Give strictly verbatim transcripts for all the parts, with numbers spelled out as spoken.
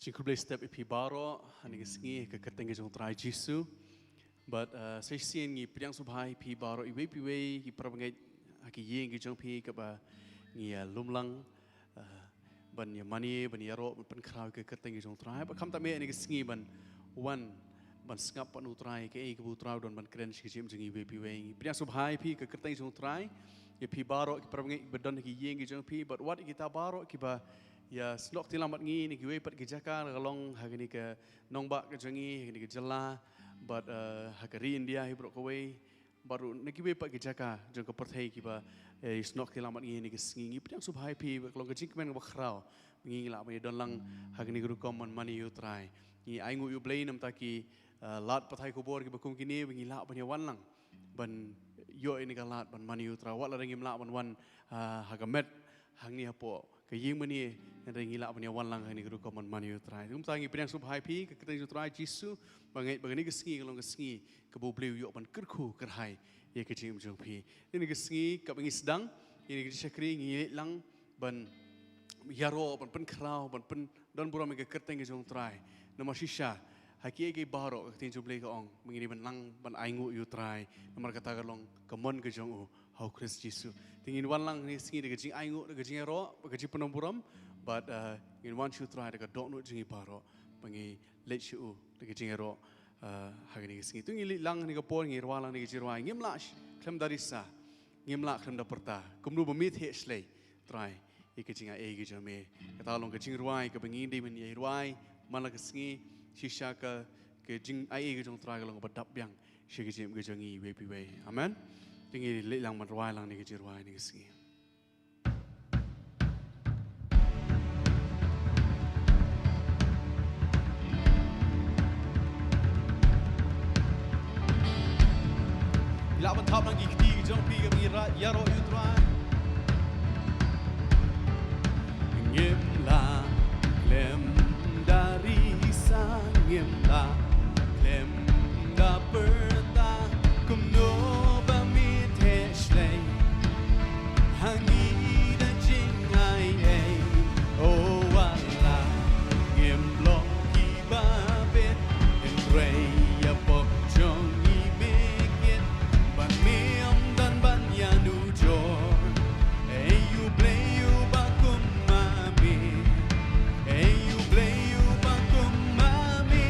Jingkhublei step ïa phi baroh ha kane ka sngi ha ka kyrteng ka jong U Trai Jisu. Bad, uh, sa shisien ngi pdiang sngewbha ïa phi baroh iwei pa iwei ki parabangeit ha ki ïing ki jong phi kaba ngi ïa lum lang, uh, ban ïa mane, ban ïaroh, ban pynkhraw ïa ka kyrteng ka jong U Trai. Bad khamtam eh ha kane ka sngi ban wan ban sngap bad U Trai kaei kaba U Trai u don ban kren sha ka jingim jong ngi iwei pa iwei. Ngi pdiang sngewbha ïa phi ha ka kyrteng jong U Trai, ïa phi baroh ki parabangeit kiba don ha ki ïing ki jong phi, bad wat ïa kita baroh kiba ïa snoh kti lang bad ngi na kiwei pat ki jaka, la ka long ha kane ka nongbah ka jong ngi, ha kane ka jylla, bad, eh, ha ka ri India hi baroh kawei, bad ruh na kiwei pat ki jaka jong ka pyrthei kiba, eh, ïa snoh kti lang bad ngi ha kane ka sngi. Ngi pdiang sngewbha ïa phi ba ka long ka jingkmen kaba khraw ba ngi lah ban ïa don lang ha kane ka rukom ban mane ïa U Trai. Ngi ainguh ïa U Blei namar ki, eh, lad pathai khubor kiba kum kine ba ngi lah ban ïa wan lang ban ïoh ïa kane ka lad ban mane ïa U Trai. Wat lada ngim lah ban wan, ah, ha ka met hangne hapoh ka ïing mane, hynrei ngi lah ban ïa wan lang ha kane ka rukom ban mane ïa U Trai. Te kumta ngi pdiang sngewbha ïa phi ha ka kyrteng jong U Trai Jisu, ba ngeit ba kane ka sngi ka long ka sngi kaba U Blei u ïoh ban kyrkhu kyrhai ïa ka jingim jong phi. Te kane ka sngi kaba ngi sdang ïa kane ka jingshakri, ngi leit lang ban ïaroh, ban pynkhraw, ban pyndon burom ïa ka kyrteng ka jong U Trai. Namar shisha ha kiei kiei baroh ka ktien jong U Blei ka ong ba ngin ïa wan lang ban ainguh ïa U Trai, namar kata ka long ka mon ka jong u ha U Khrist Jisu. Te ngin wan lang ha kane ka sngi da ka jingainguh, da ka jingïaroh, da ka jingpynbun burom, bad, eh, ngin wan sha U Trai da ka dohnud jong ngi baroh, ba ngi leit sha u da ka jingïaroh, eh, ha kane ka sngi. To ngin leit lang ha kane ka por, ngin rwai lang da ka jingrwai: Ngim lah sh-, khlem da risa, ngim lah khlem da pyrta, kumno ba me thiah shlei, Trai, ïa ka jingai ei ka jong me. Kata long ka jingrwai kaba ngi dei ban ïa rwai man la ka sngi, shisha ka, ka jingai ei ka jong U Trai ka long kaba dap biang sha ka jingim ka jong ngi iwei pa iwei. Amen. Te ngin leit lang ban rwai lang ha kane ka jingrwai ha kane ka sngi. Lah ban thap lang ki kti ki jong phi kaba ngi ïaroh ïa U Trai. Ngim lah khlem da risa, ngim lah khlem da pyrta, kumno ba me thiah shlei ha ngi da jingai ei. O Allah, ngim long kiba bit, hynrei ïa pop jong ngi me kit, ba me ym don ban ïanujor. Ei U Blei uba kum ma me, ei U Blei uba kum ma me,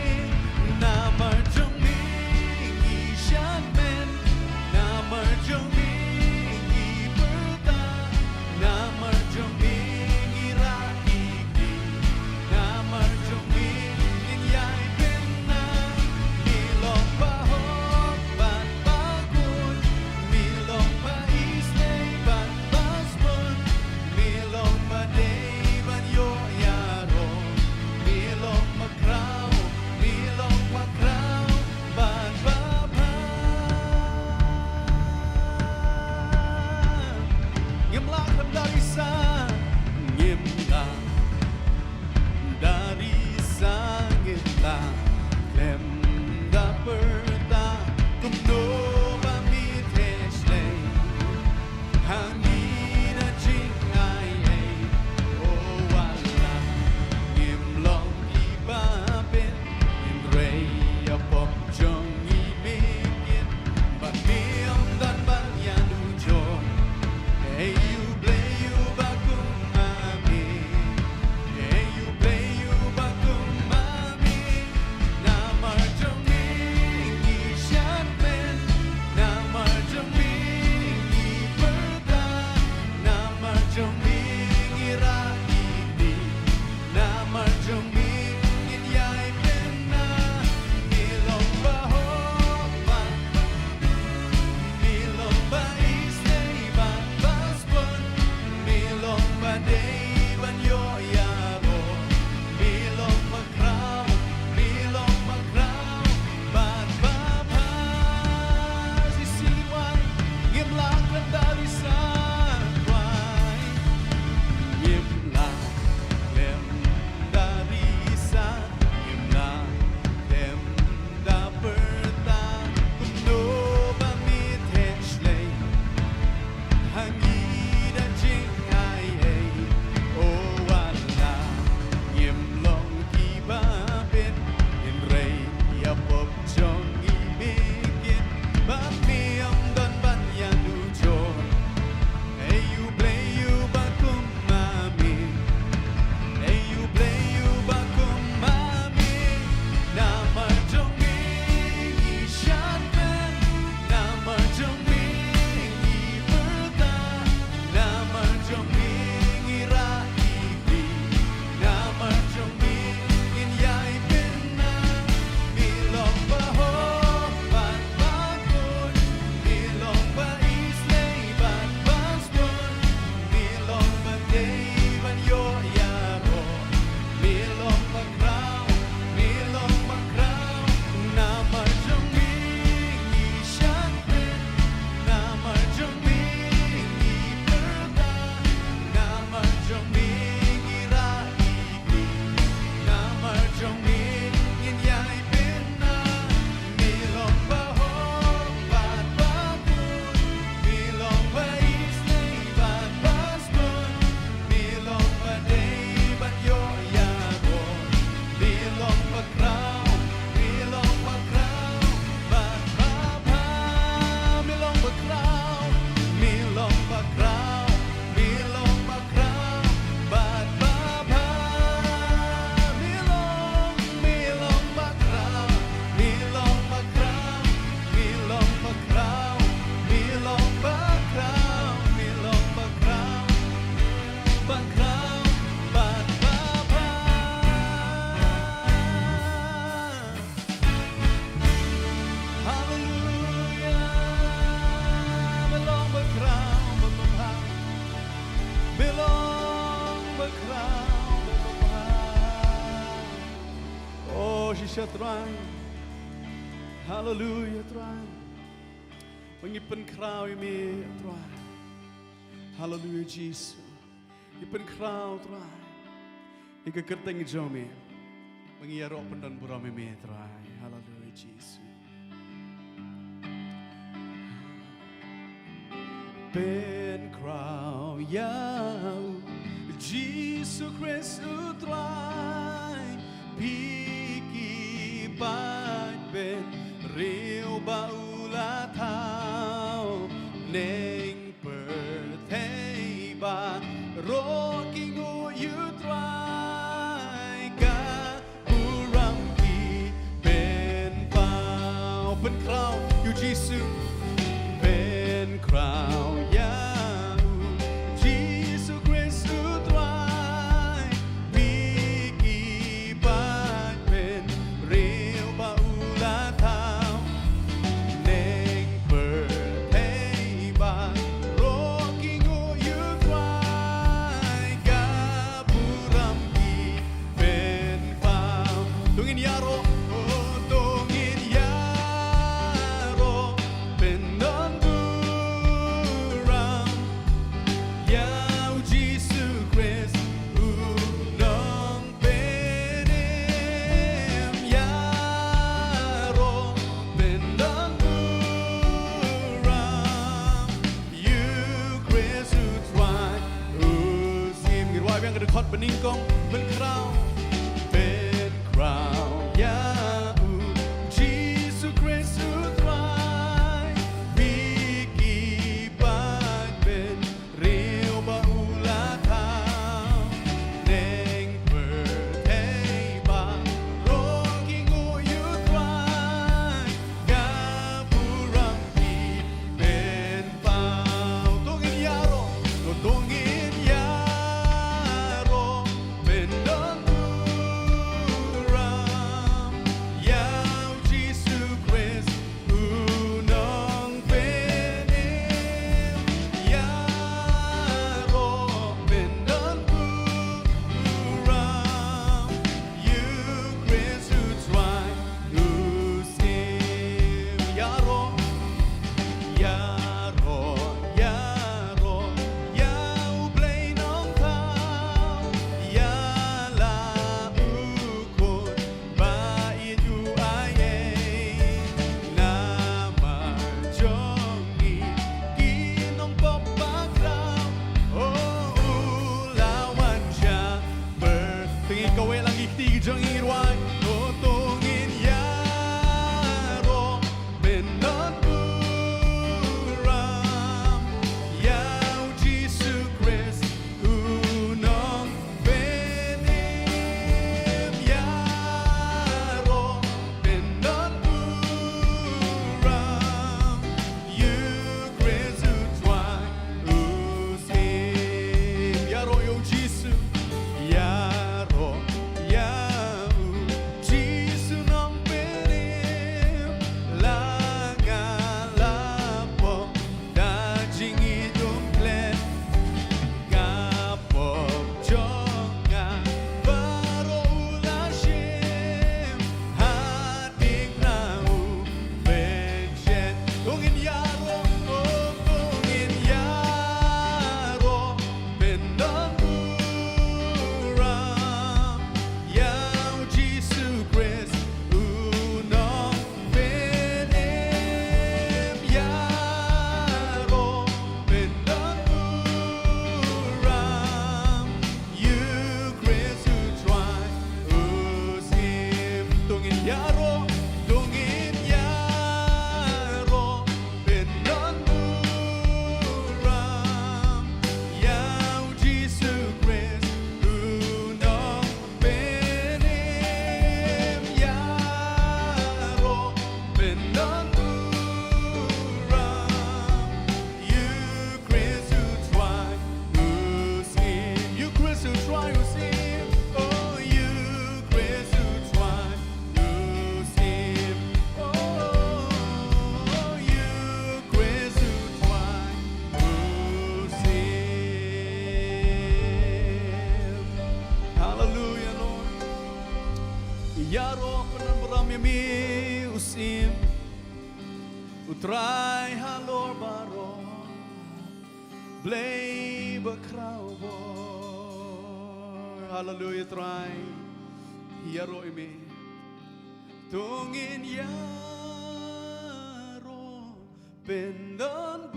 Sha Trai. Haleluya Trai. Ba ngi pynkhraw ïa me Trai. Haleluya Jisu. Ngi pynkhraw Trai ïa ka kyrteng jong me. Ba ngi ïaroh pyndonburom ïa me Trai. Haleluya Jisu. Pynkhraw ïa u Jisu Khrist u Trai, phi ki paid bynriew ba u la thaw, neng pyrthei baroh ki nguh ïa u Trai, ka burom ki pynpaw. Pynkhraw ïa u Jisu. Pynkhraw ïa u Jisu Khrist u Trai, phi ki paid bynriew ba u la thaw, neng pyrthei baroh ki nguh ïa u Trai, ka burom ki pynpaw. To ngin ïaroh, oh, to ngin ïaroh pyndonburom U Trai halor baroh, Blei bakhraw bor. Haleluya Trai. Ïaroh ïa me. To ngin ïaroh pyndonburom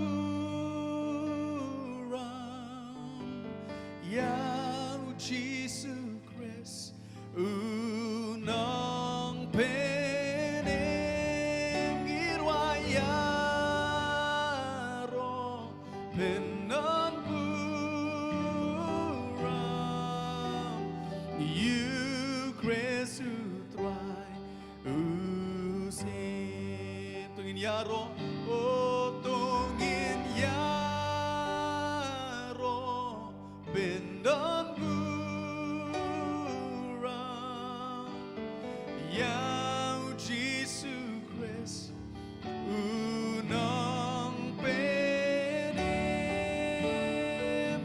ïa u Jisu Khrist u Nongpynim. Ngin wan ïaroh pyndonburom ïa u Khrist u Trai u sien. To ngin ïaroh, oh, to ngin ïaroh pyndonburom ïa u Jisu Khrist u Nongpynim.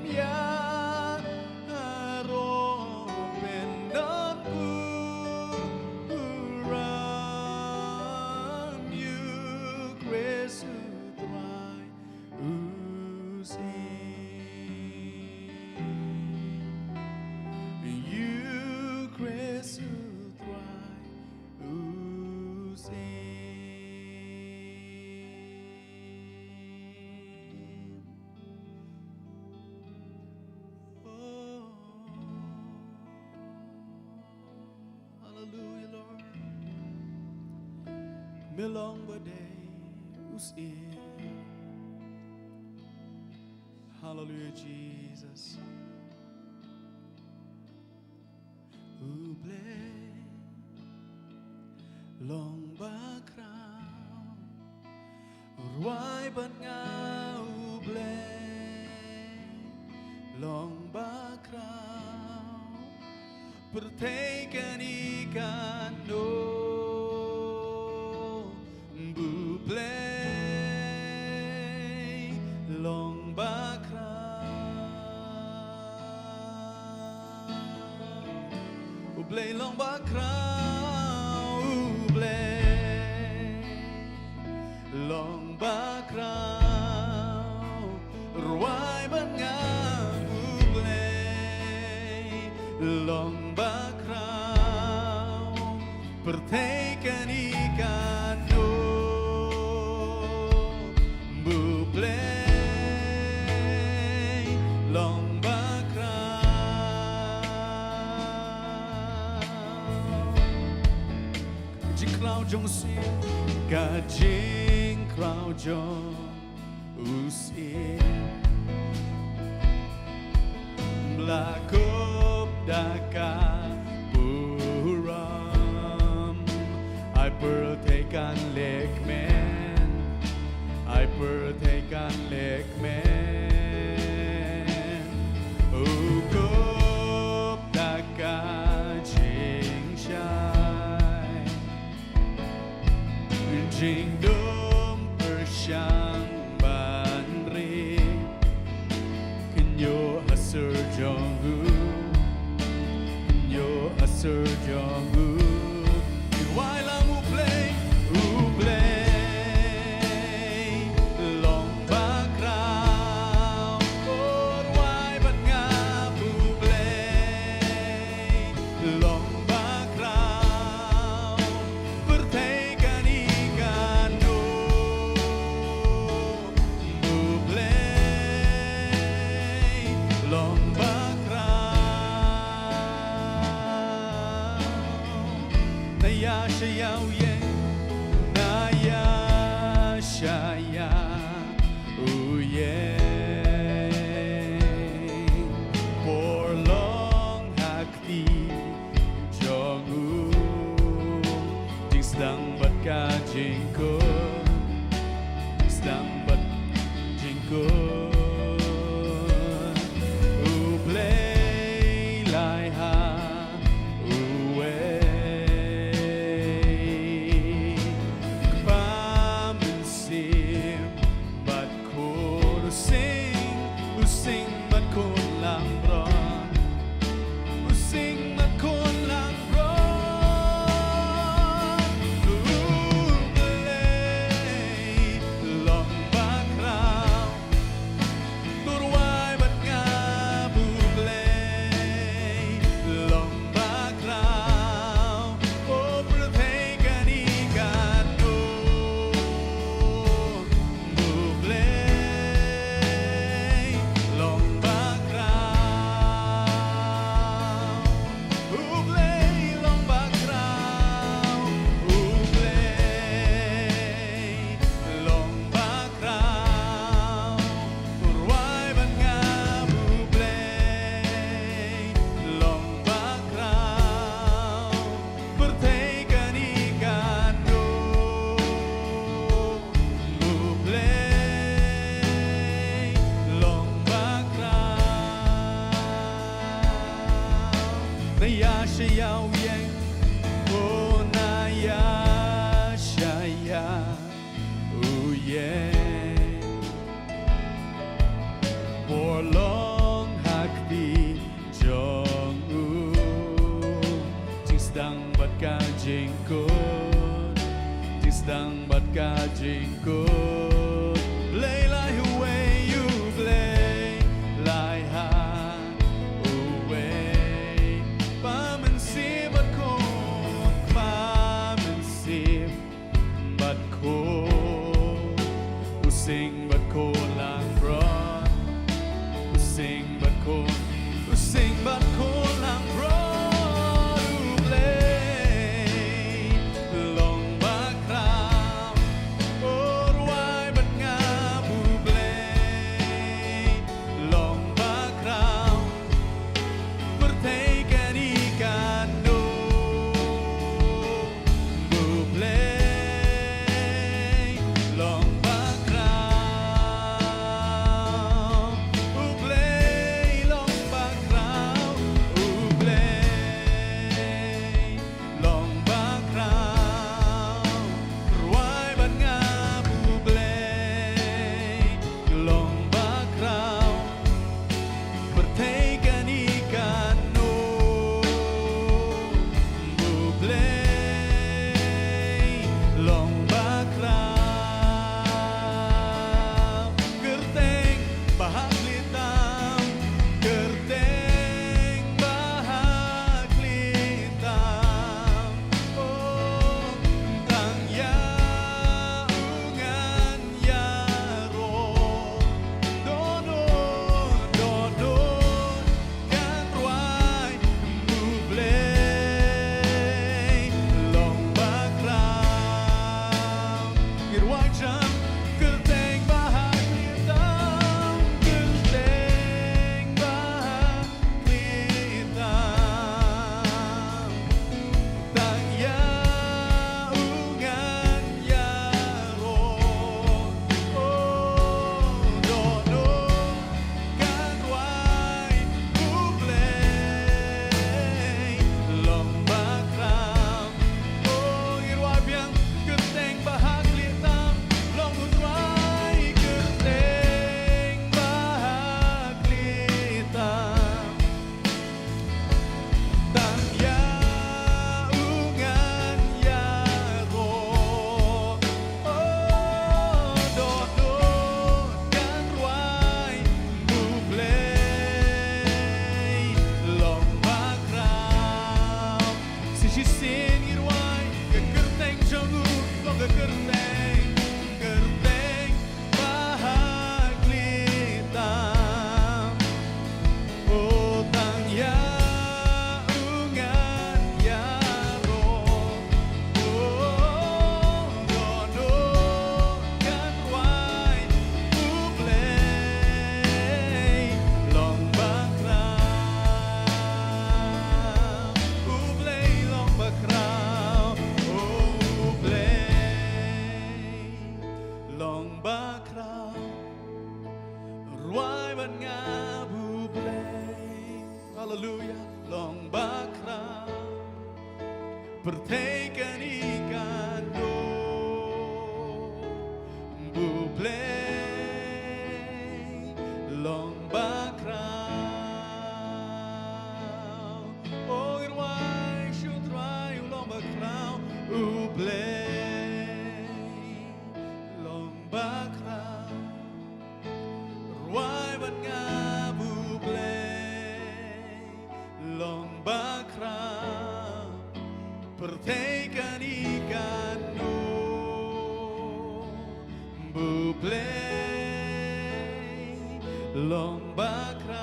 Ïaroh pyndonburom ïa u Khrist u Trai u sien. Ïa u Khrist u Trai u sien. Oh. Hallelujah, Lord. Me long ba dei u sien. Hallelujah, Jesus. U Blei long bakhraw. Rwai bad nga, U Blei long bakhraw. Pyrthei kane kan ong ba U Blei long bakhraw. U Blei long bakhraw, U Blei long bakhraw. Rwai bad nga, U Blei long bakhraw. Pyrthei kane kan ong ba U Blei long bakhraw. Jingkhraw jong u sien, ka jingkhraw jong u sien. Ba la kup da ka burom. Ai pyrthei kan leh kmen. Ai pyrthei kan leh kmen. U kup da ka jingshai. Jingdum pyrshang ban ri. Kynjoh ha sur jong u. Kynjoh ha sur jong u. Rwai lang, U Blei, U Blei long bakhraw. Oh, rwai bad nga, U Blei long bakhraw. Pyrthei kane kan ong ba U Blei long bakhraw. Ïeng, oh, na ïa shah ïa u ïeng. Bor long ha kti jong u. Jingsdang bad ka jingkut, jingsdang bad ka jingkut. Blei lai ha uwei u Blei, lai ha uwei. Kpa Mynsiem bad Khun, Kpa Mynsiem bad Khun. U sing bad khun langbrot, u sing bad khun, u sing bad khun langbrot. U Blei long bakhraw, u rwai bad ngap. U Blei long bakhraw, pyrthei kane kan duh. U Blei long bakhraw, u Blei long bakhraw, u Blei long bakhraw, rwai bad ngap. U Blei long bakhraw, pyrthei kane kan duh. U Blei long bakhraw, kyrteng ba ha khlieh tam, kyrteng ba ha khlieh tam. Oh, tang ïa u ngan ïaroh. Dohnud, dohnud kan rwai, U Blei long bakhraw. Ngi rwai jam, kyrteng ba ha khlieh tam, kyrteng ba ha khlieh tam. Tang ïa u ngan ïaroh. Oh, dohnud kan rwai, U Blei long bakhraw. Oh, ngi rwai biang, kyrteng ba ha khlieh tam long u Trai, kyrteng ba ha khlieh tam. Tang ïa u ngan ïaroh. Oh, dohnud kan rwai, U Blei long bakhraw. Sa shisien ngi rwai, ka kyrteng jong u long ka kyrteng, kyrteng ba ha khlieh tam. Oh, tang ïa u ngan ïaroh. Oh, dohnud kan rwai, U Blei long bakhraw. U Blei long bakhraw. Oh, U Blei long bakhraw, rwai bad ngap. U Blei, haleluya, long bakhraw, pyrthei kane kan duh. U Blei long bakhraw. Oh, ngi rwai sha u Trai, u long bakhraw. U Blei long bakhraw, rwai bad ngap. U Blei long bakhraw, pyrthei kane kan duh. U Blei long bakhraw.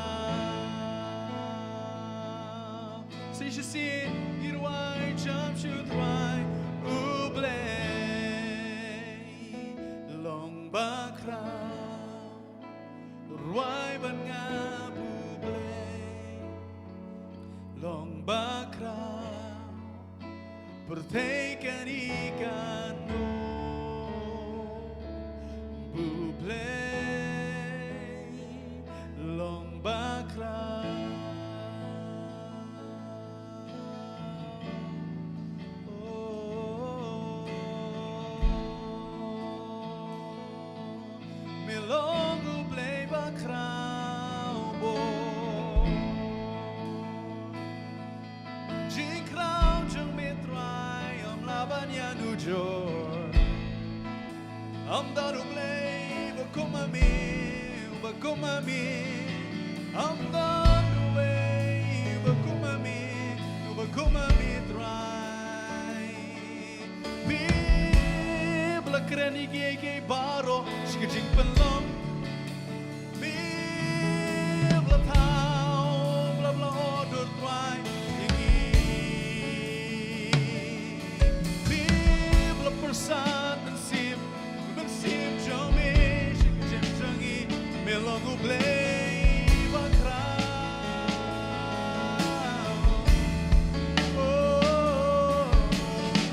Sa shisien ngi rwai jam sha u Trai. U Blei long bakhraw, rwai bad ngap. U Blei long bakhraw, pyrthei kane kan duh. U Blei long bakhraw. Ym don U Blei uba kum ma me, uba kum ma me. Ym don uwei uba kum ma me, uba kum ma me Trai. Me ba la kren ïa kiei kiei baroh sha ka jingpynlong. Me ba la thaw, ba la, ba la order Trai ïa ngi. Me ba la pyrsad mynsiem, mynsiem jong me sha ka jingim jong ngi. Me long U Blei bakhraw. Oh,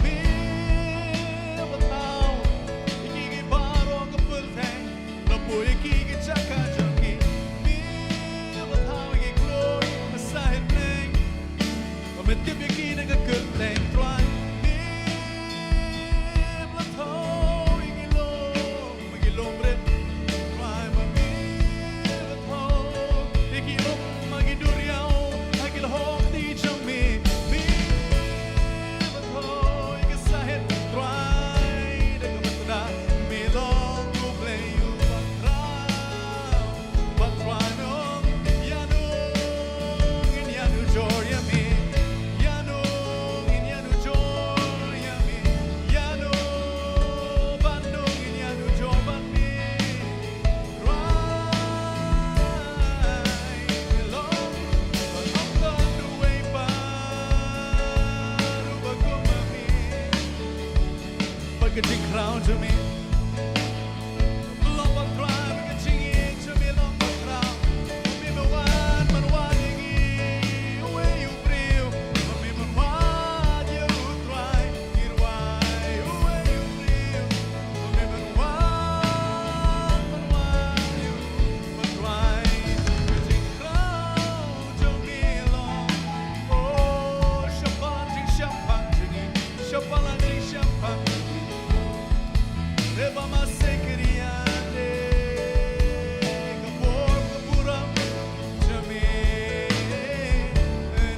me ba la thaw ïa kiei kiei baroh ka pyrthei. La poi ïa ki ki jaka jong ki. Me ba la thaw ïa ki glory, me sahit neng. Ba me tip ïa ki na ka kyrteng Trai. Me ba la thaw ïa ki lum, ma ki lum rit Trai, ma me ba la thaw ïa ki um, ma ki duriaw ha ki lhok ti jong me. Me ba la thaw ïa ki sahit Trai da ka bynta me long U Blei uba khraw. Ba Trai me ong, ïano ngin ïanujor ïa me? Ïano ngin ïanujor ïa me? Ïano bad no ngin ïanujor bad me? Trai me long, ba ym don uwei pat uba kum ma me. Bad ka jingkhraw jong me long bakhraw, bad ka jingïeit jong me long bakhraw. Me ban wad, ban wad ïa ngi uwei u briew. Me ban wad ïa u Trai, ngi rwai uwei u briew. Me ban wad, ban wad ïa u Trai. Ka jingkhraw jong me long, oh, shabar jingshemphang jong ngi. Shabar la jingshemphang. Reba ma sekrian de ka bor ka burom jong me.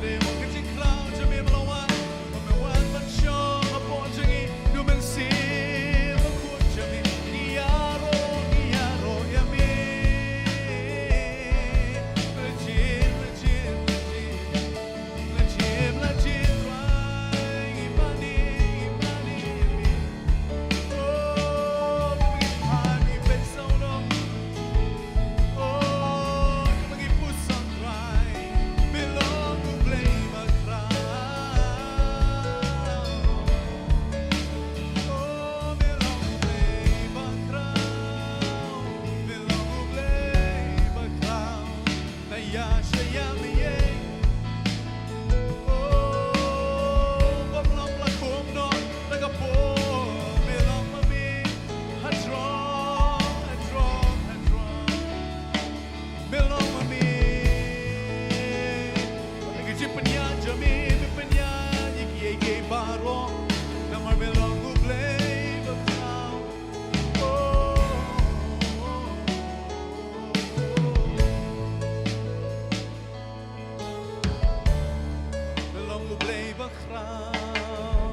Reba ka jingkhraw jong me ba la wan, ba me wan ban shong hapoh jong ngi. Du Mynsiem Bakhuid jong me, ngi ïaroh, ngi ïaroh ïa me. Lajim, lajim, lajim. Lajim, lajim, Trai, ngi mane, ngi mane ïa me. Oh, ngi mane, ngi peit sawdong. Oh, ngi peit sawdong, Trai. Me long U Blei bakhraw. Oh, me long U Blei bakhraw. Me long U Blei bakhraw. Na ïa sha ïa me ïa. Oh, bym long la kum noh na ka por, me long ma me. Ha jrong, ha jrong, ha jrong. Me long ma me. Ka jingpynïaid jong me, me pynïaid ïa kiei kiei baroh. Namar me long U Blei bakhraw. Me long U Blei bakhraw.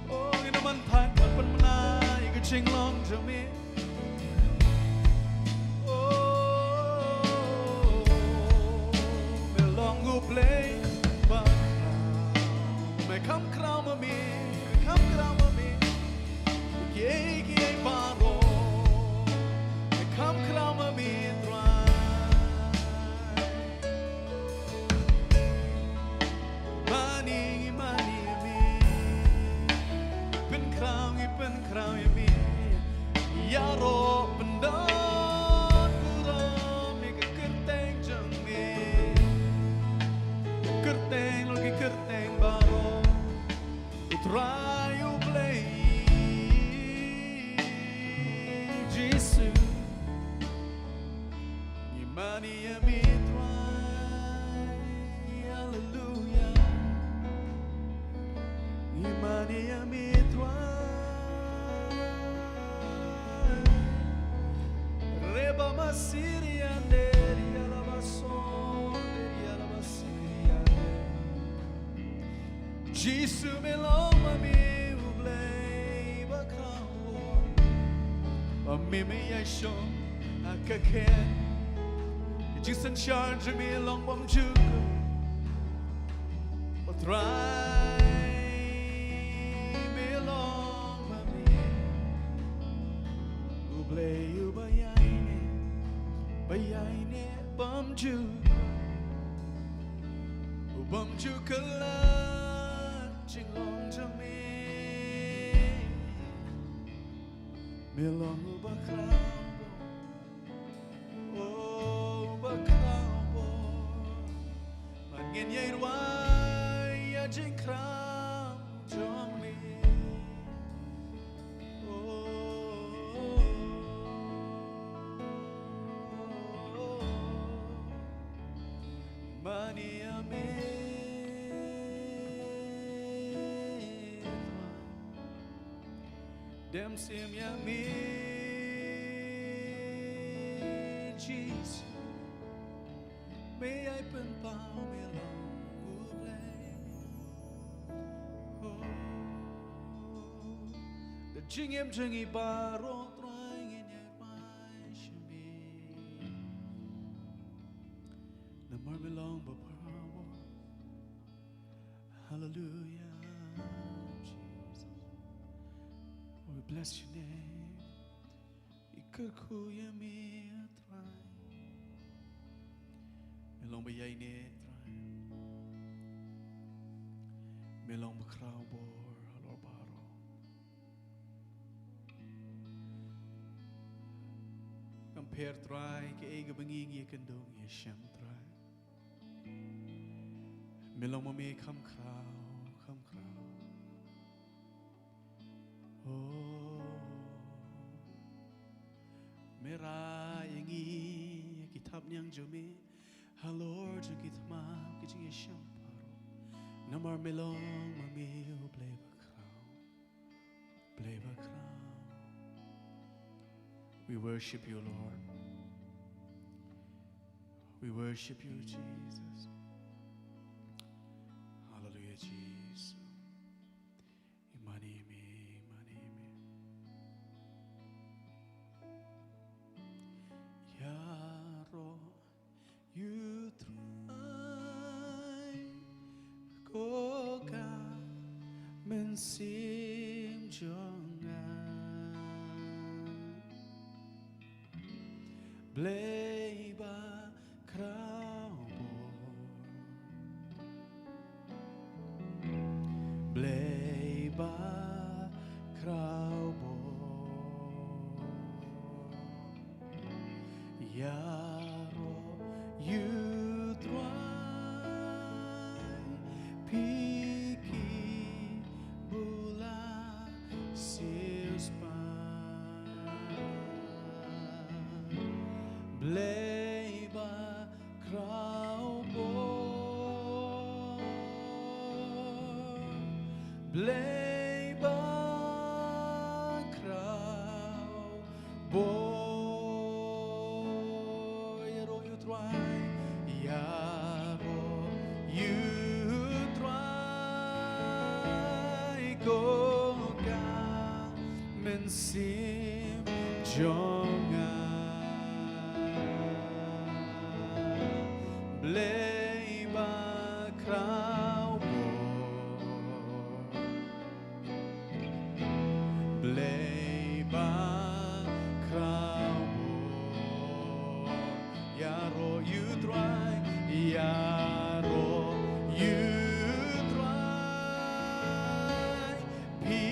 Oh, ngin ym man thait ban pynbna ïa ka jinglong jong me. Oh, me long U Blei bakhraw. Me kham khraw ma me, me kham khraw ma me. Kiei kiei baroh, me kham khraw ma me Trai. Mane ngi mane ïa me, pynkhraw ngi pynkhraw ïa me. Ïaroh pyndon burom ïa ka kyrteng jong me. Ka kyrteng long ki kyrteng baroh. U Trai U Blei Jisu. Ngi mane ïa me Trai. Haleluya. Ngi mane ïa me Trai. Reba ma sirian de ria la ba son de ria la ba sirian de. Jisu me long ma me U Blei bakhraw. Me me ïa shong ha ka khet. Ka jingsynshar jong me long bymjukut. O Trai, me long ma me. U Blei uba ïaineh, ba ïaineh bymjukut. U bymjukut la jinglong jong me. Me long uba khraw bor. Oh, uba khraw bor. Bad ngin ïai rwai ïa jingkhraw jong me. Oh, mane ïa me. Dem sim ïa me, Jisu. Me ai pynpaw me long U Blei. Oh. Da jingim jong ngi baroh Trai ngin ïai rwai sha me. Namar me long ba khraw bor. Hallelujah, Jesus. Oh, we bless your name. Ngi kyrkhu ïa me, Trai. Me long ba ïaineh, Trai. Me long ba khraw bor halor baroh. Kam pher, Trai, kaei kaba ngi ïakynduh ïashem, Trai. Me long ma me kham khraw, kham khraw. Oh, me rai ïa ngi ïa ki thapniang jong me halor jong ki thma ki jingïashem baroh. Namar me long ma me U Blei ba khraw. Blei ba khraw. We worship you, Lord. We worship you, Jesus. Hallelujah, Jesus. Imani me, imani me. Ïaroh ïa u Trai ko ka mynsiem jong nga. Blei ba khraw bor. Blei ba khraw bor. Ïaroh ïa u Trai, phi ki bula siewspah. Blei ba khraw bor. Blei ba khraw bor. Ïaroh ïa u Trai, ïaroh ïa u Trai ko ka mynsiem jong nga. Blei ba khraw bor. Blei ba khraw bor. Ïaroh ïa u Trai, ïaroh ïa u Trai. Phi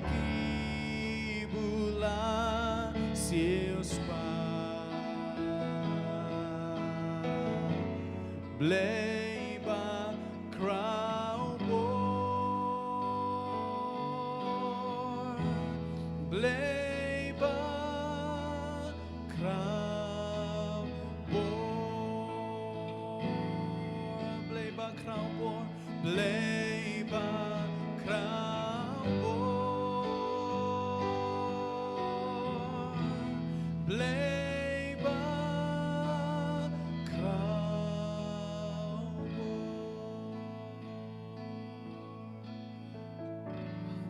ki bula siewspah. Blei ba khraw bor. Blei ba khraw bor. Blei ba khraw bor. Blei ba khraw bor. Blei ba khraw bor.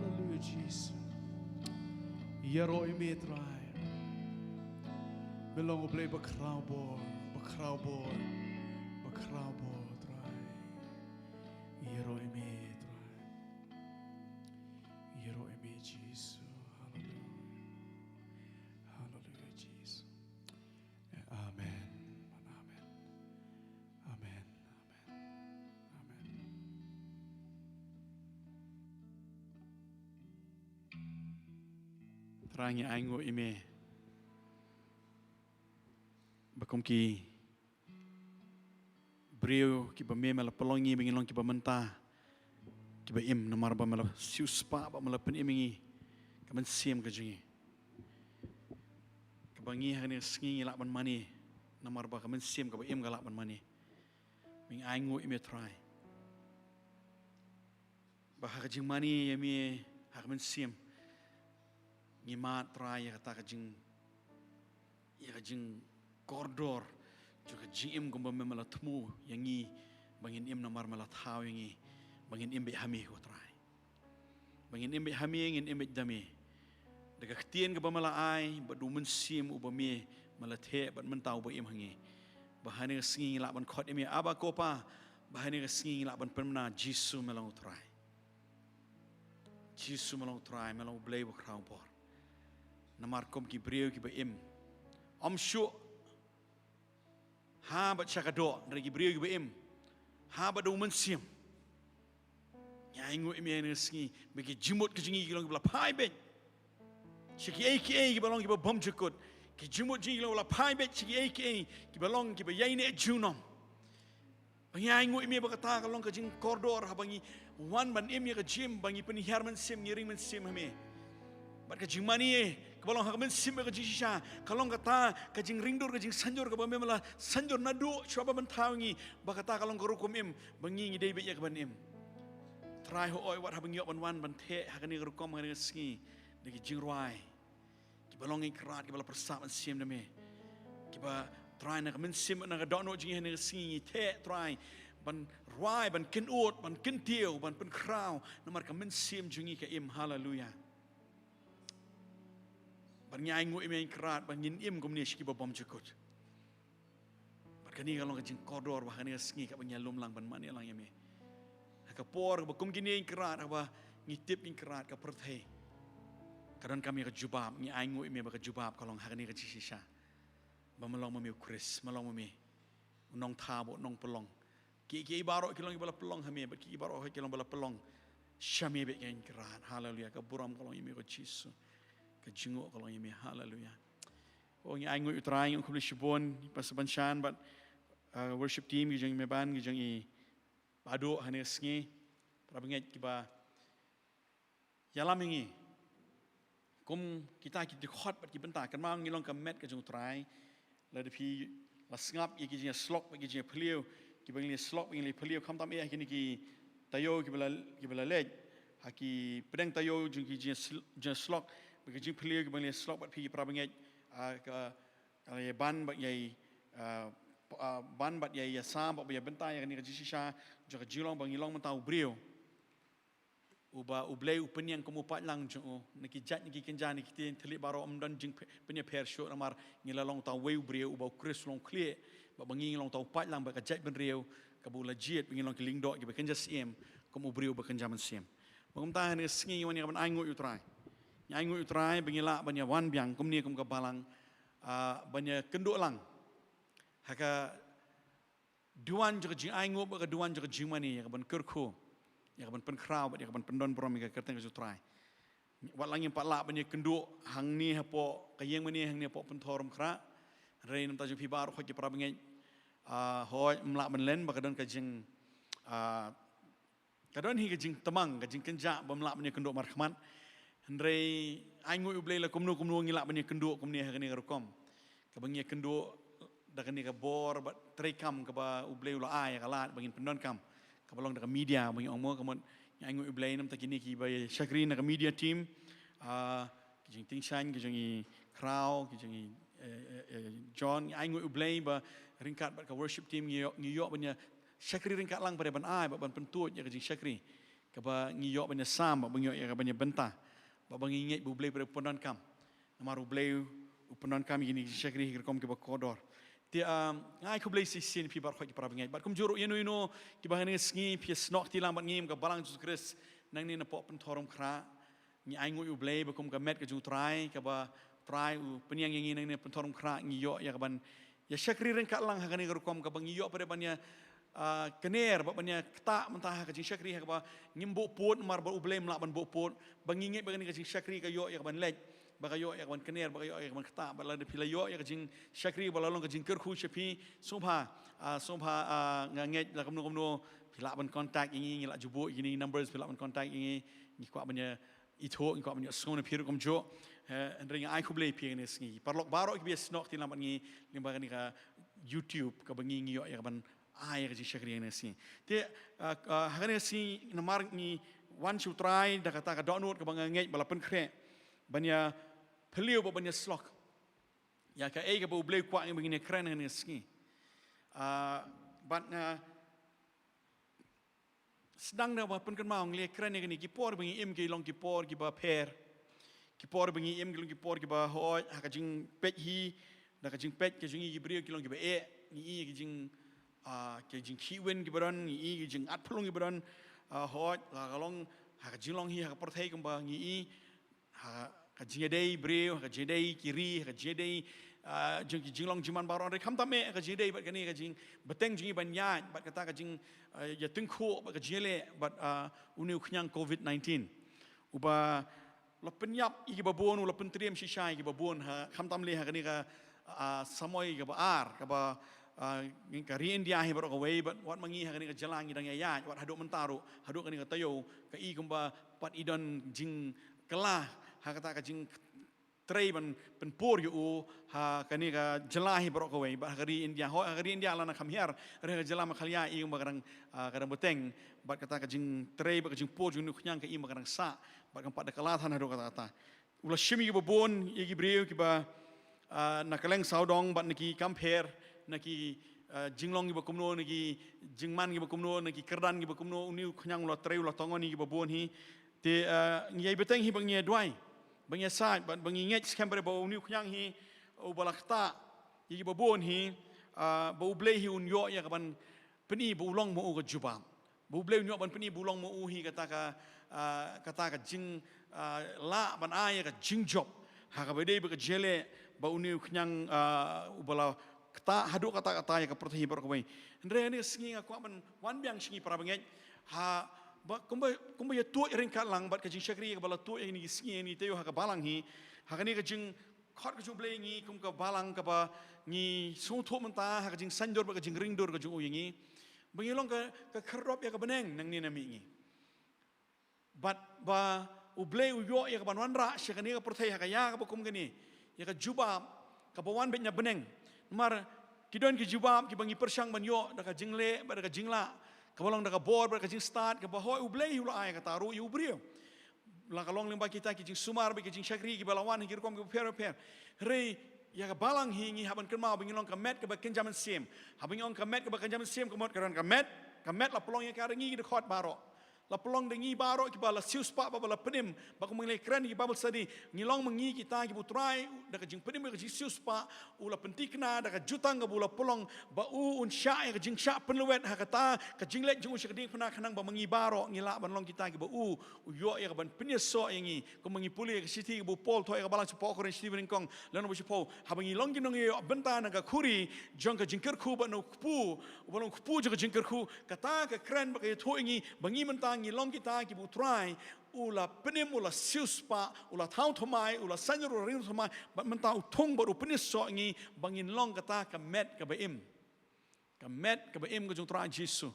Hallelujah, Jesus. Ïaroh ïa me, Trai. Me long U Blei bakhraw bor, bakhraw bor, bakhraw bor, Trai. Ïaroh ïa me, Trai. Ïaroh ïa me, Jisu. Haleluia. Haleluia, Jisu. Amen. Amen. Amen. Amen. Amen. Trai, ngi ainguh ïa me ba kum ki briew kiba me, me la pynlong ïa ngi ba ngin long kiba mynta, kiba im, namar ba me la siewspah bad me la pynim ïa ngi ka mynsiem ka jong ngi, kaba ngi ha kane ka sngi ngi lah ban mane, namar ba ka mynsiem kaba im ka lah ban mane. Ngi ainguh ïa me, Trai, ba ha ka jingmane ïa me ha ka mynsiem, ngi mad, Trai, ïa kata ka jing, ïa ka jingkordor jong ka jingim kumba me, me la thmu ïa ngi ba ngin im, namar me la thaw ïa ngi ba ngin im beit ha me, ko Trai. Ba ngin im beit ha me, ngin im beit da me, da ka ktien kaba me la ai bad da u Mynsiem uba me, me la theh bad mynta uba im ha ngi. Ba ha kane ka sngi ngi lah ban khot ïa me Abba, ko Pa. Ba ha kane ka sngi ngi lah ban pynbna, Jisu, me long U Trai. Jisu, me long U Trai, me long U Blei bakhraw bor. Namar kum ki briew kiba im, ym shuh ha bad sha ka doh, hynrei ki briew kiba im ha bad da u Mynsiem. Ngi ainguh ïa me ha kane ka sngi ba ki jingmut ki jong ngi ki long kiba la phai beit sha kiei kiei kiba long kiba bymjukut. Ki jingmut jong ngi ki long kiba la phai beit sha kiei kiei kiba long kiba ïaineh junom. Ba ngi ainguh ïa me ba kata ka long ka jingkordor haba ngi wan ban im ïa ka jingim, ba ngi pynhiar mynsiem, ngi ring mynsiem ha me. Bad ka jingmane kaba long ha ka mynsiem bad ka jingshisha ka long kata ka jingringdur, ka jingsanjor kaba me, me la sanjor naduh shuwa ba me thaw ïa ngi. Ba kata ka long ka rukom im ba ngi, ngi dei beit ïa ka ban im. Trai, hooid, wat haba ngi ïoh ban wan ban theh ha kane ka rukom ha kane ka sngi da ki jingrwai kiba long, Kynrad, kiba la pyrsad mynsiem da me, kiba, Trai, na ka mynsiem, na ka dohnud jong ngi ha kane ka sngi ngi theh, Trai, ban rwai, ban kynud, ban kyntiew, ban pynkhraw, namar ka mynsiem jong ngi ka im. Haleluia. Bad ngi ainguh ïa me, Kynrad, ba ngin im kumne sha kiba bymjukut. Bad kane ka long ka jingkordor ba ha kane ka sngi kaba ngi ïalum lang ban mane lang ïa me, ha ka por kaba kum kine, Kynrad, haba ngi tip, Kynrad, ka pyrthei ka donkam ïa ka jubab, ngi ainguh ïa me ba ka jubab ka long ha kane ka jingshisha, ba me long ma me U Khrist, me long ma me U Nongthaw bad U Nongpynlong. Kiei kiei baroh ki long kiba la pynlong ha me, bad kiei baroh ki long ba la pynlong sha me beit, Kynrad. Haleluia. Ka burom ka long ïa me, ko Jisu. Ka jingnguh ka long ïa me. Haleluia. Oh, ngi ainguh, U Trai, ngi ong khublei shibun ïa i Pastor Banshan bad, uh, worship team, ki jong i Meban, ki jong i Baduh ha kane ka sngi. Para bangeit kiba ïalam ïa ngi kum kita ki dkhot bad ki bynta. Kynmaw, ngi long ka met ka jong U Trai. Lada phi la sngap ïa ki jingïasyllok bad ki jingïaphylliew, kiba ngi la ïasyllok, ba ngi la ïaphylliew, khamtam eh ha kine ki taïew kiba la, kiba la leit, ha ki pdeng taïew jong ki jingïasyl-, jingïasyllok bad ki jingphylliew kiba ngi la ïasyllok bad phi, para bangeit, ah, ka, ka ïa ban bad ïa, ah, p-, ah, ban bad ïa, ïasam bad ïabynta ïa kane ka jingshisha jong ka jinglong ba ngi long mynta u briew uba U Blei u pynïeng kum u paidlang jong u. Na ki jait, na ki kynja, na ki ktien thylliej baroh, ym don jingpy-, pynïapher shuh, namar ngi la long uta uwei u briew uba U Khrist u long khlieh, bad ba ngi, ngi long uta u paidlang bad ka jaitbynriew kaba u la jied, ba ngi long ki lyngdoh kiba kynja syiem kum u briew uba kynja mynsiem. Bad kumta ha kane ka sngi ngi wan ïa ka ban ainguh ïa U Trai. Ngi ainguh ïa U Trai ba ngi lah ban ïawan biang kumne kum ka balang, ah, ban ïakynduh lang ha ka duwan jong ka jingainguh bad ka duwan jong ka jingmane, ïa ka ban kyrkhu, ïa ka ban pynkhraw bad ïa ka ban pyndonburom ïa ka kyrteng ka jong U Trai. Wat la ngim pat lah ban ïakynduh hangne hapoh ka ïing mane, hangne hapoh Pynthorumkhrah, hynrei na ka bynta jong phi baroh, hooid, ki para bangeit, ah, hooid, ym lah ban len ba ka don ka jing, ah, ka don hi ka jingtbang, ka jingkynjah bym lah ban ïakynduh markhmat. Hynrei ainguh ïa U Blei, la kumno kumno ngi lah ban ïakynduh kumne ha kane ka rukom, kaba ngi ïakynduh da kane ka bor bad treikam kaba U Blei u la ai, ïa ka lad ba ngin pyndonkam, kaba long da ka media, ba ngi ong mo, ka mut, ngi ainguh ïa U Blei namar kine kiba shakri na ka media team, ah, ki jong i Tyngshaiñ, ki jong i Khraw, ki jong i, eh, eh, eh, John. Ngi ainguh ïa U Blei ba ryngkat bad ka worship team ngi ïoh, ngi ïoh ban ïa shakri ryngkat lang pat ban ai bad ban pyntuid ïa ka jingshakri kaba ngi ïoh ban ïasam bad ba ngi ïoh ïa ka ban ïabynta, bad ba ngi ngeit ba U Blei pat u pyndonkam. Namar U Blei u pyndonkam ïa kine ki jingshakri ha ki rukom kiba kordor. Te, um, nga ai khublei shisien ïa phi baroh ki para bangeit. Bad kumjuh ruh ïano ïano kiba ha kane ka sngi phi ïasnoh kti lang bad ngi kum ka balang Jisu Khrist nangne na pdeng Pynthorumkhrah. Ngi ainguh ïa U Blei ba kum ka met ka jong U Trai, kaba U Trai u pynïeng ïa ngi nangne na Pynthorumkhrah, ngi ïoh ïa kaban ïa shakri ryngkat lang ha kane ka rukom kaba ngi ïoh pat ban ïa, ah, kner bad ban ïa ktah mynta ha ka jingshakri ha kaba ngim buh pud namar ba U Blei um lah ban buh pud, ba ngi ngeit ba kane ka jingshakri ka ïoh ïa kaban leit, ba ka ïoh ïa kaban kner, ba ka ïoh ïa kaban ktah. Bad lada phi la ïoh ïa ka jingshakri ba la long ka jingkyrkhu sha phi, sngewbha, ah, sngewbha, ah, nga ngeit la kumno kumno phi lah ban contact ïa ngi, ngi lah ju buh ïa kine numbers, phi lah ban contact ïa ngi, ngi kwah ban ïa ithuh, ngi kwah ban ïohsngew na phi ruh kumjuh. Eh, hynrei nga ai khublei ïa phi ha kane ka sngi. Paralok baroh kiba ïasnoh kti lang bad ngi lyngba kane ka YouTube kaba ngi, ngi ïoh ïa kaban ai ïa ka jingshakri ha kane ka sngi. Te, ah, ah, ha kane ka sngi namar ngi wan sha U Trai da kata ka dohnud kaba nga ngeit ba la pynkhreh ban ïa phylliew bad ban ïa slok ïa kaei kaba U Blei u kwah ngi ba ngin ïa kren ha kane ka sngi. Ah, bad nga sdang da ba pynkynmaw, ngi la kren ïa kine ki por ba ngi im ki long ki por kiba pher. Ki por ba ngi im ki long ki por kiba hooid, ha ka jingpeit hi, da ka jingpeit ka jong ngi ki briew ki long kiba eh, ngi ïohi ki jing, ah, ki jingkhih win kiba don, ngi ïohi ki jingat phyllung kiba don, ah, hooid, la ka long, ha ka jinglong hi, ha ka pyrthei kumba ngi ïohi, ha ka jingïadei briew, ha ka jingïadei ki ri, ha ka jingïadei, ah, jong ki jinglong jingman baroh, hynrei khamtam eh, ha ka jingïadei bad kane ka jingbteng jong ngi ban ïaid, bad kata ka jing, ah, ïa tyngkhuh, bad ka jingïaleh, bad, ah, une u khñiang covid nineteen. Uba la pynïap ïa kiba bun, u la pyntriem shisha ïa kiba bun, ha, khamtam lei ha kane ka, ah, samoi kaba ar, kaba, ah, ka ri India hi baroh kawei, bad wat ma ngi ha kane ka jylla ngi dang ïaid, wat haduh mynta ruh, haduh kane ka taïew, ka i kumba pat i don jing kylla, ha kata ka jingtrei ban pynpur ïa u, ha kane ka jylla hi baroh kawei, bad ha ka ri India, hooid ha ka ri India la na kham hiar, hynrei ha ka jylla Meghalaya i kumba ka dang, ah, ka dang bteng, bad kata ka jingtrei, bad ka jingpur jong une u khñiang ka i kumba ka dang sah, bad kam pat da kylla than haduh katta katta. U la shim ïa kiba bun, ïa ki briew kiba, ah, na kylleng sawdong, bad na ki kam pher, na ki, ah, jinglong kiba kumno, na ki jingman kiba kumno, na ki kyrdan kiba kumno, une u khñiang u la trei, u la tong ïa kiba bun hi, Te, ah, ngi ïai bteng hi ba ngi ïa duwai, ba ngi ïa said, ba, ba ngi ngeit skhem ba une u khñiang hi, uba la ktah ïa kiba bun hi, ah, ba U Blei hi un ïoh ïa kaban pyni ba u long ma u ka jubab. Ba U Blei un ïoh ban pyni ba u long ma u hi kata ka, ah, kata ka jing, ah, lah ban ai ïa ka jingjop. Ha kaba dei ba ka jingïaleh ba une u khñiang, ah, uba la ktah haduh katta katta ïa ka pyrthei baroh kawei. Hynrei ha kane ka sngi nga kwah ban wan biang sha ngi para bangeit. Ha, ba, kumba, kumba ïa tuid ryngkat lang bad ka jingshakri kaba la tuid ha kine ki sngi, ha kine ki taïew ha ka balang hi. Ha kane ka jingkhot ka jong U Blei ïa ngi kum ka balang kaba ngi sngewthuh mynta ha ka jingsaiñdur bad ka jingringdur ka jong u ïa ngi. Ba ngi long ka, ka khyrdop ïa ka bneng nangne na mihngi. Bad ba U Blei u ïoh ïa kaban wanrah sha kane ka pyrthei ha ka ïa kaba kum kane. Ïa ka jubab kaba wan beit na bneng. Namar ki don ki jubab kiba ngi pyrshang ban ïoh da ka jingleh, bad da ka jinglah. Kaba long da ka bor, bad da ka jingstad, kaba hooid U Blei u la ai kata ruh ïa u briew. La ka long lyngba kita ki jingsumar, bad ki jingshakri, kiba la wan ha ki rukom kiba pher pher. Hynrei ïa ka balang hi ngi hap ban kynmaw ba ngi long ka met kaba kynja mynsiem. Haba ngi ong ka met kaba kynja mynsiem, ka mut ka don ka met, ka met la pynlong ïa ka da ngi ki dkhot baroh. La pynlong da ngi baroh kiba la siewspah bad ba la pynim, ba kum ngi la kren ha ki Bible study, ngi long ma ngi kita kiba U Trai, da ka jingpynim bad ka jingsiewspah, u la pynthikna da ka jutang kaba u la pynlong, ba u un shah ïa ka jingshah pynlwet ha kata ka jingleit jong u sha ka diengphna, khnang ba ma ngi baroh ngi lah ban long kita kiba u u ïoh ïa kaban pynïasoh ïa ngi, kum ma ngi pule ïa ka shithi kaba u Paul thoh ïa ka balang sha ki Korinth, shithi ba nyngkong, lynnong ba shiphew. Haba ngi long ki nongïasoh bynta na ka khuri jong ka jingkyrkhu bad na u kpu, uba long u kpu jong ka jingkyrkhu, kata ka kren bad ka ïathuh ïa ngi ba ngi mynta ngi long kita kiba U Trai u la pynim, u la siewspah, u la thaw thymmai, u la saiñdur, u la ringdur thymmai, bad mynta u thung bad u pynïasoh ïa ngi ba ngin long kata ka met kaba im. Ka met kaba im ka jong U Trai Jisu.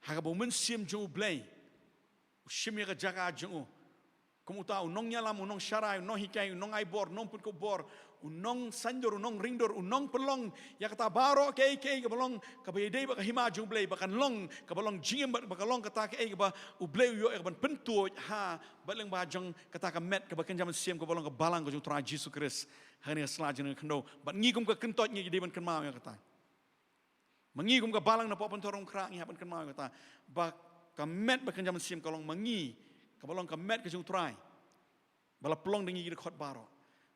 Ha kaba u Mynsiem jong U Blei u shim ïa ka jaka jong u kum uta u nongïalam, u nongsharai, u nonghikai, u nongaibor, u nongpynkup bor, u nongsaiñdur, u nongringdur, u nongpynlong ïa kata baroh kaei kaei kaba long, kaba ïadei bad ka hima jong U Blei, ba kan long kaba long jingim, ba, ba ka long kata kaei kaba U Blei u ïoh ïa kaban pyntuid ha, bad lyngba jong kata ka met kaba kynja mynsiem kaba long ka balang ka jong U Trai Jisu Khrist. Ha kane ka sla jong ka khyndew, bad ngi kum ka kyntoit ngi dei ban kynmaw ïa kata. Ma ngi kum ka balang na Pynthorumkhrah ngi hap ban kynmaw ïa kata, ba ka met ba kynja mynsiem ka long ma ngi, kaba long ka met ka jong U Trai, ba la pynlong da ngi ki dkhot baroh.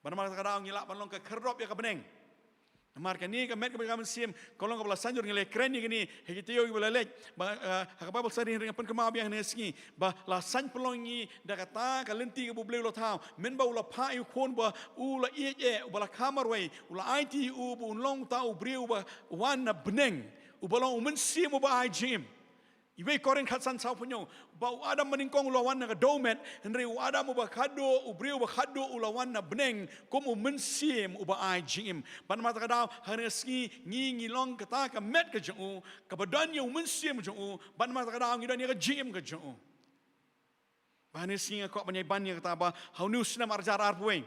Ba namar kata ka daw ngi lah ban long ka khyrdop ïa ka bneng. Namar kane ka met kaba jong ka mynsiem ka long kaba la saiñdur, ngi la kren ïa kane ha ki taïew kiba la leit. Ba, eh, ha ka Baibl study hynrei nga pynkynmaw biang ha kane ka sngi ba la saiñ pynlong ïa ngi da kata ka lynti kaba U Blei u la thaw. Mynba u la phah ïa u Khun ba u la ïeit eh, uba la kha marwei, u la aiti ïa u ba un long uta u briew uba wan na bneng, uba long u Mynsiem uba ai jingim. Iwei Korinth khatsan sawphew hynñiew, ba u Adam banyngkong u la wan na ka dewmet, hynrei u Adam uba khatduh, u briew uba khatduh u la wan na bneng kum u Mynsiem uba ai jingim. Bad namar kata ka daw ha kane ka sngi ngi, ngi long kata ka met ka jong u, kaba don ïa u Mynsiem jong u, bad namar kata ka daw ngi don ïa ka jingim ka jong u. Ba ha kane ka sngi nga kwah ban ïai ban ïa kata ba ha une u snem ar hajar arphew wei,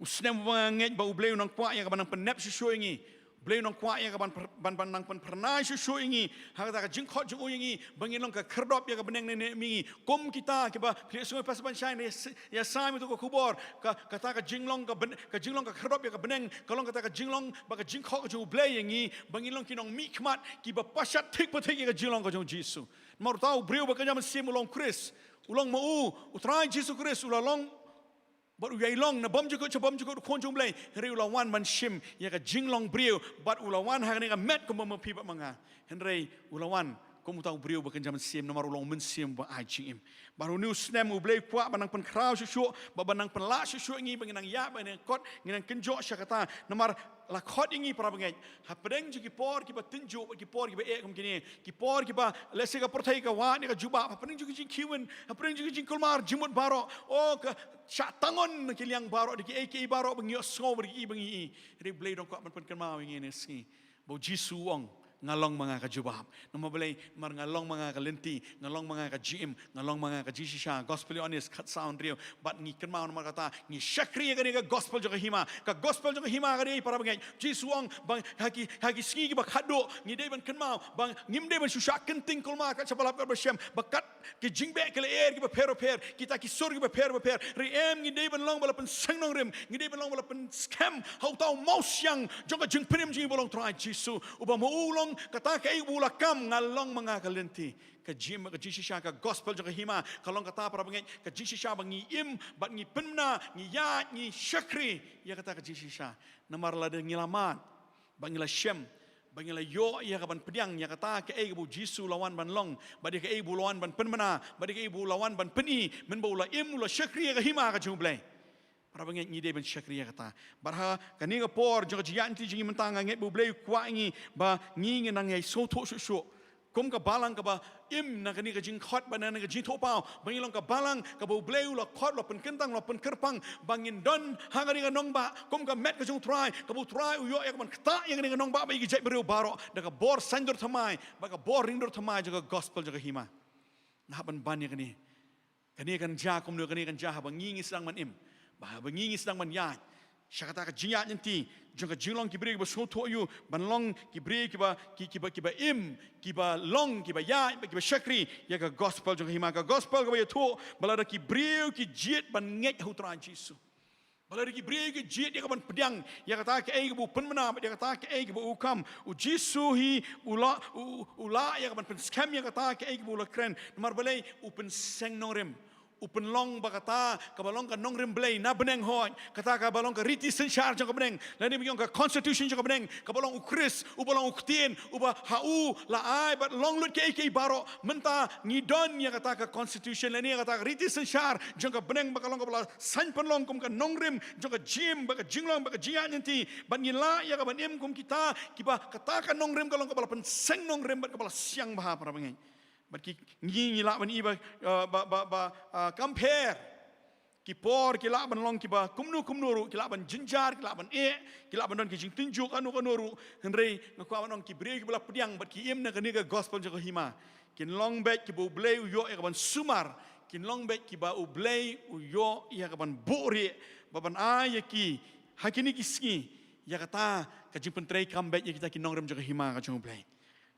u snem uba nga ngeit ba U Blei u nang kwah ïa kaba nang pynnep shuh shuh ïa ngi. U Blei u nang kwah ïa ka ban pher-, ban, ban nang pynphyrnai shuh shuh ïa ngi ha kata ka jingkhot jong u ïa ngi ba ngin long ka khyrdop ïa ka bneng ne ne ïa ngi. Kum kita kiba phi la sngew ïa Pastor Ban Shine ïa, ïa sam ïa tu ka khubor, ka, kata ka jinglong ka bn-, ka jinglong ka khyrdop ïa ka bneng ka long kata ka jinglong ba ka jingkhot ka jong U Blei ïa ngi ba ngin long ki nongmihkhmat kiba pashat thik pathik ïa ka jinglong ka jong U Jisu. Namar uta u briew ba kynja mynsiem u long Khrist, u long ma u, U Trai Jisu Khrist u la long bad u ïai long na bymjukut sha bymjukut, u Khun jong U Blei, hynrei u la wan ban shim ïa ka jinglong briew bad u la wan ha kane ka met kum ma phi bad ma nga. Hynrei u la wan kum uta u briew ba kynja mynsiem, namar u long u Mynsiem ba ai jingim. Bad ha une u snem U Blei u kwah ban nang pynkhraw shuh shuh, ba, ban nang pynlah shuh shuh ïa ngi ba ngin nang ïaid, ba ngin nang kot, ngin nang kynjoh sha kata. Namar la khot ïa ngi, para bangeit, hapdeng jong ki por kiba tynjuh, ki por kiba eh kum kine, ki por kiba lehse ka pyrthei ka wad ne ka jubab, hapdeng jong ki jingkhih win, hapdeng jong ki jingkulmar jingmut baroh, oh, ka shah tang on na ki liang baroh da kiei kiei baroh ba ngi ïohsngew bad kiei ba ngi i. Hynrei U Blei u dang kwah ban pynkynmaw ïa ngi ha kane ka sngi ba U Jisu u ong, nga long ma nga ka jubab. Namar balei? Namar nga long ma nga ka lynti, nga long ma nga ka jingim, nga long ma nga ka jingshisha. Gospel Ïoannis khatsaw hynriew. Bad ngi kynmaw namar kata ngi shakri ïa kane ka gospel jong ka hima. Ka gospel jong ka hima ka dei, para bangeit, U Jisu u ong ba ha ki, ha ki sngi kiba khatduh ngi dei ban kynmaw ba ngim dei ban shu shah kynting kulmar kat shaba lap kat ba shem, ba kat ki jingbeh ki lyer kiba pher bapher, kita ki sur kiba pher bapher. Hynrei em, ngi dei ban long ba la pynseng nongrim, ngi dei ban long ba la pynskhem ha uta u mawsiang jong ka jingpynim jong ngi ba long Trai Jisu, uba ma u long kata kaei ba u la kam, nga long ma nga ka lynti, ka jingim, ka jingshisha. Ka gospel jong ka hima ka long kata, para bangeit, ka jingshisha ba ngi im bad ngi pynbna, ngi ïaid, ngi shakri ïa kata ka jingshisha. Namar lada ngi la mad, ba ngi la shem, ba ngi la ïoh ïa ka ban pdiang ïa kata kaei kaba U Jisu u la wan ban long, bad ïa kaei ba u la wan ban pynbna, bad ïa kaei ba u la wan ban pyni, mynba u la im, u la shakri ïa ka hima ka jong U Blei. Para bangeit, ngi dei ban shakri ïa kata. Bad ha kane ka por jong ka jingïaid lynti jong ngi mynta, nga ngeit ba U Blei u kwah ïa ngi ba ngi, ngin nang ïai sngewthuh shuh shuh kum ka balang kaba im na kane ka jingkhot bad na kane ka jingthohpaw, ba ngin long ka balang kaba U Blei u la khot, u la pynkyntang, u la pynkyrpang, ba ngin don ha kane ka nongbah kum ka met ka jong U Trai, kaba U Trai u ïoh ïa ka ban ktah ïa kane ka nongbah bad ïa ki jaitbynriew baroh da ka bor saiñdur thymmai bad ka bor ringdur thymmai jong ka gospel jong ka hima. Nga hap ban ban ïa kane. Kane kan jia kumno? Kane kan jia haba ngi, ngi sdang ban im, ba haba ngi, ngi sdang ban ïaid sha kata ka jingïaid lynti jong ka jinglong ki briew kiba sngewthuh aïu ban long ki briew kiba, ki, kiba, kiba im, kiba long, kiba ïaid, kiba shakri ïa ka gospel jong ka hima, ka gospel kaba ïathuh ba lada ki briew ki jied ban ngeit ha U Trai Jisu, ba lada ki briew ki jied ïa ka ban pdiang ïa kata kaei kaba u pynbna bad ïa kata kaei kaba u kam, U Jisu hi u la, u, u lah ïa ka ban pynskhem ïa kata kaei kaba u la kren. Namar balei? U pynseng nongrim, u pynlong ba kata kaba long ka nongrim Blei na bneng, hooid, kata kaba long ka riti synshar jong ka bneng, lane ba ngi ong ka constitution jong ka bneng, kaba long U Khrist uba long u ktien, uba ha u la ai bad long lut kiei kiei baroh. Mynta ngi don ïa kata ka constitution lane ïa kata ka riti synshar jong ka bneng ba ka long kaba la saiñ pynlong kum ka nongrim jong ka jingim bad ka jinglong bad ka jingïaid lynti, bad ngi lah ïa ka ban im kum kita kiba kata ka nongrim ka long kaba la pynseng nongrim bad kaba la siang bha, para bangeit. Bad ki, ngi, ngi lah ban i ba, eh, ba, ba, ba, eh, kam pher. Ki por ki lah ban long kiba kumno kumno ruh, ki lah ban jynjar, ki lah ban eh, ki lah ban don ki jingtynjuh kano kano ruh. Hynrei nga kwah ban ong, ki briew kiba la pdiang bad ki im na kane ka gospel jong ka hima, kin long beit kiba U Blei u ïoh ïa ka ban sumar, kin long beit kiba U Blei u ïoh ïa ka ban buhrieh, ba ban ai ïa ki ha kine ki sngi ïa kata ka jingpyntreikam beit ïa kita ki nongrim jong ka hima ka jong U Blei.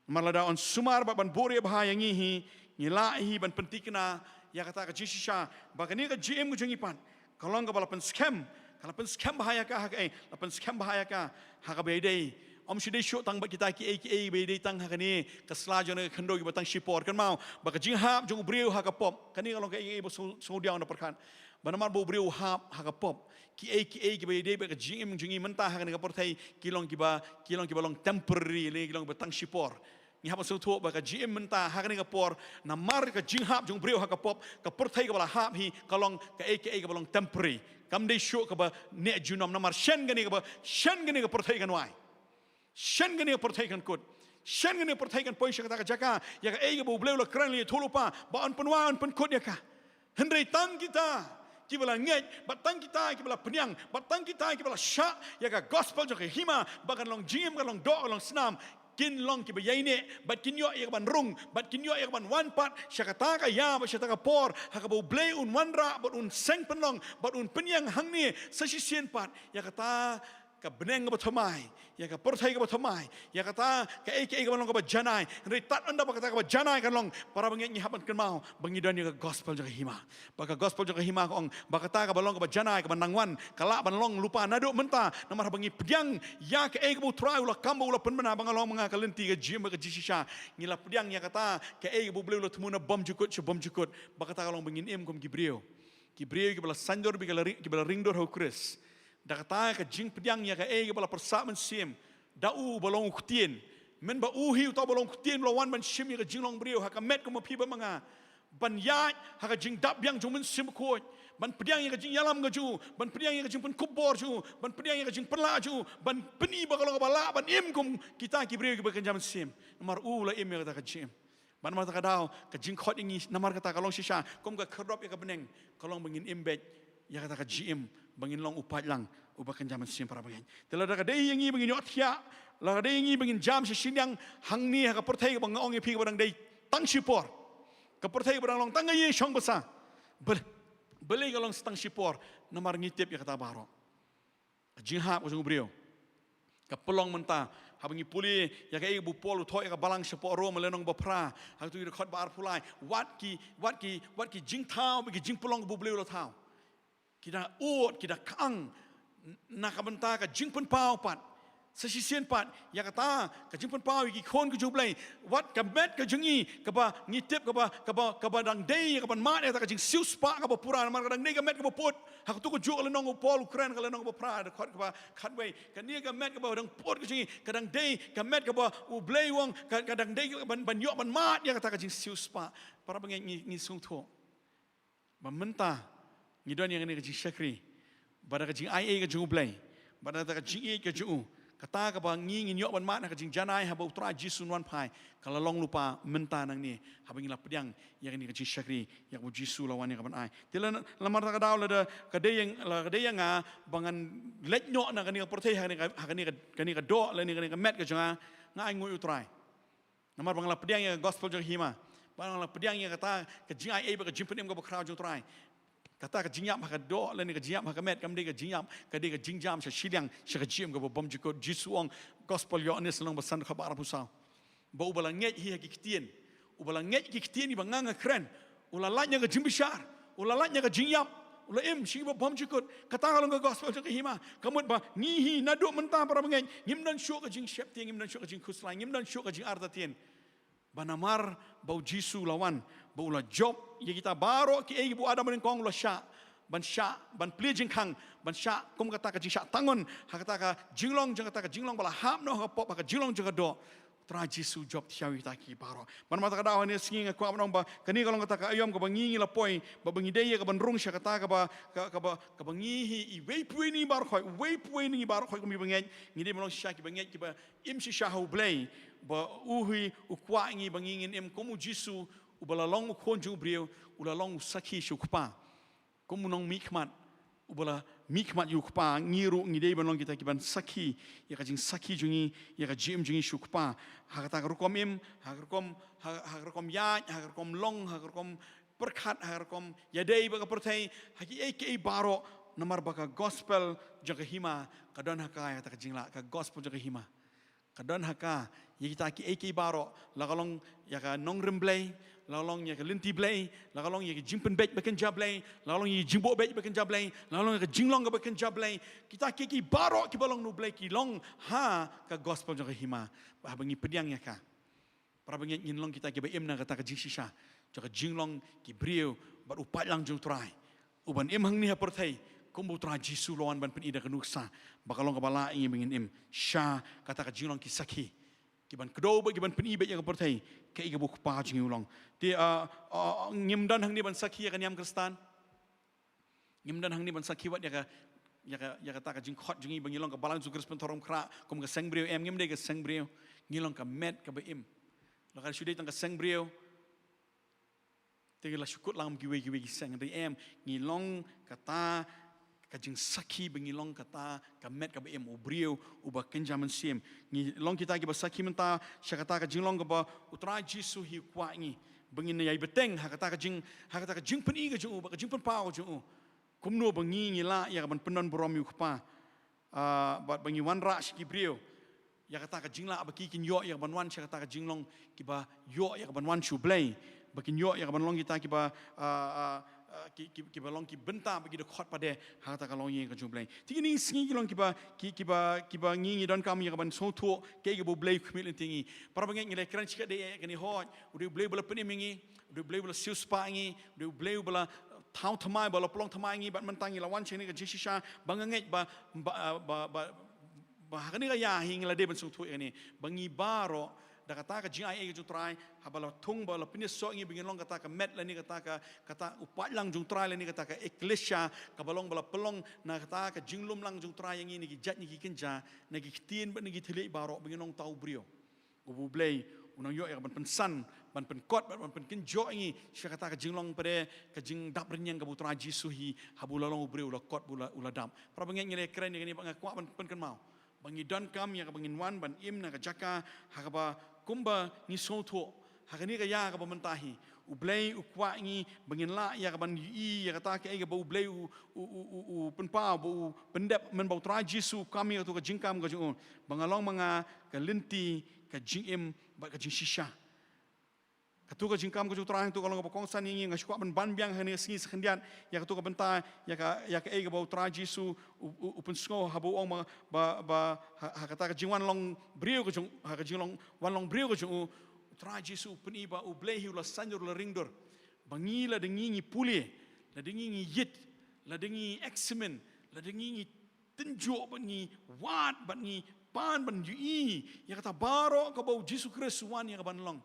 Namar lada yn sumar bad ban buhrieh bha ïa ngi hi, ngi lah hi ban pynthikna ïa kata ka jingshisha ba kane ka jingim ka jong ngi pat ka long kaba la pynskhem, ka la pynskhem bha ïa ka ha kaei? La pynskhem bha ïa ka ha kaba ïadei Ym shu dei shuh tang bad kita kiei kiei ba dei tang ha kane ka sla jong ka khyndew kiba tang shipor. Kynmaw ba ka jinghap jong u briew ha ka pop, kane ka long kaei kaei ba sngewdiaw na pyrkhat. Ba namar ba u briew u hap ha ka pop, kiei kiei kiba dei ba ka jingim jong ngi mynta ha kane ka pyrthei ki long kiba, ki long kiba long temporary, lane ki long ba tang shipor. Ngi hap ban sngewthuh ba ka jingim mynta ha kane ka por, namar ka jinghap jong u briew ha ka pop, ka pyrthei kaba la hap hi ka long kaei kaei kaba long temporary. Kam dei shuh kaba neh junom, namar shen kane kaba, shen kane ka pyrthei kan wai. Shen kane ka pyrthei kan kut. Shen kane ka pyrthei kan poi sha kata ka jaka, ïa kaei kaba u briew u la kren lei, thulu pa, ba yn pynwai, yn pynkut ïa ka. Hynrei tang kita kiba la ngeit, bad tang kita kiba la pdiang, bad tang kita kiba la shah ïa ka gospel jong ka hima, ba kan long jingim, kan long doh, kan long snam, kin long kiba ïaineh, bad kin ïoh ïa ka ban rung, bad kin ïoh ïa ka ban wan pat sha kata ka ïa, bad sha kata ka por ha kaba u Blei un wanrah, bad un seng pynlong, bad un pynïeng hangne sa shisien pat ïa kata ka bneng kaba thymmai, ïa ka pyrthei kaba thymmai, ïa kata kaei kaei kaba long kaba janai. Hynrei tad ynda ba kata kaba janai kan long, para bangeit, ngi hap ban kynmaw ba ngi don ïa ka gospel jong ka hima. Ba ka gospel jong ka hima ka ong ba kata kaba long kaba janai, kaba nang wan, ka lah ban long lypa naduh mynta, namar haba ngi pdiang ïa kaei kaba u Trai u la kam bad u la pynbna ba nga long ma nga ka lynti, ka jingim bad ka jingshisha. Ngi la pdiang ïa kata kaei kaba u Blei u la thmu na bymjukut sha bymjukut, ba kata ka long ba ngin im kum ki briew, ki briew kiba la saiñdur bad kiba la ri-, kiba la ringdur ha u Khrist. Da kata ka jingpdiang ïa kaei kaba la pyrsad mynsiem da u ba long u ktien. Mynba u hi uta ba long u ktien u la wan ban shim ïa ka jinglong briew ha ka met kum ma phi bad ma nga, ban ïaid ha ka jingdap biang jong u Mynsiem Bakhuid, ban pdiang ïa ka jingïalam ka jong u, ban pdiang ïa ka jingpynkup bor jong u, ban pdiang ïa ka jingpynlah jong u, ban pyni ba ka long kaba lah ban im kum kita ki briew kiba kynja mynsiem. Namar u la im ïa kata ka jingim. Bad namar kata ka daw, ka jingkhot ïa ngi namar kata ka long shisha kum ka khyrdop ïa ka bneng, ka long ba ngin im beit ïa kata ka jingim, ba ngin long u paidlang uba kynja mynsiem, para bangeit. Te lada ka dei ïa ngi ba ngin ïoh thiah, lada ka dei ïa ngi ba ngin jam sha shiliang hangne ha ka pyrthei kaba nga ong ïa phi kaba dang dei tang shipor, ka pyrthei kaba dang long tang ka ïing shong basa, bal-, balei ka long sa tang shipor? Namar ngi tip ïa kata baroh. Ka jinghap ka jong u briew ka pynlong mynta. Haba ngi pule ïa kaei ba u Paul u thoh ïa ka balang shapoh Rom, lynnong ba phra, ha kato ka dkhot ba arphew lai, wat ki, wat ki, wat ki jingthaw bad ki jingpynlong kaba u Blei u la thaw, ki da ud, ki da khang na ka bynta ka jingpynpaw pat. Sa shisien pat ïa kata ka jingpynpaw ïa ki khun ka jong u Blei, wat ka met ka jong ngi kaba ngi tip kaba, kaba, kaba dang dei ïa ka ban mad ïa kata ka jingsiewspah kaba pura, namar ka dang dei ka met kaba put. Ha kato kajuh ka lynnong u Paul u kren, ka lynnong ba phra, dkhot kaba khatwei, kane ka met kaba dang put ka jong ngi ka dang dei ka met kaba u Blei u ong ka, ka dang dei ka ban, ban ïoh ban mad ïa kata ka jingsiewspah. Para bangeit, ngi, ngi sngewthuh ba mynta ngi don ïa kane ka jingshakri, ba da ka jingaiei ka jong u Blei, ba da ka jingïeit ka jong u, kata kaba ngi ngin ïoh ban mad ha ka jingjanai haba u Trai Jisu un wan phai, ka la long lypa mynta nangne haba ngi la pdiang ïa kane ka jingshakri ïa kaba u Jisu u la wan ïa ka ban ai. Te la, namar kata ka daw, lada ka dei ïa, lada ka dei ïa nga ba ngan leit noh na kane ka pyrthei ha kane ka, ha kane ka, kane ka doh lane kane ka met ka jong nga, nga ainguh ïa u Trai. Namar ba nga la pdiang ïa ka gospel jong ka hima, ba nga la pdiang ïa kata ka jingaiei bad ka jingpynim kaba khraw jong u Trai. Kata ka jingïap ha ka doh lane ka jingïap ha ka met kam dei ka jingïap, ka dei ka jingjam sha shiliang, sha ka jingim kaba bymjukut. Jisu u ong, Gospel Ïoannis lynnong ba san, dkhot ba arphew saw, ba uba la ngeit hi ha ki ktien, uba la ngeit ki ktien kiba nga nga kren, u la lait na ka jingbishar, u la lait na ka jingïap, u la im sha kiba bymjukut. Kata ka long ka gospel jong ka hima. Ka mut ba ngi hi naduh mynta, para bangeit, ngim don shuh ka jingsheptieng, ngim don shuh ka jingkhuslai, ngim don shuh ka jingartatien. Ba namar ba u Jisu u la wan, ba u la jop ïa kita baroh kiei kiba u Adam banyngkong u la shah ban shah, ban plie jingkhang, ban shah kum kata ka jingshah tangon ha kata ka jinglong jong kata ka jinglong ba la hap noh ha ka pop, ha ka jinglong jong ka doh. Trai Jisu u jop thiaw ïa kita ki baroh. Bad namar kata ka daw, ha kane ka sngi nga kwah ban ong ba kane ka long kata ka aïom kaba ngi, ngi la poi, ba, ba ngi dei ïa ka ban rung sha kata kaba, ka, kaba, kaba ngi hi iwei pa iwei na ngi baroh khoit, iwei pa iwei na ngi baroh khoit kum ki bangeit, ngi dei ban long shisha ki bangeit kiba im shisha ha u Blei, ba u hi u kwah ïa ngi ba ngi ngin im kum u Jisu uba la long u Khun jong u briew, u la long u sakhi sha u Kpa. Kum u nongmihkhmat uba la mihkhmat ïa u Kpa, ngi ruh ngi dei ban long kita ki ban sakhi ïa ka jingsakhi jong ngi, ïa ka jingim jong ngi sha u Kpa. Ha kata ka rukom im, ha ka rukom, ha, ha ka rukom ïaid, ha ka rukom long, ha ka rukom pyrkhat, ha ka rukom ïadei bad ka pyrthei, ha kiei kiei baroh, namar ba ka gospel jong ka hima ka don ha ka, ïa kata ka jinglah, ka gospel jong ka hima ka don ha ka, ïa kita kiei kiei baroh, la ka long ïa ka nongrim Blei, la long ïa ka lynti Blei, la long ïa ka jingpynbeit ba kynja Blei, la long ïa ka jingbuh beit ba kynja Blei, la long ïa ka jinglong kaba kynja Blei. Kita ki, ki baroh kiba long na u Blei ki long ha ka gospel jong ka hima. Ba haba ngi pdiang ïa ka, para bangeit, ngin long kita kiba im na kata ka jingshisha jong ka jinglong ki briew bad u paidlang jong u Trai, u ban im hangne ha pyrthei, kumba u Trai Jisu u la wan ban pyni da ka nuksa, ba ka long kaba lah ïa ngi ba ngin im sha kata ka jinglong ki sakhi, ki ban kdew bad ki ban pyni beit ïa ka pyrthei kaei kaba u Kpa jong ngi u long. Te, ah, ah, ngim don hangne ban sakhi ïa ka niam Khristan. Ngim don hangne ban sakhi wat ïa ka, ïa ka, ïa kata ka jingkhot jong ngi ba ngi long ka Balang Jisu Khrist Pynthorumkhrah kum ka seng briew. Em, ngim dei ka seng briew. Ngi long ka met kaba im. Lada ka shu dei tang ka seng briew, te la shu kut lang kiwei kiwei ki seng. Hynrei em, ngi long kata ka jingsakhi ba ngi long kata ka met kaba im, u briew uba kynja mynsiem. Ngi long kita kiba sakhi mynta sha kata ka jinglong kaba u Trai Jisu hi u kwah ïa ngi ba ngin ïai bteng ha kata ka jing, ha kata ka jingpyni ka jong u bad ka jingpynpaw ka jong u. Kumno ba ngi, ngi lah ïa ka ban pyndonburom ïa u Kpa, ah, bad ba ngi wanrah sha ki briew ïa kata ka jinglah ba ki kin ïoh ïa ka ban wan sha kata ka jinglong kiba ïoh ïa ka ban wan sha u Blei, ba kin ïoh ïa ka ban long kita kiba, ah, ah, ah, ki, ki, kiba long ki bynta ba ki da khot pat de ha kata ka longïing ka jong u Blei. Te kine ki sngi ki long kiba, ki, kiba, kiba ngi, ngi donkam ïa ka ban sngewthuh kaei kaba u Blei u khmih lynti ïa ngi. Para bangeit, ngi la kren shikatdei ïa kane, hooid, u dei u Blei uba la pynim ïa ngi, u dei u Blei uba la siewspah ïa ngi, u dei u Blei uba la thaw thymmai, ba la pynlong thymmai ïa ngi bad mynta ngi la wan sha kane ka jingshisha, ba nga ngeit ba, ba, ba, ba, ba ha kane ka ïa hi ngi la dei ban sngewthuh ïa kane, ba ngi baroh da kata ka jingai ei ka jong u Trai, haba la thung ba la pynïasoh ïa ngi ba ngin long kata ka met lane kata ka, kata u paidlang jong u Trai lane kata ka eklesia kaba long ba la pynlong na kata ka jinglumlang jong u Trai ïa ngi na ki jait na ki kynja, na ki ktien bad na ki thylliej baroh, ba ngin long uta u briew uba u Blei u nang ïoh ïa ka ban pynsan, ban pynkot bad ban pynkynjoh ïa ngi sha kata ka jinglong pat de ka jingdap rynïeng kaba u Trai Jisu hi, haba u la long u briew, u la kot bad u la, u la dap. Para bangeit, ngi la kren ïa kane bad nga kwah ban pynkynmaw ba ngi donkam ïa ka ba ngin wan ban im na ka jaka ha kaba kumba ngi sngewthuh ha kane ka ïa kaba mynta hi, u Blei u kwah ïa ngi ba ngin lah ïa ka ban ïohi ïa kata kaei kaba u Blei u, u, u, u, u pynpaw, ba u pyndep mynba u Trai Jisu u kam ïa kato ka jingkam ka jong u, ba nga long ma nga ka lynti, ka jingim bad ka jingshisha. Kato ka jingkam ka jong u Trai hangto ka long kaba kongsan ïa ngi. Nga shu kwah ban ban biang ha kane ka sngi sa khyndiat ïa kato ka bynta, ïa ka, ïa kaei kaba u Trai Jisu u, u, u pynsngew haba u ong ba, ba, ba ha, ha kata ka jingwan long briew ka jong, ha ka jinglong, wan long briew ka jong u, u Trai Jisu u pyni ba u Blei hi u la saiñdur, u la ringdur ba ngi, lada ngi ngi pule, lada ngi ngi ïit, lada ngi examine, lada ngi ngi tynjuh bad ngi wad bad ngi pan ban ïohi ïa kata baroh kaba u Jisu Khrist u wan ïa ka ban long.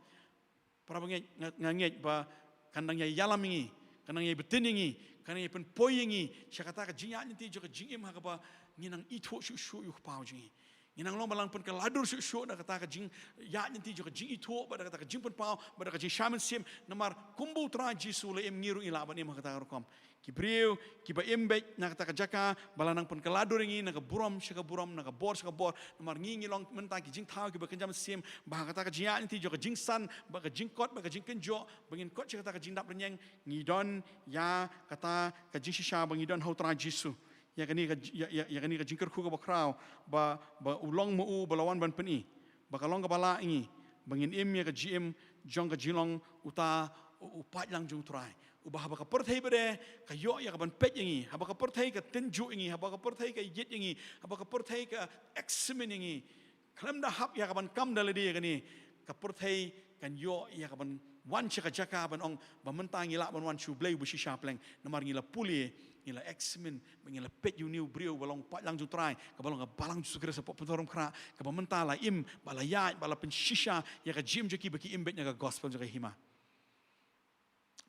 Para bangeit, nga, nga ngeit ba kan dang ïai ïalam ïa ngi, kan dang ïai btin ïa ngi, kan dang ïai pynpoi ïa ngi sha kata ka jingïaid lynti jong ka jingim ha kaba ngin nang ithuh shuh shuh ïa u Kpa jong ngi. Ngin nang long ba la nang pynkylla dur shuh shuh da kata ka jingïaid lynti jong ka jingithuh bad da kata ka jingpynpaw bad da ka jingshai mynsiem, namar kumba u Trai Jisu u la im, ngi ruh ngi lah ban im ha kata ka rukom. Ki briew kiba im beit na kata ka jaka ba la nang pynkylla dur ïa ngi na ka burom sha ka burom, na ka bor sha ka bor, namar ngi ngi long mynta ki jingthaw kiba kynja mynsiem, ba ha kata ka jingïaid lynti jong ka jingsan bad ka jingkot bad ka jingkynjoh, ba ngin kot sha kata ka jingdap rynïeng, ngi don ïa kata ka jingshisha ba ngi don ha u Trai Jisu. Ïa kane ka, ïa, ïa, ïa kane ka jingkyrkhu kaba khraw ba, ba u long ma u ba la wan ban pyni ba ka long kaba lah ïa ngi ba ngin im ïa ka jingim jong ka jinglong uta u, u paidlang jong u Trai, uba haba ka pyrthei pat de ka ïoh ïa ka ban peit ïa ngi, haba ka pyrthei ka tynjuh ïa ngi, haba ka pyrthei ka ïit ïa ngi, haba ka pyrthei ka examine ïa ngi, khlem da hap ïa ka ban kam da lade ïa kane, ka pyrthei kan ïoh ïa ka ban wan sha ka jaka ban ong ba mynta ngi lah ban wan sha u Blei uba shisha pleng, namar ngi la pule, ngi la examine bad ngi la peit ïa une u briew ba long paidlang jong u Trai, kaba long ka Balang Jisu Khrist Pynthorumkhrah, kaba mynta la im, ba la ïaid, ba la pynshisha ïa ka jingim jong ki, ba ki im beit na ka gospel jong ka hima.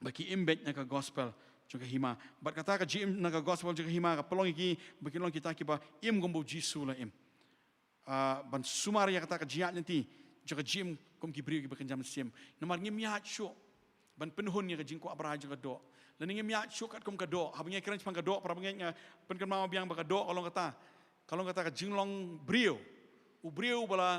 Ba ki im beit na ka gospel jong ka hima. Bad kata ka jingim na ka gospel jong ka hima ka pynlong ïa ki ba kin long kita kiba im kumba u Jisu u la im. Ah, ban sumar ïa kata ka jingïaid lynti jong ka jingim kum ki briew kiba kynja mynsiem. Namar ngim ïaid shuh ban pynhun ïa ka jingkwah brai jong ka doh, lane ngim ïaid shuh katkum ka doh. Haba ngi kren shaphang ka doh, para bangeit, nga pynkynmaw biang ba ka doh ka long kata, ka long kata ka jinglong briew. U briew uba la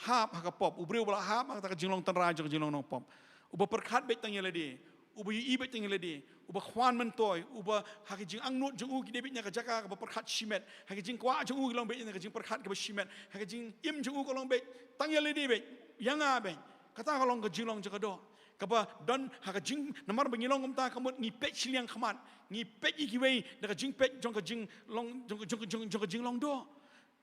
hap ha ka pop, u briew uba la hap ha kata ka jinglong tynrai jong ka jinglong nongpop, uba pyrkhat beit tang ïa lade, uba ïohi beit tang ïa lade, uba khwan myntoi, uba ha ka jingangnud jong u ki dei beit na ka jaka kaba pyrkhat shimet, ha ka jingkwah jong u ki long beit na ka jingpyrkhat kaba shimet, ha ka jingim jong u ka long beit tang ïa lade beit, ïa nga beit. Kata ka long ka jinglong jong ka doh. Kaba don ha ka jing, namar ba ngi long kumta ka mut ngi peit shiliang khmat, ngi peit ïa kiwei da ka jingpeit jong ka jinglong, jong, jong, jong, jong ka jinglong doh.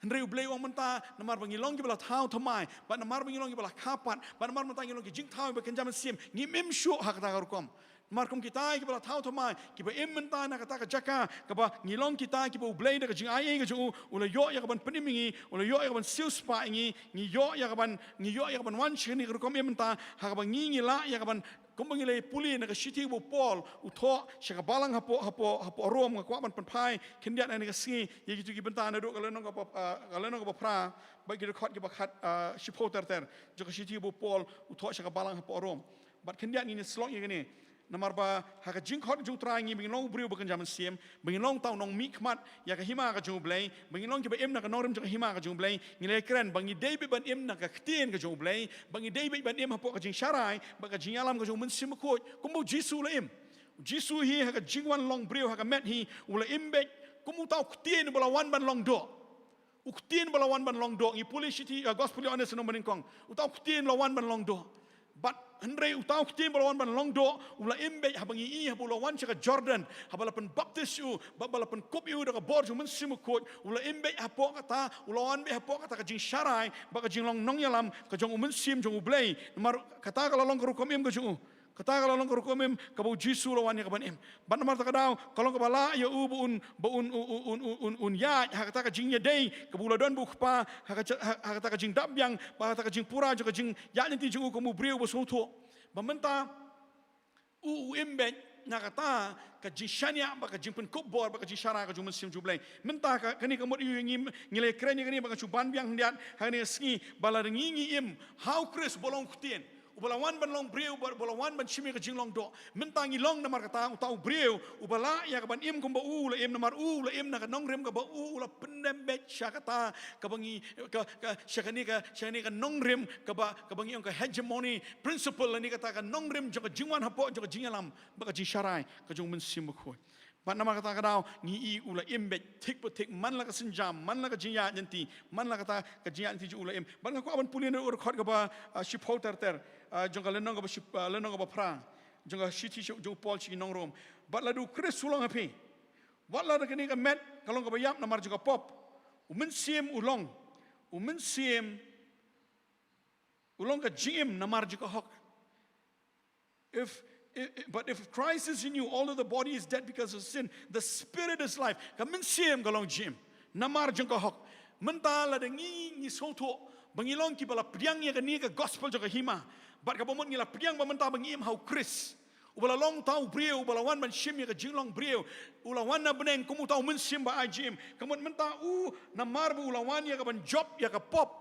Hynrei U Blei u ong mynta, namar ba ngi long kiba la thaw thymmai, bad namar ba ngi long kiba la kha pat, bad namar mynta ngi long ki jingthaw ba kynja mynsiem, ngim im shuh ha kata ka rukom. Namar kum kita kiba la thaw thymmai, kiba im mynta na kata ka jaka, kaba ngi long kita kiba U Blei da ka jingaiei ka jong u, u la ïoh ïa kaban pynim ïa ngi, u la ïoh ïa kaban siewspah ïa ngi, ngi ïoh ïa kaban, ngi ïoh ïa kaban wan sha kane ka rukom im mynta, ha kaba ngi ngi lah ïa kaban, kumba ngi la pule na ka shithi ba u Paul u thoh sha ka balang hapoh, hapoh, hapoh Rom. Nga kwah ban pynphai khyndiat ha kane ka sngi ïa kito ki bynta naduh ka lynnong kaba, ah, ka lynnong kaba phra, bad ki dkhot kiba khat, ah, shiphew ter ter jong ka shithi ba u Paul u thoh sha ka balang hapoh Rom. Bad khyndiat ngin ïa sylloh ïa kane. Namar ba ha ka jingkhot jong U Trai ngi ba ngin long u briew ba kynja mynsiem, ba ngin long uta u nongmihkhmat ïa ka hima ka jong U Blei, ba ngin long kiba im na ka nongrim jong ka hima ka jong U Blei, ngi la kren ba ngi dei beit ban im na ka ktien ka jong U Blei, ba ngi dei beit ban im hapoh ka jingsharai bad ka jingïalam ka jong U Mynsiem Bakhuid. Kumba U Jisu u la im. U Jisu hi ha ka jingwan long briew ha ka met hi u la im beit kum uta u ktien uba la wan ban long doh. U ktien ba la wan ban long doh, ngi pule shithi, ah, Gospel Ïoannis lynnong banyngkong. Uta u ktien ba la wan ban long doh. Bad hynrei uta u ktien ba la wan ban long doh u la im beit haba ngi i, haba u la wan sha ka Jordan, haba la pynbaptis ïa u, bad ba la pynkup ïa u da ka bor jong U Mynsiem Bakhuid, u la im beit hapoh kata, u la wan beit hapoh kata ka jingsharai bad ka jinglong nongïalam ka jong U Mynsiem jong U Blei. Namar kata ka la long ka rukom im ka jong u. Kata ka la long ka rukom im kaba U Jisu u la wan ïa kaban im. Bad namar kata ka daw ka long kaba lah ïa u ba un, ba un, un, un, un, un, un ïaid ha kata ka jingïadei kaba u la don bad U Kpa, ha ka, ha, ha kata ka jingdap biang, bad ha kata ka jingpura jong ka jingïaid lynti jong u kum u briew ba sngewthuh. Ba mynta u, u im beit na kata ka jingshaniah bad ka jingpynkup bor bad ka jingsharai ka jong U Mynsiem jong U Blei. Mynta ka, kane ka mut ïa u ngi, ngi la kren ïa kane bad nga shu ban biang khyndiat ha kane ka sngi ba lada ngi ngi im ha U Khrist uba long u ktien, uba la wan ban long briew, uba, uba la wan ban shim ïa ka jinglong doh. Mynta ngi long namar kata uta u briew uba lah ïa kaban im kumba u la im, namar u la im na ka nongrim kaba u, u la pynrem beit sha kata kaba ngi, ka, ka, sha kane ka, sha kane ka nongrim kaba, kaba ngi ong ka hegemony principle lane kata ka nongrim jong ka jingwan hapoh jong ka jingïalam bad ka jingsharai ka jong U Mynsiem Bakhuid. Bad namar kata ka daw ngi i u la im beit thik pa thik, man la ka sienjam, man la ka jingïaid lynti, man la kata ka jingïaid lynti jong u la im. Bad nga kwah ban pule na u dkhot kaba, ah, shiphew ter ter, ah, jong ka lynnong kaba ship, ah, lynnong kaba phra jong ka shithi jong u Paul sha ki nong Rom. Bad lada U Khrist u long ha phi, wat lada kane ka met ka long kaba ïap namar jong ka pop, U Mynsiem u long, U Mynsiem u long ka jingim namar jong ka hok. If, i-, i-, but if Christ is in you, although the body is dead because of sin, the spirit is life. Ka mynsiem ka long jingim namar jong ka hok. Mynta lada ngi, ngi sngewthuh ba ngi long kiba la pdiang ïa kane ka gospel jong ka hima, bad kaba mut ngi la pdiang ba mynta ba ngi im ha U Khrist, uba la long uta u briew, uba la wan ban shim ïa ka jinglong briew, u la wan na bneng kum uta U Mynsiem ba ai jingim. Ka mut mynta u, namar ba u la wan ïa kaban jop ïa ka pop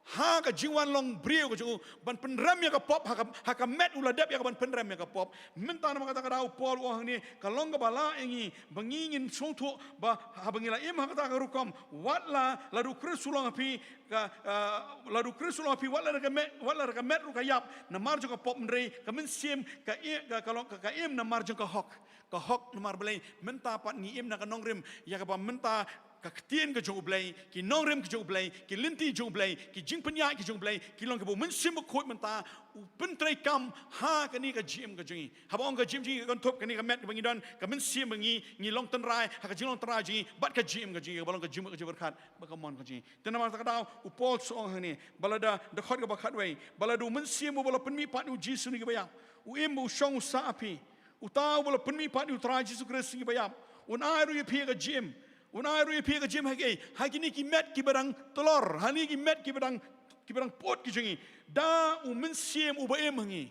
ha ka jingwan long briew ka jong u, ban pynrem ïa ka pop, ha ka, ha ka met u la dep ïa kaban pynrem ïa ka pop. Mynta namar kata ka daw u Paul u ong hangne ka long kaba lah ïa ngi ba ngi ngin sngewthuh ba haba ngi la im ha kata ka rukom, wat la, lada U Khrist u long ha phi, ka, ah, lada U Khrist u long ha phi, wat lada ka met, wat lada ka met ruh ka ïap namar jong ka pop, hynrei ka mynsiem ka i-, ka, ka long, ka, ka im namar jong ka hok. Ka hok namar balei? Mynta pat ngi im na ka nongrim ïa kaba mynta ka ktien ka jong U Blei, ki nongrim ka jong U Blei, ki lynti jong U Blei, ki jingpynïaid ka jong U Blei ki long kaba U Mynsiem Bakhuid mynta u pyntreikam ha kane ka jingim ka jong ngi. Haba ong ka jingim jong ngi, ka kynthup kane ka met kaba ngi don, ka mynsiem ba ngi, ngi long tynrai ha ka jinglong tynrai jong ngi bad ka jingim ka jong ngi, kaba long ka jingmut ka jingpyrkhat bad ka mon ka jong ngi. Te namar kata ka daw u Paul u ong hangne, ba lada, dkhot kaba khatwei, ba lada U Mynsiem uba la pynmihpat ïa U Jisu na ki baïap, u im bad u shong u sah ha phi, uta uba la pynmihpat ïa U Trai Jisu Khrist na ki baïap un ai ruh ïa phi ka jingim. Un ai ruh ïa phi ka jingim ha kiei? Ha kine ki met kiba dang tlor, ha kine ki met kiba dang, kiba dang pud ki jong ngi da U Mynsiem uba im ha ngi.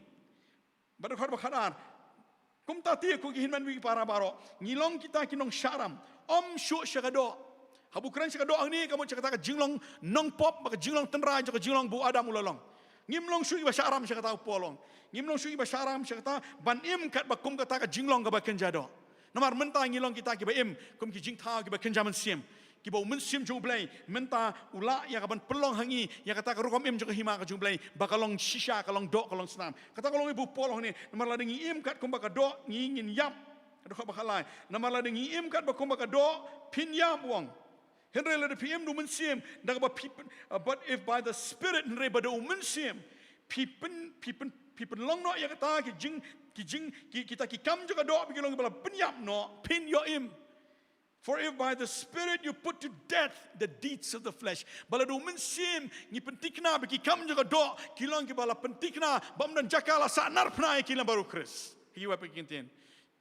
Bad dkhot ba khatar, kumta te ko ki hynmen bad ki para baroh, ngi long kita ki nongshah ram, ym shuh sha ka doh. Haba u kren sha ka doh hangne ka mut sha kata ka jinglong nongpop bad ka jinglong tynrai jong ka jinglong ba u Adam u la long. Ngim long shuh kiba shah ram sha kata, u Paul u ong. Ngim long shuh kiba shah ram sha kata ban im katba kum kata ka jinglong kaba kynja doh. Namar mynta ngi long kita kiba im kum ki jingthaw kiba kynja mynsiem, kiba U Mynsiem jong U Blei mynta u lah ïa kaban pynlong ha ngi ïa kata ka rukom im jong ka hima ka jong U Blei ba ka long shisha, ka long doh, ka long snam. Kata ka long kaba u Paul u ong hangne, namar lada ngi im katkum ba ka doh ngi ngin ïap. Dkhot ba khatlai, namar lada ngi im katba kum ba ka doh phin ïap, u ong. Hynrei lada phi im da U Mynsiem, da kaba phi pyn-, uh, but if by the Spirit, hynrei ba da U Mynsiem phi pyn-, phi pyn-, Phi pynlong noh ïa kata ki jing, ki jing, ki, kita ki kam jong ka doh ba ki long kiba la pynïap noh, phin ïoh im. For if by the Spirit you put to death the deeds of the flesh. Ba la da u mynsiem ngi pyntikna ba ki kam jong ka doh ki long kiba la pyntikna, bym don jaka la sahnarphna ïa ki lem bad u Khrist. Ki wei pa ki ktien.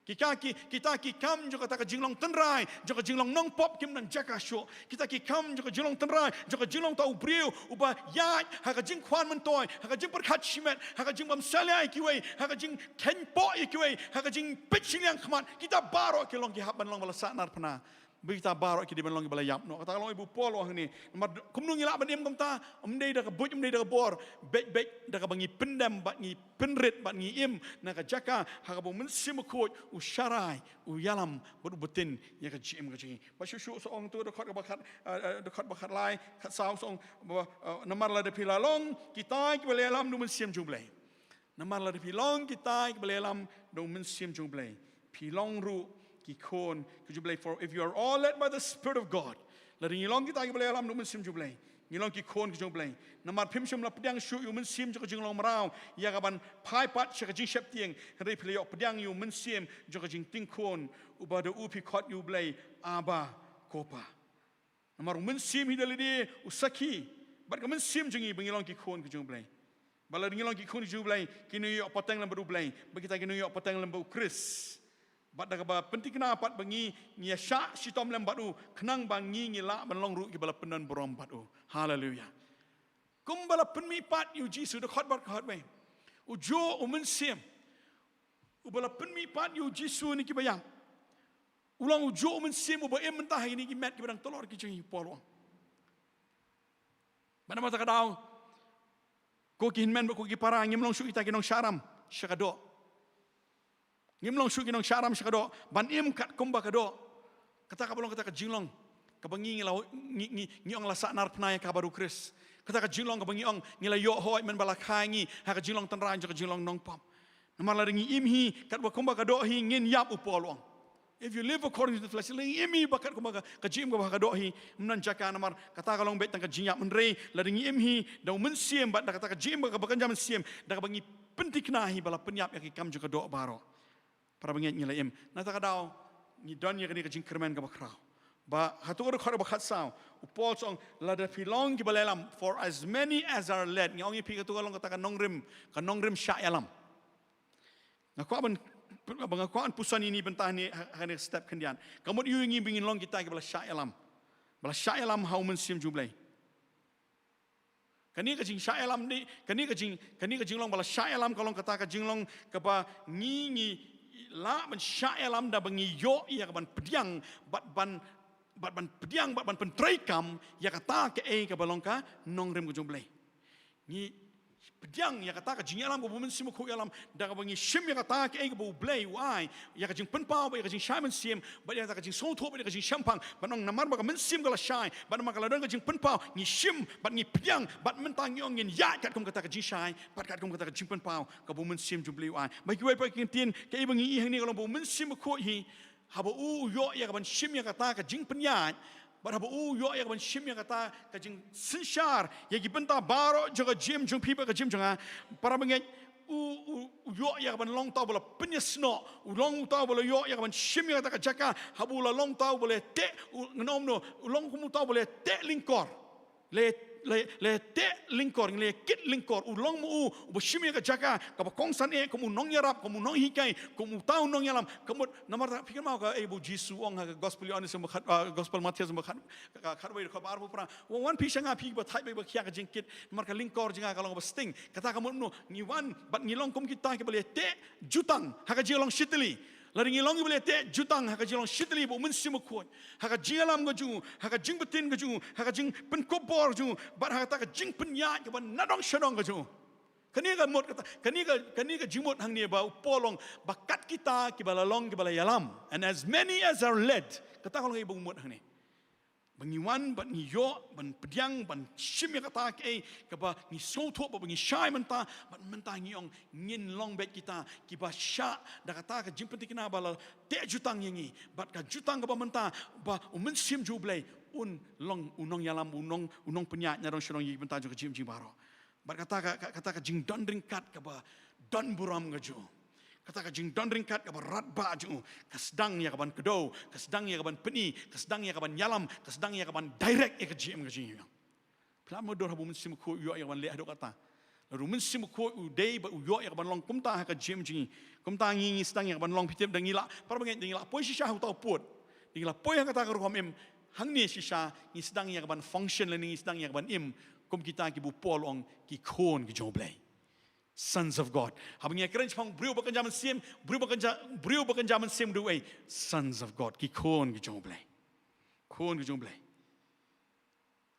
Ki ka ki, kita ki kam jong kata ka jinglong tynrai, jong ka jinglong nongpop kim don jaka shuh. Kita ki kam jong ka jinglong tynrai, jong ka jinglong uta u briew uba ïaid ha ka jingkhwan myntoi, ha ka jingpyrkhat shimet, ha ka jingbymsalia ïa kiwei, ha ka jingkheiñpoh ïa kiwei, ha ka jingpeit shiliang khmat. Kita baroh ki long ki hap ban long ba la sahnarphna. Ba kita baroh ki dei ban long kiba la ïap noh. Kata ka long ïa u Paul u ong hangne. Namar kumno ngi lah ban im kumta, ym dei da ka buit, ym dei da ka bor, beit beit da kaba ngi pyndem bad ngi pynrit bad ngi im na ka jaka ha kaba u Mynsiem Bakhuid u sharai, u ïalam bad u btin ïa ka jingim ka jong ngi. Ba shuh shuh sa ong tu dkhot kaba khat, eh, eh, dkhot ba khatlai, khatsaw sa ong ba, eh, namar lada phi la long kita kiba la ïalam da u Mynsiem jong U Blei. Namar lada phi long kita kiba la ïalam da u Mynsiem jong U Blei, phi long ruh ki khun ki jong U Blei. For if you are all led by the Spirit of God, lada ngi long kita kiba la ïalam da u Mynsiem jong U Blei, ngi long ki khun ki jong U Blei. Namar phim shym la pdiang shuh ïa u mynsiem jong ka jinglong mraw ïa kaban phai pat sha ka jingsheptieng, hynrei phi la ïoh pdiang ïa u mynsiem jong ka jingting khun, uba da u phi khot ïa U Blei, Abba, Ko Pa. Namar u Mynsiem hi da lade u sakhi bad ka mynsiem jong ngi ba ngi long ki khun ki jong U Blei. Bad lada ngi long ki khun ki jong U Blei, kin ïoh pateng lem bad U Blei, bad kita kin ïoh pateng lem bad u Khrist. Bad da kaba pyntikna pat ba ngi, ngi ïa shah shitom lem bad u, khnang ba ngi ngi lah ban long ruh kiba la pyndon burom bad u. Haleluia. Kumba la pynmih pat ïa u Jisu, dkhot bad dkhot wei, u juh u Mynsiem uba la pynmih pat ïa u Jisu na kiba ïap, u long u juh u Mynsiem uba im mynta ha kine ki met kiba dang tlot ki jong ngi, u Paul u ong. Bad namar kata ka daw, ko ki hynmen bad ko ki para, ngim long shuh kita ki nongshah ram sha ka doh. Ngim long shuh ki nongshah ram sha ka doh ban im katkum ba ka doh. Kata kaba long kata ka jinglong kaba ngi, ngi la, ngi, ngi, ngi ong la sahnarphna ïa ka bad u Khrist. Kata ka jinglong kaba ngi ong ngi la ïoh hoi mynba la kha ïa ngi ha ka jinglong tynrai jong ka jinglong nongpop. Namar lada ngi im hi katba kumba ka doh hi, ngin ïap, u Paul u ong. If you live according to the flesh, lada ngi im hi ba katkum ka, ka jingim kaba ha ka doh hi, ym don jaka, namar kata ka long beit tang ka jingïap. Hynrei lada ngi im hi da u Mynsiem bad da kata ka jingim kaba kynja mynsiem, da kaba ngi pyntikna hi ba la pynïap ïa ki kam jong ka doh baroh, para bangeit, ngi la im. Na kata ka daw ngi don ïa kane ka jingkyrmen kaba khraw. Ba ha tu ka dkhot ba khatsaw, u Paul u ong, lada phi long kiba la ïalam, for as many as are led. Nga ong ïa phi, katu ka long kata ka nongrim, ka nongrim shah ïalam. Nga kwah ban, ba nga kwah ban puson ïa ini bynta ne ha, ha ne step khyndiat. Ka mut ïa ngi ba ngin long kita kiba la shah ïalam, ba la shah ïalam ha u Mynsiem jong U Blei. Kane ka jingshah ïalam ne, kane ka jing, kane ka jinglong ba la shah ïalam ka long kata ka jinglong kaba ngi, ngi lah ban shah ïalam da ba ngi ïoh ïa ka ban pdiang bad ban, bad ban pdiang bad ban pyntreikam ïa kata kaei kaba long ka nongrim ka jong U Blei. Ngi pdiang ïa kata ka jingïalam kaba u Mynsiem Bakhuid u ïalam, da kaba ngi shim ïa kata kaei kaba U Blei u ai, ïa ka jingpynpaw bad ïa ka jingshai mynsiem bad ïa kata ka jingsngewthuh bad ïa ka jingshemphang. Ban ong namar ba ka mynsiem ka la shai, bad namar ka la don ka jingpynpaw, ngi shim bad ngi pdiang, bad mynta ngi ong ngin ïaid katkum kata ka jingshai bad katkum kata ka jingpynpaw kaba u Mynsiem jong U Blei u ai. Ba kiwei pat ki ktien, kaei ba ngi ïohi hangne ka long ba u Mynsiem Bakhuid hi, haba u, u ïoh ïa ka ban shim ïa kata ka jingpynïaid, bad haba u, u ïoh ïa ka ban shim ïa kata ka jingsynshar ïa ki bynta baroh jong ka jingim jong phi bad ka jingim jong nga, para bangeit, u, u, u ïoh ïa ka ban long uta uba la pynïasnoh, u long uta uba la ïoh ïa ka ban shim ïa kata ka jaka, haba u la long uta uba la teh, u, ngan ong kumno, u long kum uta uba la teh lyngkor. La, la, la teh lyngkor, la kit lyngkor, u long ma u uba shim ïa ka jaka kaba kongsan eh, kum u nongïarap, kum u nonghikai, kum uta u nongïalam. Ka mut namar ta, phi kynmaw kaei ba u Jisu u ong ha ka Gospel Ïoannis lyngba khat, ah, Gospel Mathaios lyngba khat, ka, khatwei, dkhot ba arphew phra. U ong, wan phi sha nga phi kiba thait bad ba khia ka jingkit, namar ka lyngkor jong nga ka long kaba sting. Kata ka mut kumno, ngi wan bad ngi long kum kita kiba la teh jutang ha ka jinglong shi tylli. Lada ngi long kiba la teh jutang ha ka jinglong shi tylli bad u Mynsiem Bakhuid, ha ka jingïalam ka jong u, ha ka jingbtin ka jong u, ha ka jingpynkup bor jong u, bad ha kata ka jingpynïaid kaba nadong shadong ka jong u. Kane ka mut kata, kane ka, kane ka jingmut hangne ba u Paul u ong ba kat kita kiba la long kiba la ïalam. And as many as are led. Kata ka long ïa ba u mut hangne. Ba ngi wan bad ngi ïoh ban pdiang, ban shim ïa kata kaei kaba ngi sngewthuh bad ba ngi shai mynta, bad mynta ngi ong ngin long beit kita kiba shah da kata ka jingpyntikna ba la teh jutang ïa ngi, bad ka jutang kaba mynta ba u Mynsiem jong U Blei un long u nongïalam, u nong, u nongpynïaid nadong shadong ïa ki bynta jong ka jingim jong ngi baroh. Bad kata ka, ka, kata ka jingdon ryngkat kaba don burom ka jong u. Kata ka jingdon ryngkat kaba radbah jong u. Ka sdang ïa kaban kdew, ka sdang ïa kaban pyni, ka sdang ïa kaban ïalam, ka sdang ïa kaban direct ïa ka jingim ka jong ngi. Phi lah ban mutdur haba u Mynsiem Bakhuid u ïoh ïa kaban leh haduh katta. Lada u Mynsiem Bakhuid u dei bad u ïoh ïa kaban long kumta ha ka jingim jong ngi. Kumta ngi, ngi sdang ïa kaban long, phi tip, da ngi lah, para bangeit, da ngi lah poi shisha ha uta u pud. Da ngi lah poi ha kata ka rukom im. Hangne shisha ngi sdang ïa kaban function lane ngi sdang ïa kaban im kum kita kiba u Paul u ong ki khun ki jong U Blei. Sons of God. Haba ngi ïakren shaphang briew ba kynja mynsiem, briew ba kynja, briew ba kynja mynsiem, u dei uei? Sons of God, ki khun ki jong U Blei. Khun ki jong U Blei.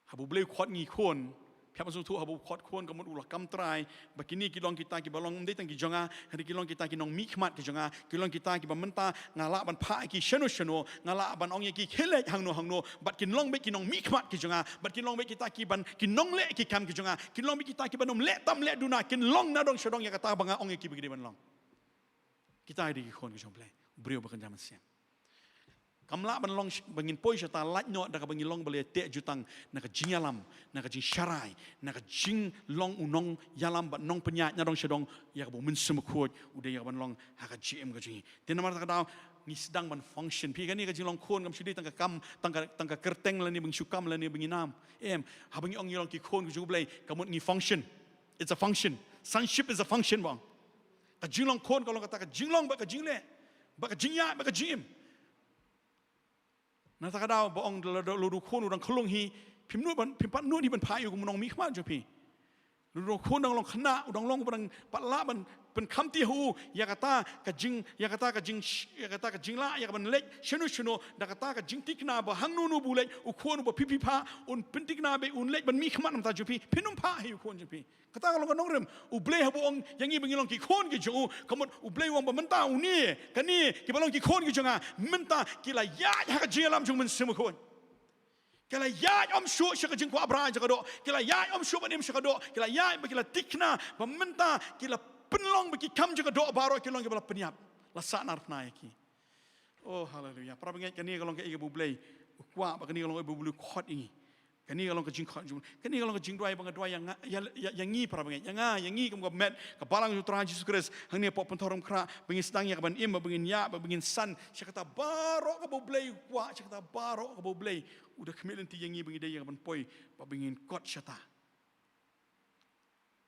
Haba U Blei u khot ngi khun, phi hap ban sngewthuh, haba u khot khun, ka mut u la kam trai ba kine ki long kita kiba long, ym dei tang ki jong nga, hynrei ki long kita ki nongmihkhmat ki jong nga, ki long kita kiba mynta nga lah ban phah ïa ki shano shano, nga lah ban ong ïa ki khie leit hangno hangno, bad kin long beit ki nongmihkhmat ki jong nga, bad kin long beit kita kiban, ki nongleh ki kam ki jong nga, kin long beit kita kiban ym leh tam leh duna, kin long nadong shadong ïa kata ba nga ong ïa ki ba ki dei ban long. Kita ki dei ki khun ki jong U Blei, briew ba kynja mynsiem. Kam lah ban long sh-, ba ngin poi shata lait noh da kaba ngin long ba la ïateh jutang na ka jingïalam, na ka jingsharai, na ka jinglong u nongïalam bad nongpynïaid nadong shadong ïa kaba u Mynsiem Bakhuid u dei ïa kaban long ha ka jingim ka jong ngi. Te namar kata ka daw ngi sdang ban function. Phi, kane ka jinglong khun kam shu dei tang ka kam, tang ka, tang ka kyrteng lane ba ngi shu kam lane ba ngi nam. Em, haba ngi ong ngi long ki khun ki jong U Blei, ka mut ngi function. It's a function. Sonship is a function, ba ong. Ka jinglong khun ka long kata ka jinglong bad ka jingleh, bad ka jingïaid bad ka jingim. Na kata ka daw ba ong lada, lada u khun u dang khyllung hi, phim nud ban, phim pat nud hi ban phah ïa u kum u nongmihkhmat jong phi. Lada u khun u dang long khynnah, u dang long uba dang pat lah ban pynkham ti ha u ïa kata ka jing, ïa kata ka jing, ïa kata ka jinglah ïa kaban leit shano shano, da kata ka jingthikna ba hangno hangno ba u leit, u khun uba phi phi phah un pynthikna beit, un leit ban mihkhmat namar jong phi, phin ym phah hi ïa u khun jong phi. Kata ka long ka nongrim. U Blei haba u ong ïa ngi ba ngi long ki khun ki jong u, ka mut U Blei u ong ba mynta une, kane, kiba long ki khun ki jong nga, mynta ki la ïaid ha ka jingïalam jong u Mynsiem Bakhuid. Ki la ïaid ym shuh sha ka jingkwah brai jong ka doh, ki la ïaid ym shuh ban im sha ka doh, ki la ïaid ba ki la thikna ba mynta ki la pynlong ba ki kam jong ka doh baroh ki long kiba la pynïap, la sahnarphna ïa ki. Oh, haleluya. Para bangeit, kane ka long kaei kaba U Blei u kwah, bad kane ka long kaei ba U Blei u khot ïa ngi. Kane ka long ka jingkhot jong, kane ka long ka jingduwai ba nga duwai ïa nga, ïa, ïa, ïa ngi para bangeit, ïa nga, ïa ngi kum ka met ka balang jong U Trai Jisu Khrist hangne hapoh Pynthorumkhrah, ba ngin sdang ïa kaban im, ba ngin ïaid, ba ngin san sha kata baroh kaba U Blei u kwah, sha kata baroh kaba U Blei u da khmih lynti ïa ngi ba ngi dei ïa kaban poi, ba ngin kot shata.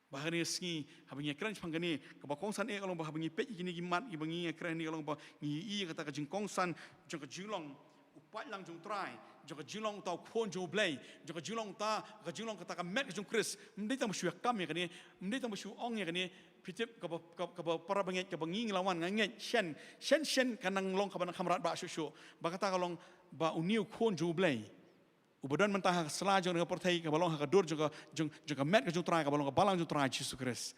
Ba ha kane ka sngi haba ngi ïakren shaphang kane, kaba kongsan eh ka long ba haba ngi peit ïa kine ki mat kiba ngi ïakren hangne, ka long ba ngi ïohi ïa kata ka jingkongsan jong ka jinglong u paidlang jong U Trai, jong ka jinglong uta u khun jong U Blei, jong ka jinglong uta, ka jinglong kata ka met ka jong U Khrist. Ym dei tang ba shu ïakam ïa kane, ym dei tang ba shu ong ïa kane, phi tip, kaba, kaba, kaba para bangeit, kaba ngi ngi la wan, nga ngeit shen, shen, shen ka nang long kaba nang kham radbah shuh shuh. Ba kata ka long ba une u khun jong U Blei uba don mynta ha ka sla jong ka pyrthei, kaba long ha ka dur jong ka, jong, jong ka met ka jong U Trai, kaba long ka balang jong U Trai Jisu Khrist,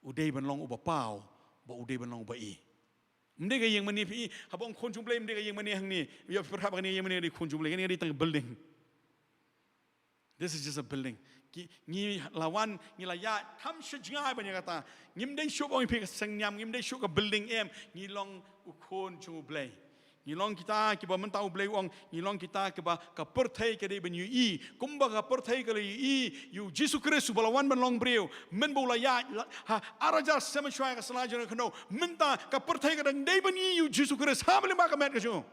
u dei ban long uba paw, bad u dei ban long uba ïeit. Ym dei ka ïing mane phi, haba ong khun jong U Blei, ym dei ka ïing mane hangne. Ïa phi pyrkhat ba kane ïing mane dei khun jong U Blei, kane dei tang ka building. This is just a building. Ki, ngi la wan, ngi la ïaid kham sha jngai ban ïa kata. Ngim dei shuh, ong ïa phi, ka seng niam, ngim dei shuh ka building, em, ngi long u khun jong U Blei. Ngi long kita kiba mynta U Blei u ong, ngi long kita kiba ka pyrthei ka dei ban ïohi. Kumba ka pyrthei ka la ïohi ïa u Jisu Khrist uba la wan ban long briew, mynba u la ïaid la, ha, ar hajar snem mynshuwa ha ka sla jong ka khyndew. Mynta ka pyrthei ka dang dei ban ïohi ïa u Jisu Khrist ha ba lyngba ka met ka jong u.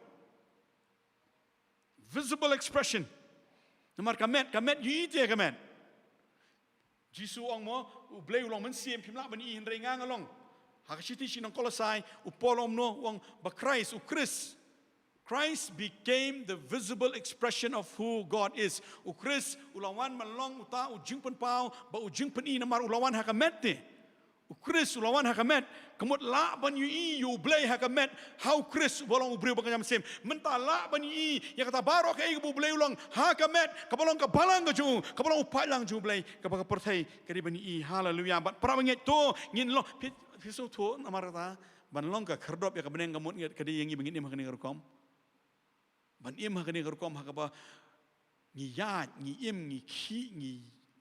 Visible expression. Namar ka met, ka met ïohi te ka met. Jisu u ong mo, U Blei u long mynsiem, phim lah ban ïohi, hynrei nga nga long. Ha ka shithi sha ki nong Kolosai, u Paul u ong mo, u ong ba Christ, u Khrist. Christ became the visible expression of who God is. U Khrist u la wan ban long uta u jingpynpaw bad u jingpyni, namar u la wan ha ka met te. U Khrist u la wan ha ka met, ka mut lah ban ïohi ïa U Blei ha ka met, ha u Khrist uba long u briew ba kynja mynsiem. Mynta lah ban ïohi ïa kata baroh kaei kaba U Blei u long ha ka met, kaba long ka balang ka jong u, kaba long u paidlang jong U Blei, kaba ka pyrthei ka dei ban ïohi. Haleluya. Bad para bangeit, to ngin long, phi, phi sngewthuh namar kata ban long ka khyrdop ïa ka bneng, ka mut ngi, ka dei ïa ngi ba ngin im ha kane ka rukom. Ban im ha kane ka rukom ha kaba ngi ïaid, ngi im, ngi khih, ngi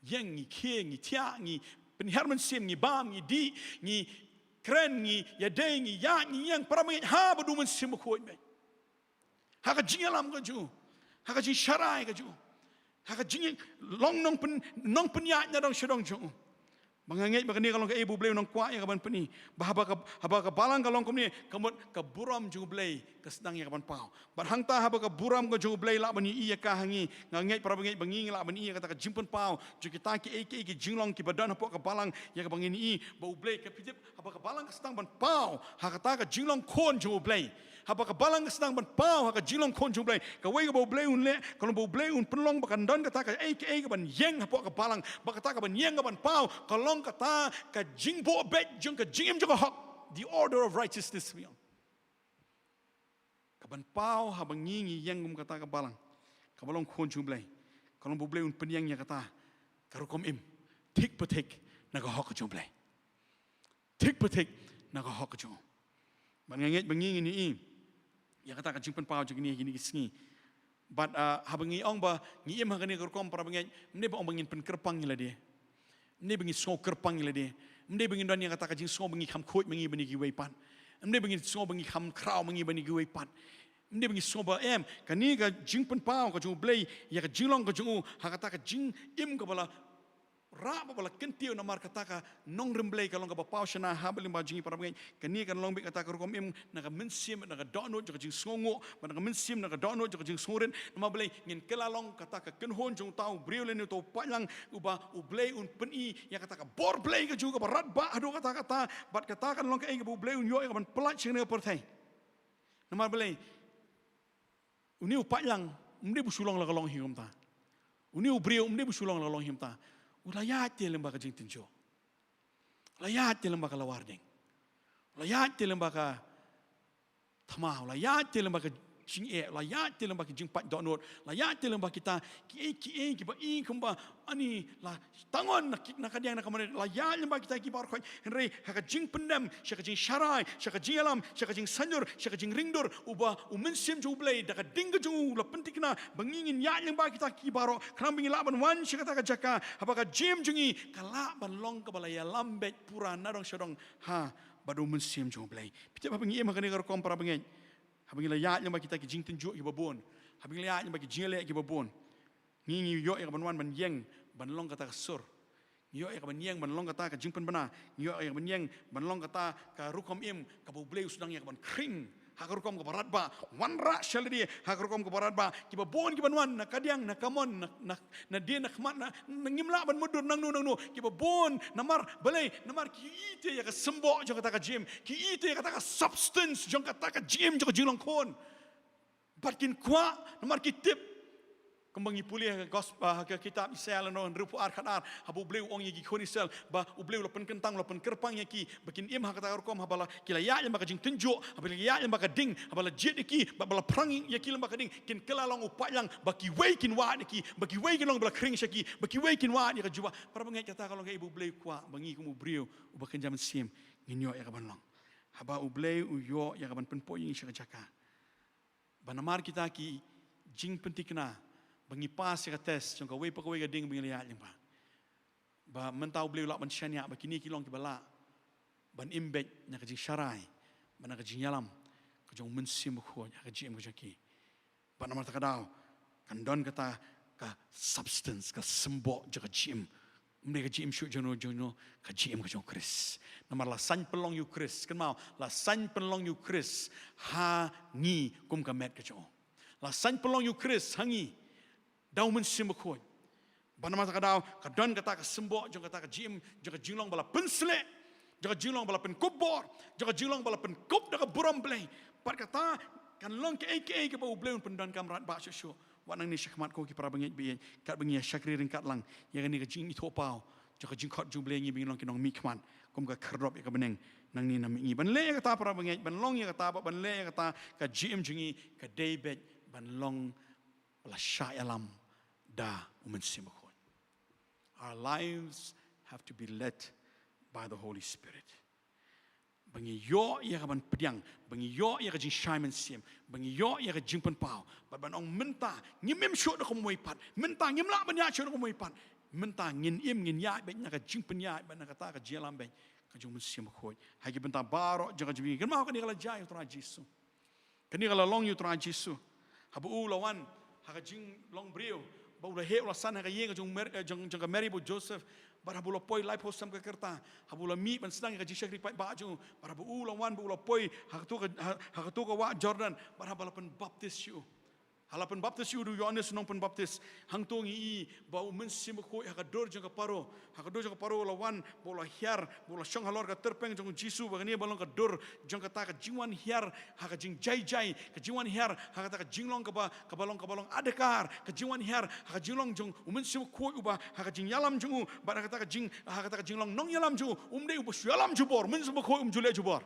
ïeng, ngi khie, ngi thiah, ngi pynhiar mynsiem, ngi bam, ngi dih, ngi kren, ngi ïadei, ngi ïaid, ngi ïeng, para bangeit, ha ba u Mynsiem Bakhuid beit. Ha ka jingïalam ka jong u, ha ka jingsharai ka jong u, ha ka jinglong nongpyn, nongpynïaid nadong shadong jong u. Ba nga ngeit ba kane ka long kaei ba U Blei u nang kwah ïa ka ban pyni. Ba haba ka, haba ka balang ka long kumne, ka mut ka burom jong U Blei ka sdang ïa ka ban paw. Bad hangta haba ka burom ka jong U Blei lah ban ïohi ïa ka ha ngi, nga ngeit, para bangeit, ba ngi lah ban ïohi ïa kata ka jingpynpaw jong kita kiei kiei ki jinglong kiba don hapoh ka balang ïa kaba ngin ïohi ba U Blei, ka phi tip, haba ka balang ka sdang ban paw ha kata ka jinglong khun jong U Blei. Haba ka balang ka sdang ban paw ha ka jinglong khun jong U Blei, kawei kaba U Blei un leh ka long ba U Blei un pynlong ba kan don kata kaei kaei ka ban ïeng hapoh ka balang. Ba kata ka ban ïeng ka ban paw ka long kata ka jingbuh beit jong ka jingim jong ka hok, the order of righteousness, we all. Ka ban paw haba ngi ngi ïeng kum kata ka balang kaba long khun jong U Blei, ka long ba U Blei un pynïeng ïa kata ka rukom im thik pa thik na ka hok ka jong U Blei. Thik pa thik na ka hok ka jong U. Bad nga ngeit ba ngi ngin ïohi ïa kata ka jingpynpaw jong kine kine ki sngi. Bad, ah, haba ngi ong ba ngi im ha kane ka rukom, para bangeit, ym dei ba ong ba ngin pynkyrpang ïa lade. Ym dei ba ngin sngew kyrpang ïa lade. Ym dei ba ngin don ïa kata ka jingsngew ba ngi kham khuid ma ngi bad kiwei pat. Ym dei ba ngin sngew ba ngi kham khraw ma ngi bad kiwei pat. Ym dei ba ngin sngew ba, em, kane ka jingpynpaw ka jong U Blei ïa ka jinglong ka jong U ha kata ka jingim kaba la rah bad ba la kyntiew namar kata ka nongrim Blei ka long kaba paw shynna ha ba lyngba jong ngi, para bangeit. Kane kan long beit kata ka rukom im na ka mynsiem, na ka dohnud jong ka jingsngewnguh, bad na ka mynsiem, na ka dohnud jong ka jingsngewrit. Namar balei? Ngin kylla long kata ka kynhun jong uta u briew lane uta u paidlang uba U Blei un pyni ïa kata ka bor Blei ka jong U kaba radbah haduh katta katta. Bad kata kan long kaei kaba U Blei un ïoh ïa ka ban pyllait sha kane ka pyrthei. Namar balei? Une u paidlang ym dei ba u shu long la ka long hi kumta. Une u briew ym dei ba u shu long la ka long hi kumta. U la ïaid te lyngba ka jingtynjuh. U la ïaid te lyngba ka lawar ding. U la ïaid te lyngba ka thma, u la ïaid te lyngba ka jingeh, u la ïaid te lyngba ka jingpait dohnud, u la ïaid te lyngba kita kiei kiei kiba i kumba ani la tang on na ki, na kadiang na kamon, la ïaid lyngba kita ki baroh khoit. Hynrei ha ka jingpyndem sha ka jingsharai, sha ka jingïalam, sha ka jingsanjur, sha ka jingringdur, uba u Mynsiem jong U Blei da ka ding ka jong U la pynthikna ba ngi ngin ïaid lyngba kita ki baroh, khnang ba ngin lah ban wan sha kata ka jaka haba ka jingim jong ngi ka lah ban long kaba la ïalam beit pura na dong sha dong ha bad u Mynsiem jong U Blei. Phi tip, haba ngi im ha kane ka rukom, para bangeit, haba ngi la ïaid lyngba kita ki jingtynjuh kiba bun, haba ngi la ïaid lyngba ki jingïaleh kiba bun, ngi, ngi ïoh ïa ka ban wan ban ïeng ban long kata ka sur. Ngi ïoh ïa ka ban ïeng ban long kata ka jingpynbna. Ngi ïoh ïa ka ban ïeng ban long kata ka rukom im kaba U Blei u sdang ïa ka ban khring ha ka rukom kaba radbah. Wanrah sha lade ha ka rukom kaba radbah. Kiba bun kiban wan na kadiang, na kamon, na, na, na die, na khmat, na, na ngim lah ban mutdur nangno nangno. Kiba bun namar balei? Namar ki ïohi te ïa ka symboh jong kata ka jingim. Ki ïohi te ïa kata ka substance jong kata ka jingim jong ka jinglong khun. Bad kin kwah namar ki tip. Kumba ngi pule ha ka gosp-, ha ka kitab Isaïah lynnong hynriewphew ar khatar, haba U Blei u ong ïa ki khun Israel ba U Blei u la pynkyntang, u la pynkyrpang ïa ki ba kin im ha kata ka rukom, haba la ki la ïaid lyngba ka jingtynjuh, haba la ïaid lyngba ka ding, haba la jied ïa ki, ba, ba la phrang ïa ki lyngba ka ding, kin kylla long u paidlang ba kiwei kin wad ïa ki, ba kiwei kin long ba la khring sha ki, ba kiwei kin wad ïa ka jubab. Para bangeit, kata ka long kaei ba U Blei u kwah ba ngi kum u briew uba kynja mynsiem ngin ïoh ïa ka ban long. Haba U Blei u ïoh ïa ka ban pynpoi ïa ngi sha ka jaka ba namar kita ki jingpynthikna ba ngi pass ïa ka test jong kawei pa kawei ka ding ba ngi la ïaid lyngba, ba mynta U Blei u lah ban shaniah ba kine ki long kiba lah ban im beit na ka jingsharai bad na ka jingïalam ka jong u Mynsiem Bakhuid ha ka jingim ka jong ki. Bad namar kata ka daw kan don kata ka substance, ka symboh jong ka jingim. Ym dei ka jingim shuh jongno jongno, ka jingim ka jong u Khrist. Namar la saiñ pynlong ïa u Khrist, kynmaw, la saiñ pynlong ïa u Khrist ha ngi kum ka met ka jong u. La saiñ pynlong ïa u Khrist ha ngi da u Mynsiem Bakhuid. Bad namar kata ka daw ka don kata ka symboh jong kata ka jingim, jong ka jinglong ba la pynsleh, jong ka jinglong ba la pynkup bor, jong ka jinglong ba la pynkup da ka burom Blei. Bad kata kan long kaei kaei kaba U Blei un pyndonkam radbah shuh shuh. Wat nangne shakhmat, ko ki para bangeit ba ïeit, katba ngi ïa shakri ryngkat lang ïa kane ka jingithuhpaw jong ka jingkhot jong U Blei, ngi ba ngin long ki nongmihkhmat kum ka khyrdop ïa ka bneng nangne na mihngi. Ban leh ïa kata, para bangeit, ban long ïa kata, bad ban leh ïa kata, ka jingim jong ngi ka dei beit ban long ba la shah ïalam da u Mynsiem Bakhuid. Our lives have to be led by the Holy Spirit. Ba ngi ïoh ïa ka ban pdiang, ba ngi ïoh ïa ka jingshai mynsiem, ba ngi ïoh ïa ka jingpynpaw. Bad ban ong mynta ngim im shuh da kumwei pat, mynta ngim lah ban ïaid shuh da kumwei pat. Mynta ngin im, ngin ïaid beit na ka jingpynïaid bad na kata ka jingïalam beit ka jong u Mynsiem Bakhuid ha ki bynta baroh jong ka jingim. Kynmaw, kane ka la jia ïa u Trai Jisu. Kane ka la long ïa u Trai Jisu haba u la wan ha ka jinglong briew. Ba u la heh u la san ha ka ïing ka jong Mer-, eh, jong, jong ka Mary bad u Joseph. Bad haba u la poi laiphew snem ka rta, haba u la mih ban sdang ïa ka jingshakri paidbah jong u, bad haba u la wan, ba u la poi ha kato ka, ha, ha kato ka wah Jordan, bad haba la pynbaptis ïa u. Ha la pynbaptis ïa u da u Ïohannes u nongpynbaptis. Hangto ngi i ba u Mynsiem Bakhuid ha ka dur jong ka Paro, ha ka dur jong ka Paro u la wan, ba u la hiar, ba u la shong halor ka tyrpeng jong u Jisu, ba kane ba long ka dur jong kata ka jingwan hiar ha ka jingjai jai, ka jingwan hiar ha kata ka jinglong kaba, kaba long, kaba long adkar, ka jingwan hiar ha ka jinglong jong u Mynsiem Bakhuid uba ha ka jingïalam jong u, bad ha kata ka jing, ha kata ka jinglong nongïalam jong u, um dei uba shu ïalam jubor, Mynsiem Bakhuid um ju leh jubor.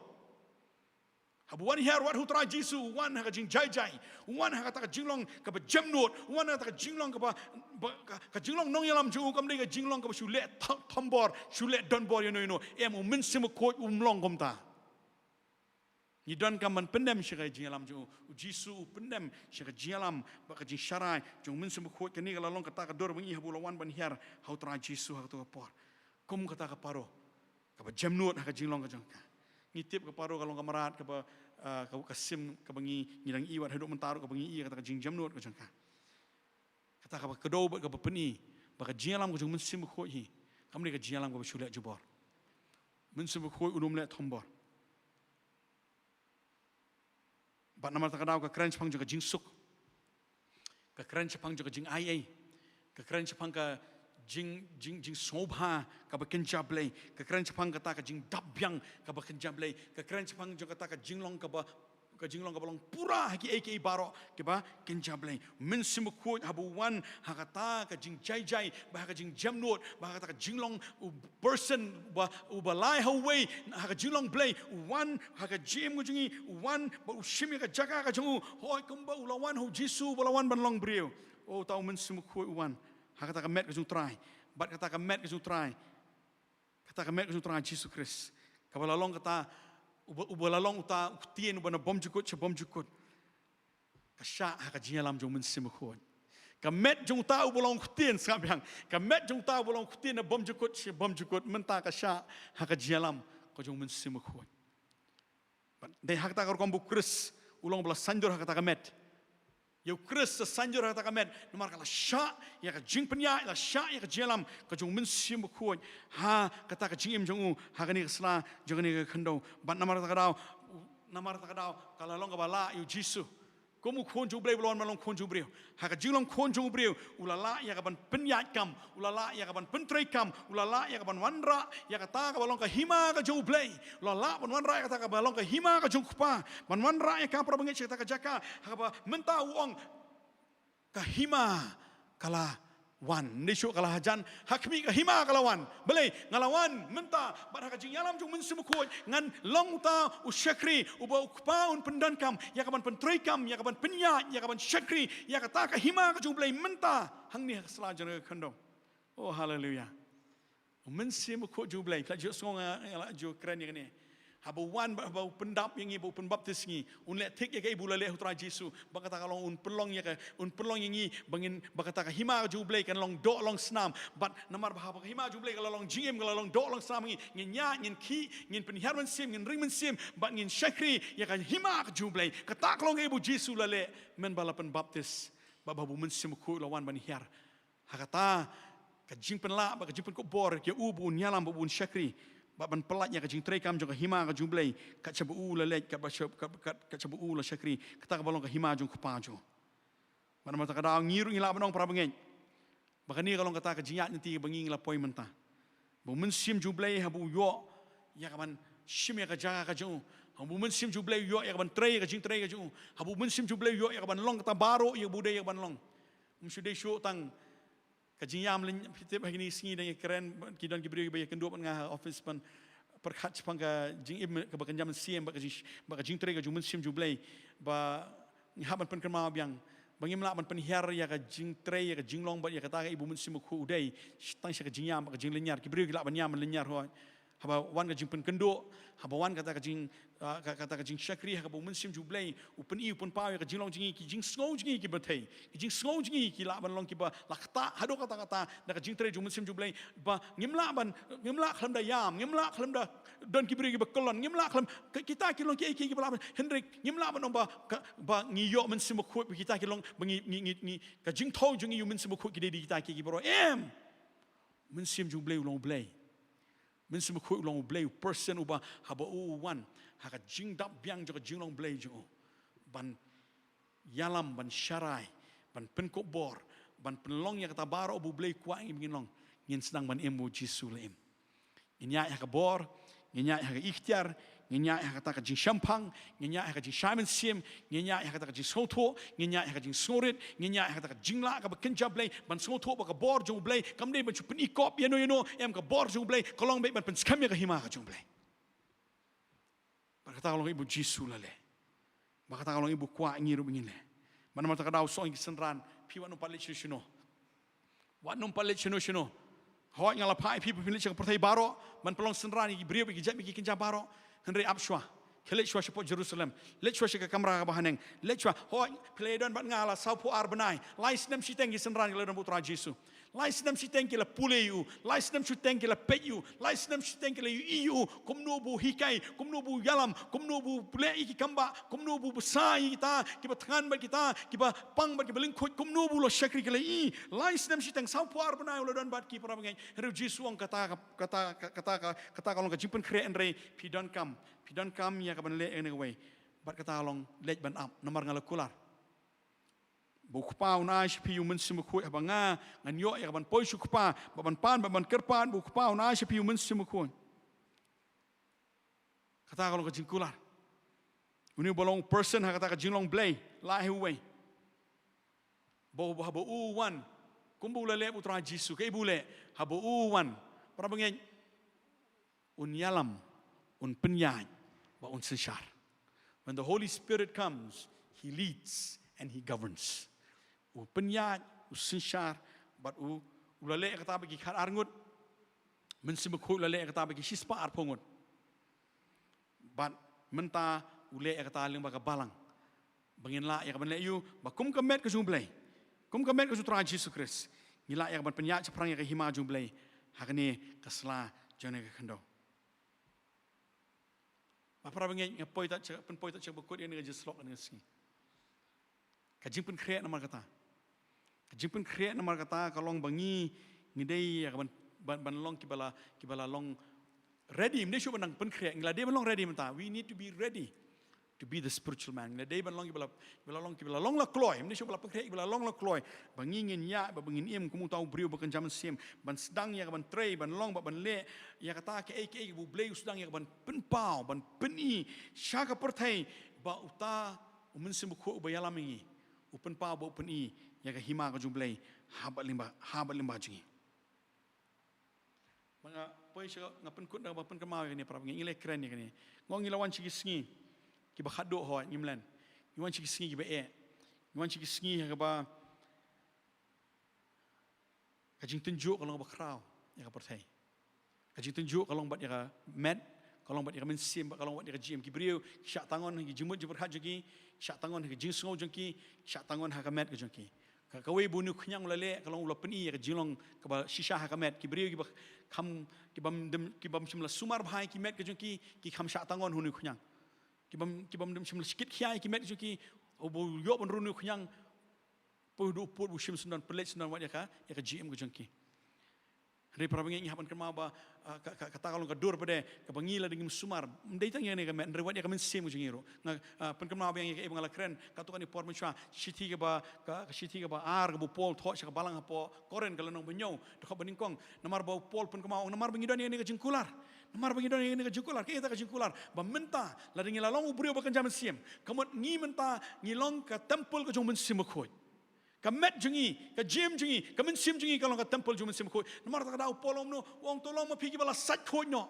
Haba u wan hiar wat ha u Trai Jisu, u wan ha ka jingjai jai, u wan ha kata ka jinglong kaba jemnud, u wan ha kata ka jinglong kaba, ba, ka, ka jinglong nongïalam jong u, kam dei ka jinglong kaba shu leh tho-, thombor, shu leh donbor ïano ïano. Em, u Mynsiem Bakhuid um long kumta. Ngi donkam ban pyndem sha ka jingïalam jong u. U Jisu u pyndem sha ka jingïalam bad ka jingsharai jong u Mynsiem Bakhuid. Kane ka la long kata ka dur ba ngi i haba u la wan ban hiar ha u Trai Jisu ha kato ka por. Kum kata ka Paro kaba jemnud ha ka jinglong ka jong ka. Ngi tip ka Paro ka long ka mrad kaba, ah, ka, ka sim kaba ngi, ngi dang i wat haduh mynta ruh kaba ngi i kata ka jingjemnud ka jong ka. Kata kaba kdew bad kaba pyni ba ka jingïalam ka jong u Mynsiem Bakhuid hi kam dei ka jingïalam kaba shu leh jubor. Mynsiem Bakhuid um leh thombor. Bad namar kata ka daw ka kren shaphang jong ka jingsuk. Ka kren shaphang jong ka jingaiei. Ka kren shaphang ka jing, jing, jingsngewbha kaba kynja Blei. Ka kren shaphang kata ka jingdap biang kaba kynja Blei. Ka kren shaphang jong kata ka jinglong kaba, ka jinglong kaba long pura ha kiei kiei baroh kiba kynja Blei. Mynsiem Bakhuid haba u wan ha kata ka jingjai jai, ba ha ka jingjemnud, ba ha kata ka jinglong u person, ba, uba lai ha uwei, ha ka jinglong Blei, u wan ha ka jingim ka jong ngi, u wan bad u shim ïa ka jaka ka jong u, hooid kumba u la wan ha u Jisu, ba la wan ban long briew. O, uta u Mynsiem Bakhuid u wan ha kata ka met ka jong u Trai, bad kata ka met ka jong u Trai, kata ka met ka jong u Trai Jisu Khrist, kaba la long kata, uba, uba la long uta u ktien uba na bymjukut sha bymjukut. Ka shah ha ka jingïalam jong u Mynsiem Bakhuid. Ka met jong uta uba long ktien, sngap biang. Ka met jong uta uba long ktien na bymjukut sha bymjukut, mynta ka shah ha ka jingïalam ka jong u Mynsiem Bakhuid. Bad dei ha kata ka rukom ba u Khrist u long ba la saiñdur ha kata ka met. Ïa u Khrist la saiñdur ha kata ka met namar ka la shah ïa ka jingpynïaid, la shah ïa ka jingïalam ka jong u Mynsiem Bakhuid ha kata ka jingim jong u, ha kane ka sla jong kane ka khyndew. Bad namar kata ka daw, namar kata ka daw ka la long kaba lah ïa u Jisu. Kum u Khun jong u Blei ba la wan ban long Khun jong u briew. Ha ka jinglong Khun jong u briew, u la lah ïa ka ban pynïaid kam, u la lah ïa ka ban pyntreikam, u la lah ïa ka ban wanrah ïa kata kaba long ka hima ka jong u Blei. U la lah ban wanrah ïa kata kaba long ka hima ka jong u Kpa, ban wanrah ïa ka, para bangeit, sha kata ka jaka ha kaba mynta u ong, ka hima ka la wan. Ym dei shuh ka la hajan, ha khmih ka hima ka la wan. Balei? Nga la wan mynta, bad ha ka jingïalam jong u Mynsiem Bakhuid ngan long uta u shakri uba u Kpa un pyndonkam ïa ka ban pyntreikam, ïa ka ban pynïaid, ïa ka ban shakri ïa kata ka hima ka jong u Blei mynta hangne ha ka sla jong ka khyndew. Oh, haleluya. U Mynsiem Bakhuid jong u Blei, phi la ju sngew nga, nga la ju kren ïa kane. Haba u wan, ba, ba u pyndap ïa ngi, ba u pynbaptis ngi, un leh thik ïa kaei ba u la leh ha u Trai Jisu. Ba kata ka long un pynlong ïa ka, un pynlong ïa ngi ba ngin, ba kata ka hima ka jong u Blei kan long doh long snam. Bad namar ba haba ka hima jong u Blei ka la long jingim, ka la long doh long snam, ngi, ngin ïaid, ngin khih, ngin pynhiar mynsiem, ngin ring mynsiem, bad ngin shakri ïa ka hima ka jong u Blei. Kata ka long kaei ba u Jisu u la leh mynba la pynbaptis. Bad ba haba u Mynsiem Bakhuid u la wan ban hiar ha kata ka jingpynlah bad ka jingpynkupbor ïa u ba un ïalam, ba un shakri, bad ban pyllait ïa ka jingtreikam jong ka hima ka jong u Blei, kat shaba u la leit, kat ba shab, kat, kat, kat shaba u la shakri, kata kaba long ka hima jong u Kpa jong u. Bad namar kata ka daw ngi ruh ngi lah ban ong, para bangeit, ba kane ka long kata ka jingïaid lynti ba ngi ngi la poi mynta. Ba u Mynsiem jong u Blei haba u ïoh ïa ka ban shim ïa ka jaka ka jong u, haba u Mynsiem jong u Blei u ïoh ïa ka ban trei ïa ka jingtrei ka jong u, haba u Mynsiem jong u Blei u ïoh ïa ka ban long kata baroh ïa ba u dei ïa ka ban long. Ym shu dei shuh tang ka jingïam lyn-, phi tip ha kine ki sngi dang ïakren, ki don ki briew kiba ïakynduh bad nga ha office ban pyrkhat shaphang ka jingim kaba kynja mynsiem bad ka jing, bad ka jingtrei ka jong u Mynsiem jong u Blei. Ba ngi hap ban pynkynmaw biang ba ngim lah ban pynhiar ïa ka jingtrei, ïa ka jinglong bad ïa kata kaei ba u Mynsiem Bakhuid u dei tang sha ka jingïam bad ka jinglynñiar. Ki briew ki lah ban ïam ban lynñiar, hooid. Haba wan ka jingpynkynduh, haba wan kata ka jing, ah, ka-, kata ka jingshakri, haba u Mynsiem jong U Blei u pyni, u pynpaw ïa ka jinglong jong ngi, ki jingsngew jong ngi ki bthei, ki jingsngew jong ngi ki lah ban long kiba la ktah haduh katta katta da ka jingtrei jong u Mynsiem jong U Blei, ba ngim lah ban, ngim lah khlem da ïam, ngim lah khlem da don ki briew kiba kyllon, ngim lah khlem, ki-, kita ki long kiei kiei kiba lah ban, hynrei ngim lah ban ong ba ka, ba ngi ïoh Mynsiem Bakhuid ba kita ki long, ba ngi, ngi, ngi, ngi, ka jingthew jong ngi ïa u Mynsiem Bakhuid ki dei da kita kiei kiei baroh. Em. Mynsiem jong U Blei u long U Blei. Mynsiem Bakhuid u long U Blei, u person uba haba u wan ha ka jingdap biang jong ka jinglong Blei jong u, ban ïalam, ban sharai, ban pynkup bor, ban pynlong ïa kata baroh ba U Blei u kwah ïa ngi ban long, ngin sdang ban im ba u Jisu u la im. Ngin ïaid ha ka bor, ngin ïaid ha ka iktiar, ngin ïaid ha kata ka jingshemphang, ngin ïaid ha ka jingshai mynsiem, ngin ïaid ha kata ka jingsngewthuh, ngin ïaid ha ka jingsngewrit, ngin ïaid ha kata ka jinglah kaba kynja Blei, ban sngewthuh ba ka bor jong U Blei kam dei ban shu pyni kop ïano ïano, em, ka bor jong U Blei ka long beit ban pynskhem ïa ka hima ka jong U Blei. Bad kata ka long kaba u Jisu u la leh. Bad kata ka long kaba u kwah ïa ngi ruh ba ngin leh. Namar kata ka daw shu ong ïa ki synran, phi wat nym pat leit shano shano. Wat nym pat leit shano shano. Hooid, nga la phah ïa phi ba phin leit sha ka pyrthei baroh ban pynlong synran ïa ki briew, ïa ki jait, ïa ki kynja baroh. Hynrei ap shuwa. Khie leit shuwa shapoh Jerusalem. Leit shuwa sha ka kamra kaba haneng. Leit shuwa. Hooid, phi la ïadon bad nga la sawphew ar bnai. Lai snem shiteng ki synran ki la don bad u Trai Jisu. Lai snem shiteng ki la pule ïa u. Lai snem shiteng ki la peit ïa u. Lai snem shiteng ki la ïohi ïa u. Kumno ba u hikai, kumno ba u ïalam, kumno ba u leh ïa ki kam bah, kumno ba u bsa ïa kita kiba thngan bad kita kiba pang bad kiba lyngkhuid, kumno ba u la shakri, ki la ïohi. Lai snem shiteng, sawphew ar bnai u la don bad ki, para bangeit. Hynrei u Jisu u ong kata ka, kata ka, kata ka, kata ka long ka jingpynkhreh, hynrei phi donkam, phi donkam ïa kaban leh ïa kane kawei. Bad kata ka long leit ban ap, namar nga la kular. Ba u Kpa un ai sha phi ïa u Mynsiem Bakhuid, haba nga ngan ïoh ïa kaban poi sha u Kpa, bad ban pan, bad ban kyrpad, ba u Kpa un ai sha phi ïa u Mynsiem Bakhuid. Kata ka long ka jingkular. Une uba long person ha kata ka jinglong Blei, la hi uwei. Ba, ba, haba u wan, kumba u la leh bad u Trai Jisu, kaei ba u leh, haba u wan, para bangeit, un ïalam, un pynïaid, bad un synshar. When the Holy Spirit comes, he leads and he governs. U pynïaid, u synshar, bad u, u la leh ïa kata bad ki khatar ngut. Mynsiem Bakhuid u la leh ïa kata bad ki shispah arphew ngut. Bad mynta u leh ïa kata lyngba ka balang. Ba ngin lah ïa kaban leh ïa u, ba kum ka met ka jong u Blei, kum ka met ka jong u Trai Jisu Khrist, ngi lah ïa kaban pynïaid shaphrang ïa ka hima jong u Blei ha kane ka sla jong kane ka khyndew. Bad para bangeit, nga poi tad sha, pynpoi tad sha bakut ïa kane ka jingsyllok kane ka sngi. Ka jingpynkhreh namar kata. Ka jingpynkhreh namar kata ka long ba ngi, ngi dei ïa kaban, ban, ban long kiba la, kiba la long ready, ym dei shuh ban nang pynkhreh, ngi la dei ban long ready mynta. We need to be ready to be the spiritual man. Ngi la dei ban long kiba la, kiba la long, kiba la long la kloi, ym dei shuh ba la pynkhreh, kiba la long la kloi. Ba ngi ngin ïaid, ba, ba ngin im kum uta u briew ba kynja mynsiem, ban sdang ïa kaban trei, ban long, ba ban leh ïa kata kaei kaei ba u Blei u sdang ïa kaban pynpaw, ban pyni sha ka pyrthei, ba uta u Mynsiem Bakhuid uba ïalam ïa ngi u pynpaw, ba u pyni ïa ka hima ka jong u Blei ha bad lyngba, ha bad lyngba jong ngi. Ba nga poi sha, nga pynkut da kaba pynkynmaw ïa kane, para bangeit, ngi la kren ïa kane. Nga ong ngi la wan sha ki sngi kiba khatduh, hooid, ngim len. Ngi wan sha ki sngi kiba eh. Ngi wan sha ki sngi ha kaba ka jingtynjuh ka long kaba khraw ïa ka pyrthei. Ka jingtynjuh ka long bad ïa ka met, ka long bad ïa ka mynsiem, bad ka long bad ïa ka jingim. Ki briew ki shah tang on ha ki jingmut jingpyrkhat jong ki, ki shah tang on ha ki jingsngew jong ki, ki shah tang on ha ka met ka jong ki. Ka, kawei ba une u khñiang u la leh ka long u la pyni ïa ka jinglong kaba shisha ha ka met. Ki briew kiba kham, kibym dem, kibym shym la sumar bha ïa ki met ka jong ki, ki kham shah tang on ha une u khñiang. Kibym, kibym dem shym la shakit khia ïa ki met ka jong ki, u ba ïoh ban rung une u khñiang, poi haduh u pud, u shim syndon, pynleit syndon wat ïa ka, ïa ka jingim ka jong ki. Hynrei para bangeit, ngi hap ban kynmaw ba, ah, ka, ka, kata ka long ka dur pat de kaba ngi lada ngim sumar, ym dei tang ïa kane ka met, hynrei wat ïa ka mynsiem ka jong ngi ruh. Nga, ah, pynkynmaw biang ïa kaei ba nga la kren katto katne por mynshuwa. Shithi kaba, ka, ka shithi kaba ar kaba u Paul u thoh sha ka balang hapoh Korinth, ka lynnong ba hynñiew, dkhot ba nyngkong. Namar ba u Paul u pynkynmaw, namar ba ngi don ïa kane ka jingkular. Namar ba ngi don ïa kane ka jingkular. Kaei kata ka jingkular? Ba mynta lada ngi la long u briew ba kynja mynsiem, ka mut ngi mynta ngi long ka templ ka jong u Mynsiem Bakhuid. Ka met jong ngi, ka jingim jong ngi, ka mynsiem jong ngi ka long ka templ jong u Mynsiem Bakhuid. Namar kata ka daw u Paul u ong kumno? U ong to long ma phi kiba la sait khuid noh.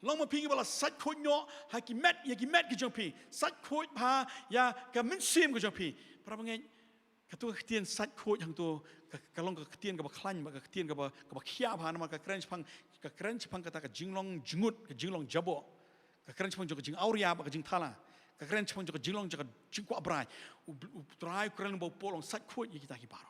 Long ma phi kiba la sait khuid noh ha ki met, ïa ki met ki jong phi. Sait khuid bha ïa ka mynsiem ka jong phi. Para bangeit, kato ka ktien sait khuid hangto ka, ka long ka ktien kaba khlaiñ, bad ka ktien kaba, kaba khia bha, namar ka kren shaphang, ka kren shaphang kata ka jinglong jngut, ka jinglong jaboh. Ka kren shaphang jong ka jingawria bad ka jingthala. Ka kren shaphang jong ka jinglong jong ka jingkwah brai. U, U Trai u kren ba u Paul u ong sait khuid ïa kita ki baroh.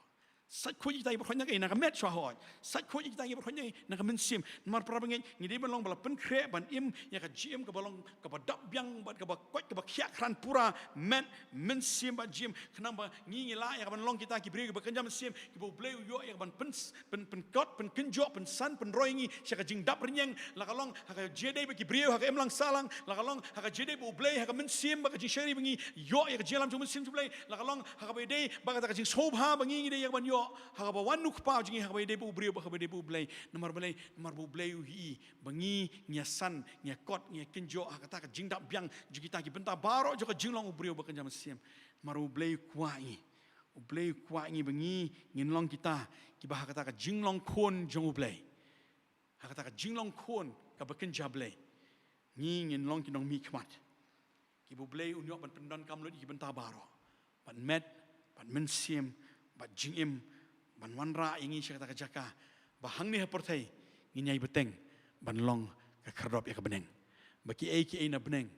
Sait khuid ïa kita ki baroh, na ka, na ka met shuwa hooid. Sait khuid ïa kita ki baroh, na ka mynsiem. Namar para bangeit, ngi dei ban long ba la pynkhreh ban im ïa ka jingim kaba long kaba dap biang bad kaba koit kaba khiah krat pura, met, mynsiem bad jingim. Khnang ba ngi, ngi lah ïa ka ban long kita ki briew kiba kynja mynsiem, kiba U Blei u ïoh ïa ka ban pyn, pyn, pynkot, pynkynjoh, pynsan, pynroi ngi sha ka jingdap rynïeng, la ka long ha ka jingïadei bad ki briew ha ka imlang sahlang, la ka long ha ka jingïadei bad U Blei ha ka mynsiem bad ka jingshakri ba ngi ïoh ïa ka jingïalam jong U Mynsiem jong U Blei, la ka long ha kaba ïadei bad kata ka jingsngewbha ba ngi, ngi dei ïa ka ban ïoh ha kaba wan U Kpa jong ngi, ha kaba ïadei bad u briew bad ha kaba ïadei bad U Blei. Namar balei? Namar ba U Blei u ïohi ba ngi, ngi ïasan, ngi ïakot, ngi ïakynjoh ha kata ka jingdap biang jong kita ki bynta baroh jong ka jinglong u briew ba kynja mynsiem. Namar U Blei u kwah ïa ngi. U Blei u kwah ïa ngi ba ngi ngin long kita kiba ha kata ka jinglong khun jong U Blei, ha kata ka jinglong khun kaba kynja Blei, ngi ngin long ki nongmihkhmat kiba U Blei un ïoh ban pyndonkam lut ïa ki bynta baroh, bad met, bad mynsiem, bad jingim, ban wanrah ïa ngi sha kata ka jaka ba hangne ha pyrthei ngin ïai bteng ban long ka khyrdop ïa ka bneng, ba kiei kiei na bneng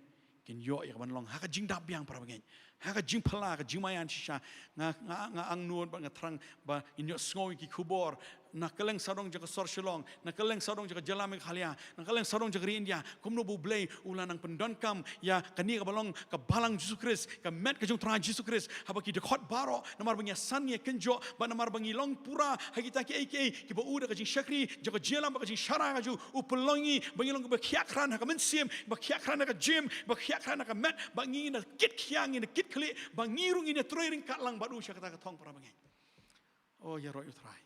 kin ïoh ïa ka ban long ha ka jingdap biang, para bangeit, ha ka jingphylla, ka jingmaïan shisha. Nga, nga, nga angnud bad nga thrang ba ngin ïohsngew ïa ki khubor na kylleng sawdong jong ka sor Shillong, na kylleng sawdong jong ka jylla Meghalaya, na kylleng sawdong jong ka ri India, kumno ba U Blei u la nang pyndonkam ïa kane kaba long ka balang Jisu Khrist, ka met ka jong U Trai Jisu Khrist, haba ki dkhot baroh, namar ba ngi ïasan, ngi ïakynjoh, bad namar ba ngi long pura ha kita kiei kiei kiba u, da ka jingshakri jong ka jingïalam bad ka jingsharai ka jong u, u pynlong ïa ngi ba ngi long kiba khiah krat ha ka mynsiem, ba khiah krat ha ka jingim, ba khiah krat ha ka met, ba ngi, ngin da kit khia, ngin da kit khlieh, ba ngi ruh ngin ïatrei ryngkat lang bad u sha kata ka thong, para bangeit. O, ïaroh ïa U Trai.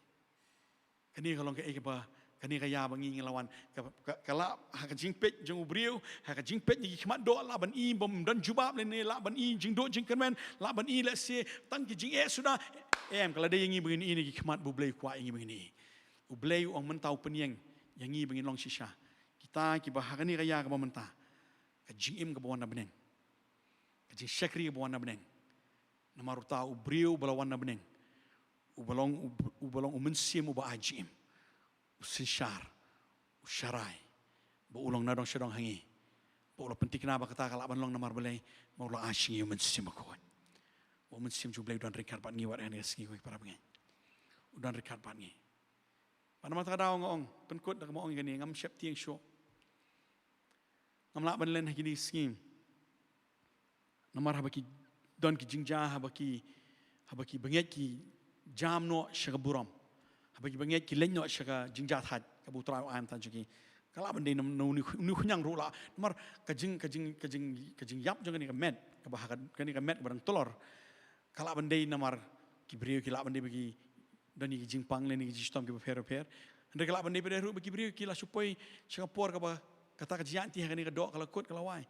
Kane ka long kaei kaba, kane ka ïa ba ngi, ngi la wan, ka, ka, ka lah ha ka jingpeit jong u briew, ha ka jingpeit na ki khmat doh, lah ban i bym don jubab lane lah ban i jingduh jingkyrmen, lah ban i lehse tang ki jingeh suda. Em, ka la dei ïa ngi ba ngin i na ki khmat ba U Blei u kwah ïa ngi ba ngin i. U Blei u ong mynta u pynïeng ïa ngi ba ngin long shisha kita kiba ha kane ka ïa kaba mynta, ka jingim kaba wan na bneng, ka jingshakri kaba wan na bneng. Namar uta u briew uba la wan na bneng, uba long, uba long u Mynsiem uba ai jingim, u synshar, u sharai, ba u long nadong shadong ha ngi, ba u la pynthikna ba kata ka lah ban long. Namar balei? Namar u la ai sha ngi u Mynsiem Bakhuid. Ba u Mynsiem jong U Blei u don ryngkat bad ngi wat ha kane ka sngi, ko para bangeit. U don ryngkat bad ngi. Bad namar kata ka daw nga ong, pynkut da kaba ong ïa kane, ngam sheptieng shuh, ngam lah ban len ha kine ki sngi. Namar haba ki don ki jingjia, haba ki, haba ki bangeit ki jam noh sha ka burom, haba ki bangeit ki leit noh sha ka jingjia thait kaba U Trai u ai mynta jong ki, ka lah ban dei na, na une u khñiang ruh lah. Namar ka jing, ka jing, ka jing, ka jingïap jong kane ka met, kaba ha ka, kane ka met kaba dang tlor, ka lah ban dei namar ki briew ki lah ban dei ba ki don ïa ki jingpang lane ki jingshitom kiba pher bapher. Hynrei ka lah ban dei pat ruh ba ki briew ki la shu poi sha ka por kaba kata ka jingïaid lynti ha kane ka doh ka la kut, ka la wai.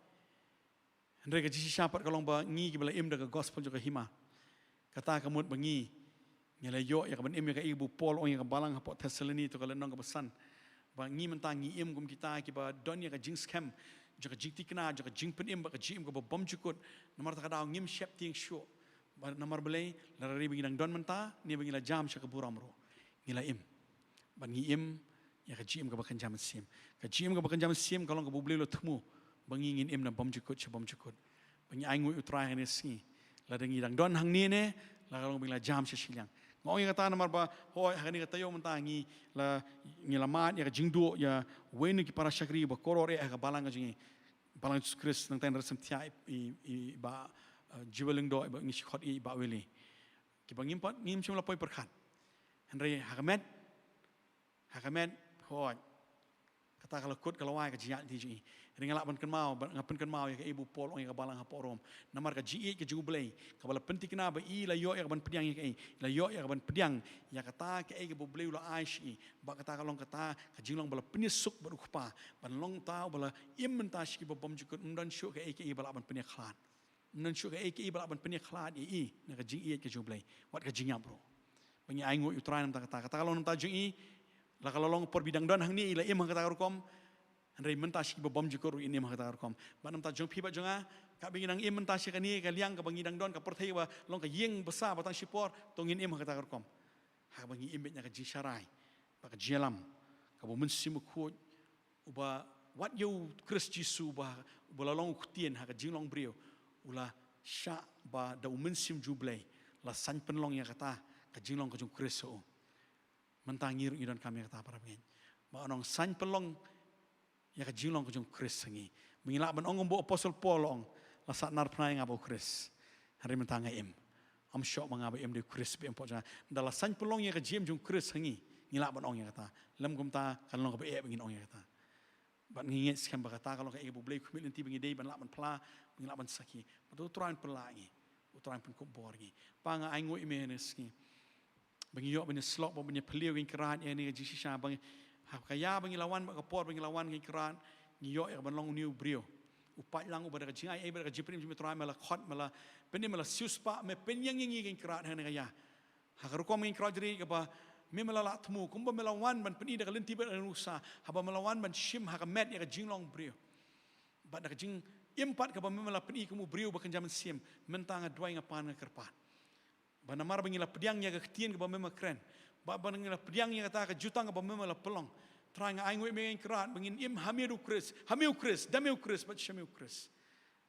Hynrei ka jingshisha pat ka long ba ngi kiba la im da ka gospel jong ka hima, kata ka mut ba ngi, ngi la ïoh ïa ka ban im ïa kaei ba u Paul u ong ïa ka balang hapoh Thessaloni, to ka lynnong kaba san, ba ngi mynta ngi im kum kita kiba don ïa ka jingskhem jong ka jingthikna, jong ka jingpynim bad ka jingim kaba bymjukut. Namar kata ka daw ngim sheptieng shuh. Bad namar balei? Lada dei ba ngi dang don mynta ne ba ngi la jam sha ka burom ruh, ngi la im. Bad ngi im ïa ka jingim kaba kynja mynsiem. Ka jingim kaba kynja mynsiem ka long kaba U Blei u la thmu ba ngi ngin im na bymjukut sha bymjukut. Ba ngi ainguh ïa U Trai ha kane ka sngi, lada ngi dang don hangne ne la ka long ba ngi la jam sha shiliang. Nga ong ïa kata namar ba hooid ha kane ka taïew mynta ngi la, ngi la mad ïa ka jingduh ïa uwei na ki para shakri ba kordor eh ha ka balang ka jong ngi, balang Jisu Khrist, nangta ngin ïa sngewthuh ïa i, i, i Bah, eh, Jiwel Lyngdoh, i Bah, ngi shu khot i Bah Willie. Kiba ngim pat, ngim shym la poi pyrkhat. Hynrei ha ka met, ha ka met, hooid, kata ka la kut, ka la wai ka jingïaid lynti jong i. Hynrei nga lah ban kynmaw, ba nga pynkynmaw ïa kaei ba u Paul u ong ïa ka balang hapoh Rom. Namar ka jingïeit ka jong U Blei kaba la pynthikna ba i la ïoh ïa ka ban pdiang ïa kaei, i la ïoh ïa ka ban pdiang ïa kata kaei kaba U Blei u la ai sha i. Bad kata ka long kata ka jinglong ba la pynïasuk bad U Kpa, ban long uta uba la im mynta sha kiba bymjukut. Ym don shuh kaei kaei ba lah ban pynïakhlad. Ym don shuh kaei kaei ba lah ban pynïakhlad ïa i na ka jingïeit ka jong U Blei, wat ka jingïap ruh. Ba ngi ainguh ïa U Trai namar kata. Kata ka long namar jong i, la ka la long por ba i dang don hangne i la im ha kata ka rukom. Hynrei mynta sha kiba bymjukut ruh in im ha kata ka rukom. Bad namar jong phi bad jong nga, katba ngi dang im mynta sha kane ka liang kaba ngi dang don, ka pyrthei ba long ka ïing basa ba tang shipor, to ngin im ha kata ka rukom. kaba ngi im beit na ka jingsharai bad ka jingïalam kaba u Mynsiem Bakhuid, uba wat ïa u Khrist Jisu uba, uba la long u ktien ha ka jinglong briew, u la shah ba da u Mynsiem jong U Blei la saiñ pynlong ïa kata ka jinglong ka jong u Khrist ha u. Mynta ngi ruh ngi donkam ïa kata, para bangeit, ba ngi saiñ pynlong ïa ka jinglong ka jong u Khrist ha ngi. Ba ngin lah ban ong kumba u Apostol Paul u ong, la sahnarphna ïa nga bad u Khrist, hynrei mynta nga im. Ym shoh ma nga ba im, dei u Khrist ba im hapoh jong nga. Ynda la saiñ pynlong ïa ka jingim jong u Khrist ha ngi, ngi lah ban ong ïa kata. Lym kumta kan long kaba eh ba ngin ong ïa kata. Bad ngi ngeit skhem ba kata ka long kaei kaba U Blei u khmih lynti ba ngi dei ban lah ban phla, ba ngin lah ban sakhi. Bad U Trai un pynlah ïa ngi, U Trai un pynkup bor ïa ngi. Pa, nga ainguh ïa me ha kane ka sngi ba ngi ïoh ban ïasyllok bad ban ïaphylliew, Kynrad, ïa kane ka jingshisha, ba ngi, ha ka ïa ba ngi la wan bad ka por ba ngi la wan, Kynrad, ngi ïoh ïa ka ban long une u briew u paid lang, uba da ka jingaiei bad da ka jingpynim jong me, Trai, me la khot, me la pynim, me la siewspah, me pynïeng ïa ngi, Kynrad, ha kane ka ïa. Ha ka rukom, Kynrad, jong ngi, kaba me, me la lah thmu, kumba me la wan ban pyni da ka lynti bad ka nusa, haba me la wan ban shim ha ka met ïa ka jinglong briew bad da ka jingim pat kaba me, me la pyni kum u briew ba kynja mynsiem. Mynta nga duwai, nga pan, nga kyrpad ba namar ba ngi la pdiang ïa ka ktien kaba me, me kren, ba, ba ngi la pdiang ïa kata ka jutang kaba me, me la pynlong, Trai, nga ainguh ïa me, Kynrad, ba ngin im ha me, da u Khrist, ha me u Khrist, da me u Khrist bad sha me u Khrist.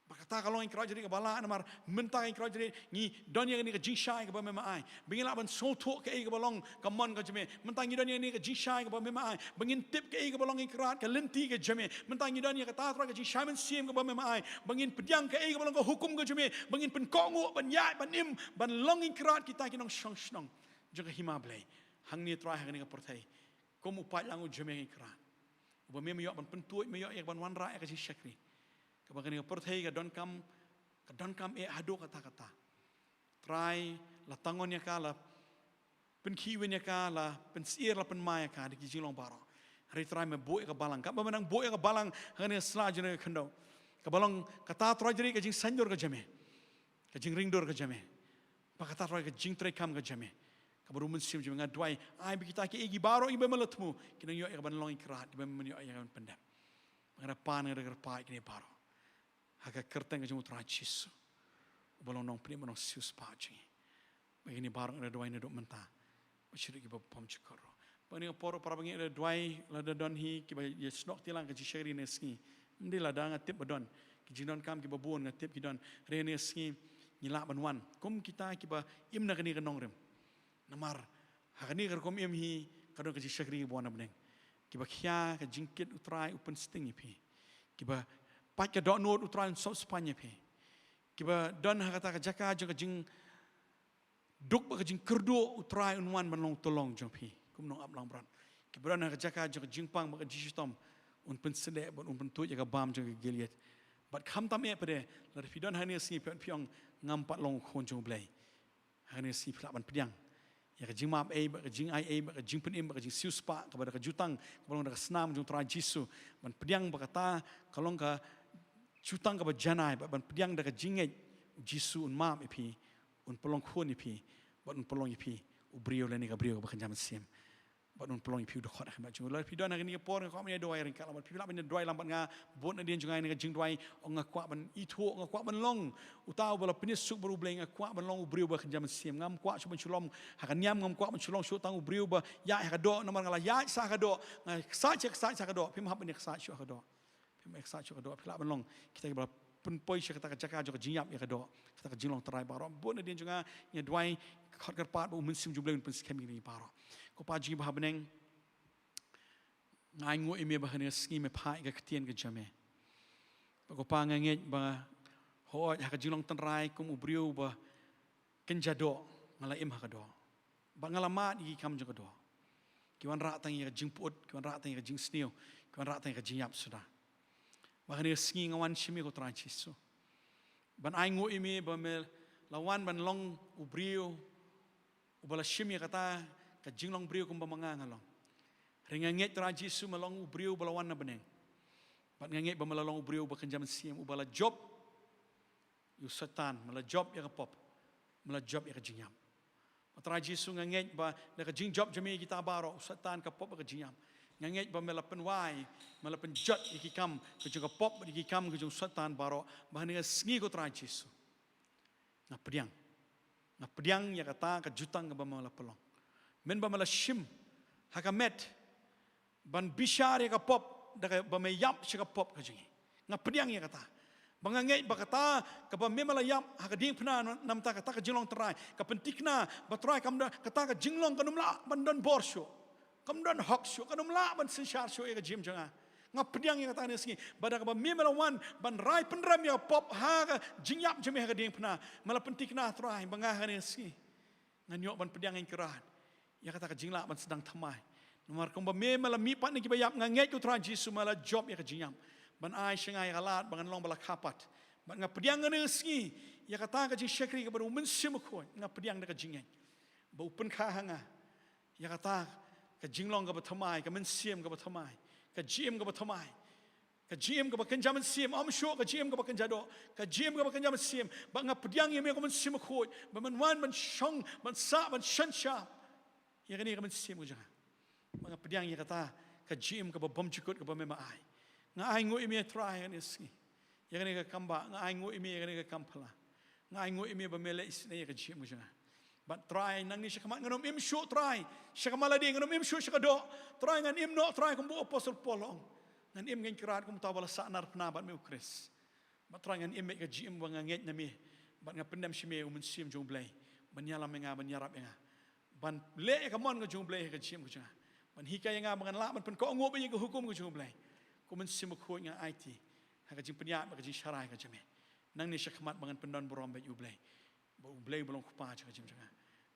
Ba kata ka long, Kynrad, jong ngi kaba lah, namar mynta, Kynrad, jong ngi, ngi don ïa kane ka jingshai kaba me, me ai, ba ngin lah ban sngewthuh kaei kaba long ka mon ka jong me. Mynta ngi don ïa kane ka jingshai kaba me, me ai, ba ngin tip kaei kaba long, Kynrad, ka lynti ka jong me. Mynta ngi don ïa kata, Trai, ka jingshai mynsiem kaba me, me ai, ba ngin pdiang kaei kaba long ka hukum ka jong me, ba ngin pynkohnguh ban ïaid, ban im, ban long, Kynrad, kita ki nongshong shnong jong ka hima Blei hangne, Trai, ha kane ka pyrthei, kum u paid lang u jong me, Kynrad, uba me, me ïoh ban pyntuid, me ïoh ïa ka ban wanrah ïa ka jingshakri, kaba kane ka pyrthei ka donkam, ka donkam eh haduh katta katta. Trai, la tangon ïa ka, la pynkhih win ïa ka, la pynsyier, la pynma ïa ka da ki jinglong baroh. Hynrei, Trai, me buh ïa ka balang, kaba me nang buh ïa ka balang ha kane ka sla jong kane ka khyndew, kaba long kata, Trai, jong ngi, ka jingsaiñdur ka jong me, ka jingringdur ka jong me, ba kata, Trai, ka jingtreikam ka jong me, kaba da u Mynsiem jong me. Nga duwai, ai ba kita kiei kiei baroh kiba me la thmu, kin nang ïoh ïa ka ban long, Kynrad, kiba me, men ïoh ïa ka ban pyndep. Ba nga da pan, nga da kyrpad ïa kine baroh ha ka kyrteng ka jong U Trai Jisu, uba long Nongpynim bad Nongsiewspah jong ngi. Ba kine baroh nga da duwai naduh mynta bad shaduh kiba bymjukut ruh. Ba kane ka por, para bangeit, nga da duwai, lada don hi kiba ïasnoh kti lang ka jingshakri ha kane ka sngi. Ym dei lada, nga tip ba don ki jingdonkam kiba bun, nga tip ki don. Hynrei ha kane ka sngi ngi lah ban wan kum kita kiba im na kane ka nongrim. Namar ha kane ka rukom im hi ka don ka jingshakri kaba wan na bneng. Kiba khia ka jingkit, U Trai u pynsting ïa phi. Kiba pait ka dohnud, U Trai un sop spaiñ ïa phi. Kiba don ha kata ka jaka jong ka jingduk bad ka jingkyrduh, U Trai un wan ban long u tyllong jong phi kum u nongaplangbrot. Kiba don ha ka jaka jong ka jingpang bad ka jingshitom, un pynshitom bad un pyntuid ïa ka bam jong ka Giliad. Bad khamtam eh pat de, lada phi don ha kane ka sngi, phi ong, ngam pat long u khun jong U Blei, ha kane ka sngi phi lah ban pdiang ïa ka jingmap ei bad ka jingaiei bad ka jingpynim bad ka jingsiewspah kaba da ka jutang kaba long da ka snam jong U Trai Jisu, ban pdiang ba kata ka long ka jutang kaba janai, bad ban pdiang da ka jingngeit, U Jisu un map ïa phi, un pynlong khun ïa phi, bad un pynlong ïa phi u briew lane ka briew kaba kynja mynsiem, bad un pynlong ïa phi u dkhot ha khmat jong u. Lada phi don ha kane ka por, nga kwah ban ïa duwai ryngkat lang bad phi, lah ban ïa duwai lang bad nga. Bud nadien jong nga ha kane ka jingduwai, ong, nga kwah ban ithuh, nga kwah ban long uta uba la pynïasuk bad U Blei, nga kwah ban long u briew ba kynja mynsiem. Ngam kwah shuh ban shu long ha ka niam, ngam kwah ban shu long shuh tang u briew ba ïaid ha ka doh, namar nga la ïaid sha ka doh, nga ksaid sha, ksaid sha ka doh. Phim hap ban ïa ksaid shuh ha ka doh. Phim ïa ksaid shuh ha ka doh. Phi lah ban long kita kiba la pynpoi sha kata ka jaka jong ka jingïap ïa ka doh, kata ka jinglong trai baroh. Bud nadien jong nga, nga duwai, khot kyrpad ba U Mynsiem jong U Blei un pynskhem ïa ngi baroh. Ko Pa jong ngi ba ha bneng, nga ainguh ïa me ba ha kane ka sngi me phah ïa ka ktien ka jong me. Bad ko Pa, nga ngeit ba hooid ha ka jinglong tynrai kum u briew ba kynja doh, nga la im ha ka doh, bad nga la mad ïa ki kam jong ka doh, ki wanrah tang ïa ka jingpyut, ki wanrah tang ïa ka jingsniew, ki wanrah tang ïa ka jingïap suda. Bad ha kane ka sngi nga wan sha me, ko Trai Jisu, ban ainguh ïa me ba me la wan ban long u briew uba la shim ïa kata ka jinglong briew kumba ma nga nga long. Hynrei nga ngeit, Trai Jisu, me long u briew uba la wan na bneng, bad nga ngeit ba me la long u briew uba kynja mynsiem, uba la jop ïa u Soitan, me la jop ïa ka pop, me la jop ïa ka jingïap. Bad Trai Jisu, nga ngeit ba da ka jingjop jong me ïa kita baroh, u Soitan, ka pop, ka jingïap, nga ngeit ba me la pynwai, me la pynjot ïa ki kam ka jong ka pop bad ïa ki kam ka jong u Soitan baroh. Bad ha kane ka sngi, ko Trai Jisu, nga pdiang, nga pdiang ïa kata ka jutang kaba me la pynlong. Mynba me la shim ha ka met ban bishar ïa ka pop da kaba me ïap sha ka pop ka jong ngi. Nga pdiang ïa kata. Ba nga ngeit ba kata kaba me la ïap ha ka diengphna, namar kata ka jinglong tynrai ka pynthikna ba Trai kam don, kata ka jinglong kan ym lah ban don bor shuh, kan ym don hok shuh, kan ym lah ban synshar shuh ïa ka jingim jong nga. Nga pdiang ïa kata ha kane ka sngi ba da kaba me la wan ban rai pynrem ïa ka pop ha ka jingïap jong me ha ka diengphna, me la pynthikna Trai ba nga ha kane ka sngi ngan ïoh ban pdiang ïa ka rat ïa kata ka jinglah ban sdang thymmai. Namar kumba me me la mihpat na kiba ïap, nga ngeit ko Trai Jisu me la jop ïa ka jingïap ban ai sha nga ïa ka lad ba ngan long ba la kha pat. Bad nga pdiang ha kane ka sngi ïa kata ka jingshakri kaba u Mynsiem Bakhuid, nga pdiang da ka jingngeit ba u pynkha ha nga ïa kata ka jinglong kaba thymmai, ka mynsiem kaba thymmai, ka jingim kaba thymmai, ka jingim kaba kynja mynsiem, ym shuh ka jingim kaba kynja doh, ka jingim kaba kynja mynsiem. Ba nga pdiang ïa me ko Mynsiem Bakhuid ba men wan ban shong, ban sah, ban synshar ïa kane ka mynsiem ka jong nga. Ba nga pdiang ïa kata ka jingim kaba bymjukut kaba me ma ai. Nga ainguh ïa me Trai ha kane ka sngi ïa kane ka kam ba, nga ainguh ïa me ïa kane ka kam phylla. Nga ainguh ïa me ba me la isynei ïa ka jingim ka jong nga. Bad Trai nangne shakhmat ngan ym im shuh Trai sha ka malade, ngan ym im shuh sha ka doh. Trai ngan im noh Trai kumba u Apostol Paul u ong, ngan im ngan kyrad kum uta uba la sahnarphna bad me u Khrist. Bad Trai ngan im ïa ka jingim ba nga ngeit na me bad nga pyndem sha me u Mynsiem jong u Blei ban ïalam ïa nga, ban ïarap ïa nga, ban leh ïa ka mon ka jong u Blei ha ka jingim ka jong nga, ban hikai ïa nga ba ngan lah ban pynkohnguh beit ïa ka hukum ka jong u Blei. Ko Mynsiem Bakhuid nga aiti ha ka jingpynïaid bad ka jingsharai ka jong me nangne shakhmat ba ngan pyndonburom beit ïa u Blei, ba u Blei u long u Kpa jong ka jingim jong nga.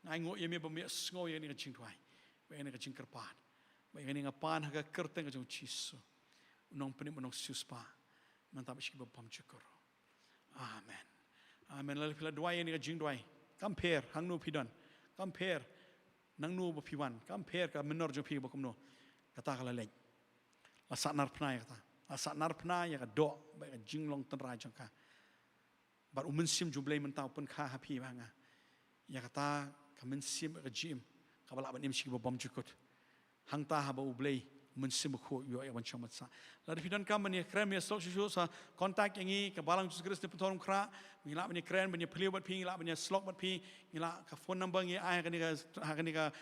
Nga ainguh ïa me ba me ïohsngew ïa kane ka jingduwai bad ïa kane ka jingkyrpad. Bad ïa kane nga pan ha ka kyrteng ka jong u Jisu, u Nongpynim, u Nongsiewspah mynta bad sha kiba bymjukut. Amen. Amen. Lada phi la duwai ïa kane ka jingduwai, kam pher hangno phi don, kam pher nangno ba phi wan, kam pher ka mynnor jong phi ba kumno, kata ka la leit. La sahnarphna ïa kata, la sahnarphna ïa ka doh bad ka jinglong tynrai jong ka. Bad u Mynsiem jong u Blei mynta u pynkha ha phi bad ha nga ïa kata ka mynsiem ka jingim kaba lah ban im sha kiba bymjukut. Hangta haba u Blei u Mynsiem Bakhuid u ïoh ïa ka ban shong ban sah. Lada phi donkam ban ïakren ban ïasyllok shuh shuh sa contact ïa ngi ka Balang Jisu Khrist Pynthor Umkhrah. Ngi lah ban ïakren ban ïaphylliew bad phi, ngi lah ban ïasyllok bad phi, ngi lah ka phone number ngi ai ha kane ka, ha kane ka,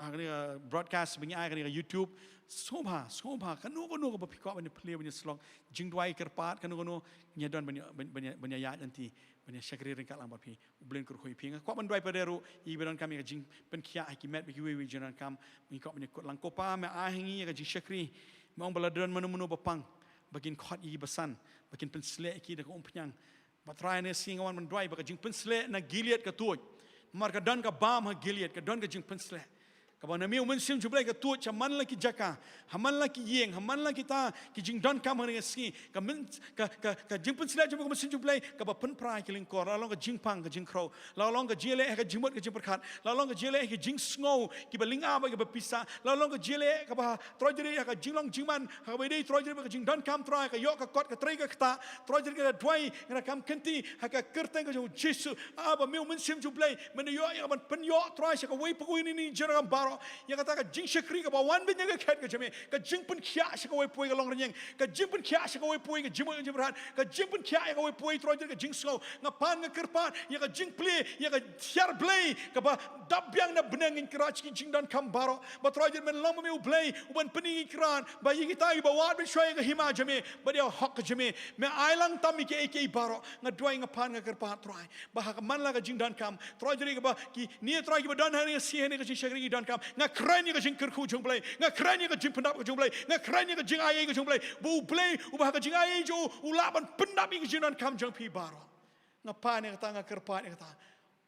ha kane ka broadcast ba ngi ai ha kane ka YouTube. Sngewbha, sngewbha kano kano kaba phi kwah ban ïaphylliew ban ïasyllok, jingduwai kyrpad kano kano, ngi don ban ïa, ban, ban ïa, ban ïa ïaid lynti ban ïa shakri ryngkat lang bad phi. U Blei un kyrkhu ïa phi. Nga kwah ban duwai pat ruh ïa kiba donkam ïa ka jingpynkhiah ha ki met bad kiwei kiwei jong donkam. Ngi kwah ban ïakut lang. Ko Pa, me ai ha ngi ïa ka jingshakri. Me ong ba lada don mano mano ba pang, ba kin khot ïa ki basan, ba kin pynsleh ïa ki da ka umphniang. Bad Trai, ha kane ka sngi nga wan ban duwai ba ka jingpynsleh na Gilead ka tuid. Namar ka don ka bam ha Gilead, ka don ka jingpynsleh. Kaba na me u Mynsiem jong u Blei ka tuid sha man la ki jaka, ha man la ki ïing, ha man la kita ki jingdonkam ha kane ka sngi. Ka myn-, ka, ka, ka jingpynsleh jong me ko Mynsiem jong u Blei kaba pynpra ïa ki lyngkor, la long ka jingpang ka jingkhrew, la long ka jingïaleh ha ka jingmut ka jingpyrkhat, la long ka jingïaleh ha ka jingsngew kiba lyngba bad kiba pisa, la long ka jingïaleh kaba Trai jong ngi ha ka jinglong jingman, ha kaba ïadei Trai jong ngi bad ka jingdonkam Trai, ka ïoh ka kot ka trei ka ktah. Trai jong ngi, nga da duwai, nga da kam kynti ha ka kyrteng ka jong u Jisu, ah, ba me u Mynsiem jong u Blei men da ïoh ïa ka ban pynïoh Trai sha kawei pa kawei na ngi ki jingdonkam baroh. Ïa kata ka jingshakri kaba wan beit na ka khet ka jong me, ka jingpynkhiah sha kawei pa kawei ka longrynïeng, ka jingpynkhiah sha kawei pa kawei ka jingmut ka jingpyrkhat, ka jingpynkhiah ïa kawei pa kawei Trai jong ngi ka jingsngew. Nga pan nga kyrpad ïa ka jingplie, ïa ka hiar Blei kaba dap biang na bneng, ngi kyrpad sha ki jingdonkam baroh. Bad Trai jong ngi, men long ma me u Blei uban pyni, ngi kyrpad, ba ïa kita kiba wad beit shuwa ïa ka hima jong me bad ïa ka hok ka jong me, me ai lang tam ïa kiei kiei baroh. Nga duwai, nga pan nga kyrpad Trai ba ha ka man la ka jingdonkam Trai jong ngi, kaba kine Trai kiba don ha kane ka sngi ha kane ka jingshakri ki donkam, nga kren ïa ka jingkyrkhu jong u Blei, nga kren ïa ka jingpyndap ka jong u Blei, nga kren ïa ka jingaiei ka jong u Blei, ba u Blei uba ha ka jingaiei jong u u lah ban pyndap ïa ka jingdonkam jong phi baroh. Nga pan ïa kata, nga kyrpad ïa kata.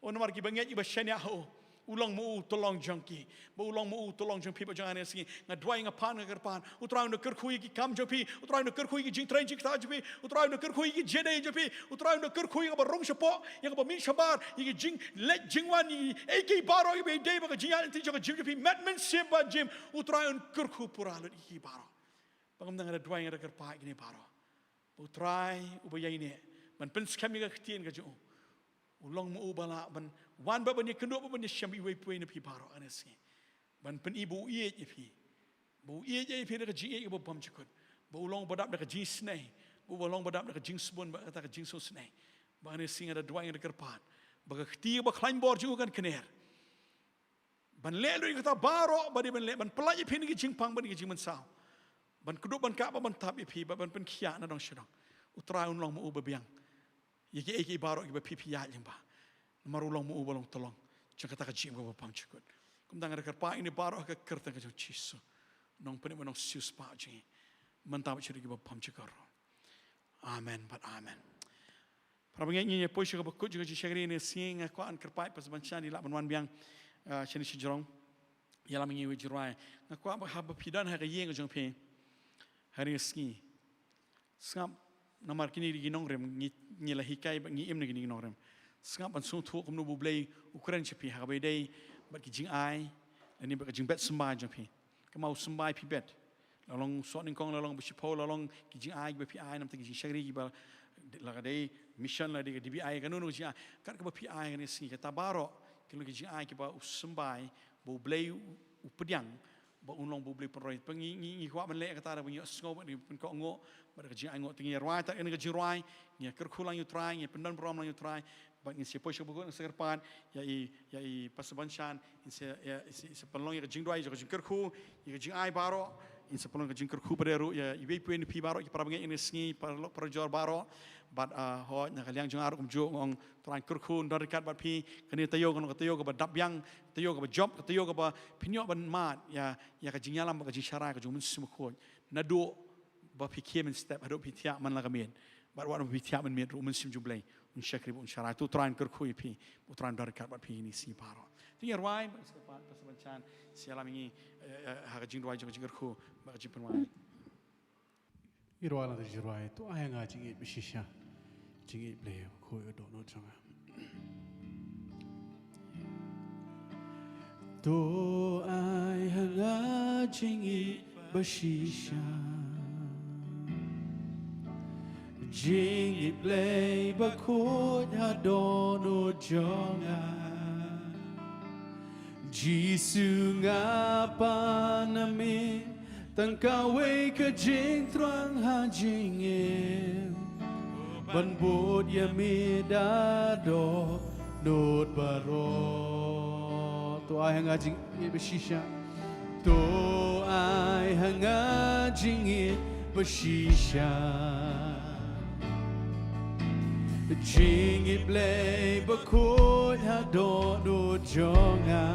O namar kiba ngeit, kiba shaniah ha u, u long ma u u tyllong jong ki, ba u long ma u u tyllong jong phi bad jong nga ha kane ka sngi. Nga duwai, nga pan nga kyrpad, u Trai un da kyrkhu ïa ki kam jong phi, u Trai un da kyrkhu ïa ki jingtrei jingktah jong phi, u Trai un da kyrkhu ïa ki jingïadei jong phi, u Trai un da kyrkhu ïa kaba rung shapoh, ïa kaba mih shabar, ïa ki jingleit jingwan, ïa kiei kiei baroh kiba ïadei bad ka jingïaid lynti jong ka jingim jong phi, met mynsiem bad jingim, u Trai un kyrkhu pura lut ïa ki baroh. Ba ngam dang, nga da duwai, nga da kyrpad ïa kine baroh, ba u Trai uba ïaineh ban pynskhem ïa ka ktien ka jong u, u long ma u uba lah ban wan bad ban ïakynduh bad ban ïashem ïa iwei pa iwei na phi baroh ha kane ka sngi, ban pyni ba u ïeit ïa phi, ba u ïeit ïa phi da ka jingïeit kaba bymjukut, ba u long uba dap da ka jingisynei, ba uba long uba dap da ka jingsbun bad kata ka jingsngewsynei. Ba ha kane ka sngi nga da duwai, nga da kyrpad ba ka kti kaba khlaiñ bor jong u kan kner. ban leh lut ïa kata baroh ba dei ban leh, ban pyllait ïa phi na ki jingpang bad na ki jingmynsaw, ban kdup, ban kah bad ban tap ïa phi, bad ban pynkhiah na dong sha dong. U Trai un long ma u ba biang ïa kiei kiei baroh kiba phi phi ïaid lyngba, namar u long ma u ba long tyllong jong kata ka jingim kaba bymjukut. Kumta nga da kyrpad ïa ngi baroh ha ka kyrteng ka jong U Jisu, Nongpynim bad Nongsiewspah jong ngi, mynta bad shaduh kiba bymjukut ruh. Amen bad amen. Para bangeit, ngin ïa poi sha kaba kut jong ka jingshakri ne sngi. Nga kwah ban kyrpad Pastor Banshan, i lah ban wan biang, ah, shane shajrong. Ïalam ïa ngi iwei i jingrwai. Nga kwah ba haba phi don ha ka ïing ka jong phi ha kane ka sngi, sngap, namar kine ki dei ki nongrim, ngi, ngi la hikai bad ngi im na kine ki nongrim. Sngap ban sngewthuh kumno ba U Blei u kren sha phi ha kaba ïadei bad ki jingai lane bad ka jingbet symbai jong phi. Kumno u symbai phi bet, la long soh nyngkong, la long ba shiphew, la long ki jingai kiba phi ai na bynta ki jingshakri kiba, la ka dei mission, la dei ka D B I, kano kano ka jingai, kat kaba phi ai ha kane ka sngi, kata baroh ki long ki jingai kiba u symbai ba U Blei u, u pdiang ba un long ba U Blei u pynroi. Te ngi, ngi, ngi kwah ban leh kata da ba ngi ïohsngew bad ngi pynkohnguh bad ka jingainguh. Te ngi ïa rwai tad ïa kane ka jingrwai, ngi ïa kyrkhu lang ïa U Trai, ngi ïa pyndonburom lang ïa U Trai. Bad ngin sa poi sha kaba kut, ngin sa kyrpad ïa i, ïa i Pastor Banshan, in sa, ïa, in sa, in sa pynlong ïa ka jingduwai, ïa ka jingkyrkhu, ïa ka jingai baroh, in sa pynlong ka jingkyrkhu pat ruh ïa iwei pa iwei na phi baroh ki para bangeit ïa kane ka sngi, paralok parajor baroh. Bad, ah, hooid, na ka liang jong nga ruh kumjuh, nga ong, Trai un kyrkhu, un don ryngkat bad phi. Kane ka taïew kan long ka taïew kaba dap biang, ka taïew kaba jop, ka taïew kaba phin ïoh ban mad ïa, ïa ka jingïalam bad ka jingsharai ka jong U Mynsiem Bakhuid. Naduh ba phi khie mynstep haduh phi thiah man la ka miet. Bad wat ba phi thiah mynmiet ruh, U Mynsiem jong U Blei un shakri bad un sharai. To U Trai un kyrkhu ïa phi, U Trai un don ryngkat bad phi ha kine ki sngi baroh. To ngin ïa rwai, bad sa ka pat Pastor Banshan sa ïalam ïa ngi, eh, eh, ha ka jingduwai jong ka jingkyrkhu bad ka jingpynwai. Ngi rwai lang da ka jingrwai, To ai ha nga jingïeit bashisha, jingïeit Blei bakhuid ha dohnud jong nga. To ai ha nga jingïeit bashisha, jingïeit Blei bakhuid ha dohnud jong nga. Jisu, nga pan ha me tang kawei ka jingthrang ha jingim, ban bud ïa me da dohnud baroh. To ai ha nga jingïeit bashisha. To ai ha nga jingïeit bashisha, jingïeit Blei bakhuid ha dohnud jong nga.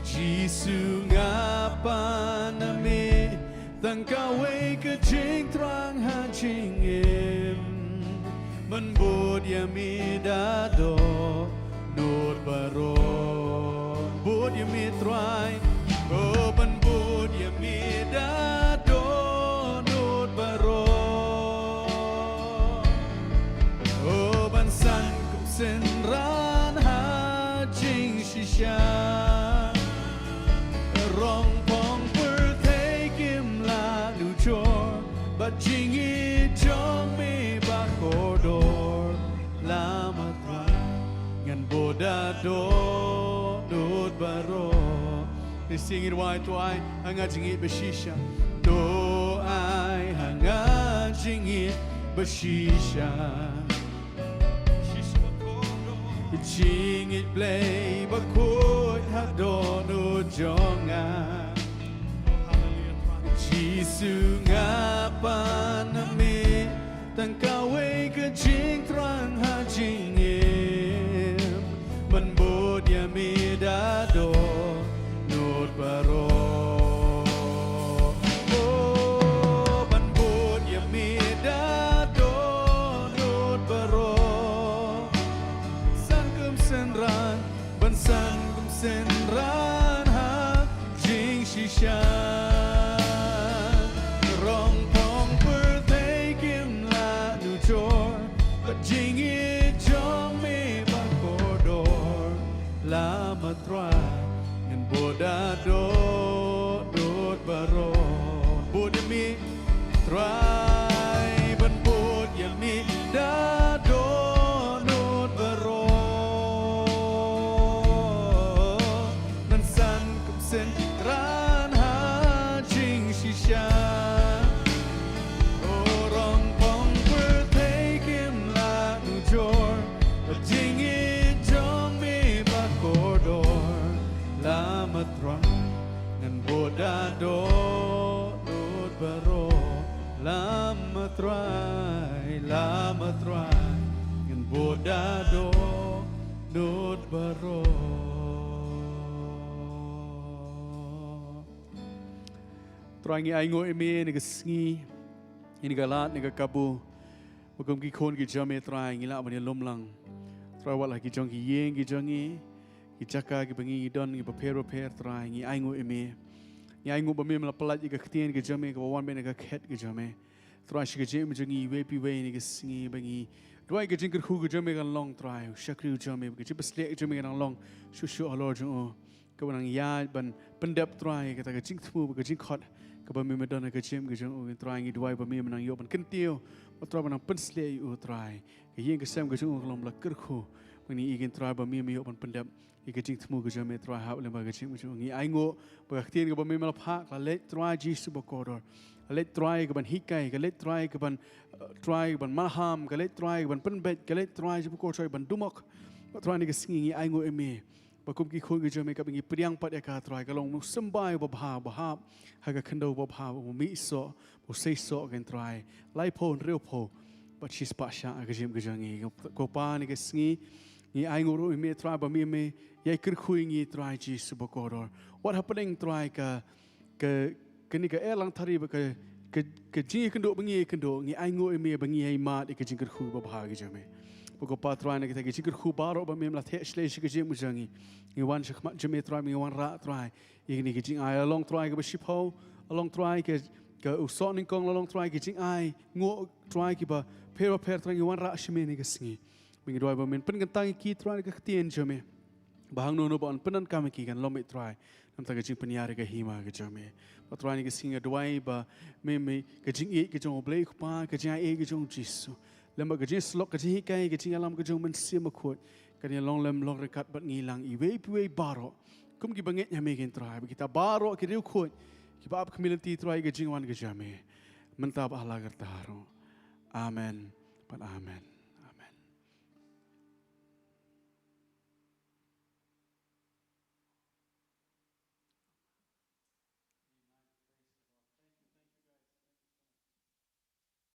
Jisu, nga pan ha me tang kawei ka jingthrang ha jingim, ban bud ïa me da dohnud baroh. Bud ïa me Trai, oh, ban bud ïa me da dohnud baroh. Oh, ban san kum synran ha jingshisha. Rong phong pyrthei kim lah nujor, bad jingïeit jong me ba kordor. La ma Trai ngan bud da dohnud baroh. Te sa ngin rwai, To ai ha nga jingïeit bashisha. To ai ha nga jingïeit bashisha, jingïeit Blei bakhuid ha dohnud jong nga. Jisu, nga pan ha me tang kawei ka jingthrang ha jingim, ban bud ïa me da dohnud baroh. Oh, ban bud ïa me da dohnud baroh. San kum synran, ban san kum synran ha jingshisha. Rong phong pyrthei kim lah nujor, bad jingïeit jong me ba kordor. La ma Trai ngan bud da dohnud baroh. Bud ïa me Trai, ban bud ïa me da dohnud baroh. Ban san kum synran ha jingshisha. Oh, rong phong pyrthei kim lah nujor, bad jingïeit jong me ba kordor. Da dohnud baroh, lama Trai, lama Trai, ngan bud da dohnud baroh. Trai, ngi ainguh ïa me ïa kane ka sngi, ïa kane ka lad, ïa kane ka kabu. Ba kum ki khun ki jong me Trai, ngi lah ban ïalum lang, Trai, wat la ki jong ki ïing ki jong ngi, ki jaka kiba ngi don, kiba pher bapher Trai, ngi ainguh ïa me. Ngi ainguh ba me me la pyllait ïa ka ktien ka jong me kaba wan beit na ka khet ka jong me Trai, sha ka jingim jong ngi iwei pa iwei ïa kane ka sngi, ba ngi duwai ka jingkyrkhu ka jong me kan long Trai, u shakri u jong me, ka jingpynshlur ka jong me kan long shuh shuh halor jong u, kaba nang ïaid ban pyndep Trai kata ka jingthmu bad ka jingkhot kaba me me don ha ka jingim ka jong u. Trai, ngi duwai ba me me nang ïoh ban kyntiew, ba Trai ba nang pynshlur ïa u Trai. Ka ïing ka sem ka jong u kan long ba la kyrkhu, ba ngi ïohi Trai ba me me ïoh ban pyndep ïa ka jingthmu ka jong me Trai ha u lyngba ka jingim ka jong u. Ngi ainguh ba ka ktien kaba me me la phah ka la leit Trai Jisu bakordor, ka leit Trai kaban hikai, ka leit Trai kaban, eh, Trai kaban maham, ka leit Trai kaban pynbeit, ka leit Trai Jisu bakordor ban dumok. Ba Trai ïa kane ka sngi ngi ainguh ïa me ba kum ki khun ki jong me kaba ngi pdiang pat ïa ka Trai, ka long u symbai uba bha, uba hap ha ka khyndew, uba bha, uba mih soh, uba sei soh, kane Trai, laiphew, hynriewphew bad shispah shah ha ka jingim ka jong ngi. Ko Pa, ïa kane ka sngi ngi ainguh ruh ïa me Trai ba me me ïai kyrkhu ïa ngi Trai Jisu bakordor. Wat hapdeng Trai ka, ka, kane ka erlang thari bad ka, ka, ka jingïakynduh ba ngi ïakynduh, ngi ainguh ïa me ba ngi ïai mad ïa ka jingkyrkhu babha ka jong me. Bad ko Pa Trai, na kita ki jingkyrkhu baroh ba me me la theh shlei sha ka jingim ka jong ngi, ngi wan sha khmat jong me Trai, ngi wanrah Trai ïa kine ki jingai, la long Trai kaba shiphew, la long Trai ka, ka u soh nyngkong, la long Trai ki jingai nguh Trai kiba pher bapher Trai, ngi wanrah sha me ïa kane ka sngi. Ba ngi duwai ba men pynkyntang ïa ki Trai na ka ktien jong me, ba hangno hangno ba yn pyndonkam ïa ki kan long beit Trai na ka bynta ka jingpynïar ïa ka hima ka jong me. Bad Trai, ïa kane ka sngi nga duwai ba me, me ka jingïeit ka jong U Blei U Kpa, ka jingaiei ka jong U Jisu, lem bad ka jingïasyllok, ka jinghikai, ka jingïalam ka jong U Mynsiem Bakhuid kan ïa long lem long ryngkat bad ngi lang iwei pa iwei baroh kum kiba ngeit ha me, kane Trai, bad kita baroh ki riewkhuid kiba ap khmih lynti Trai ïa ka jingwan ka jong me mynta bad ha la karta ruh. Amen bad amen.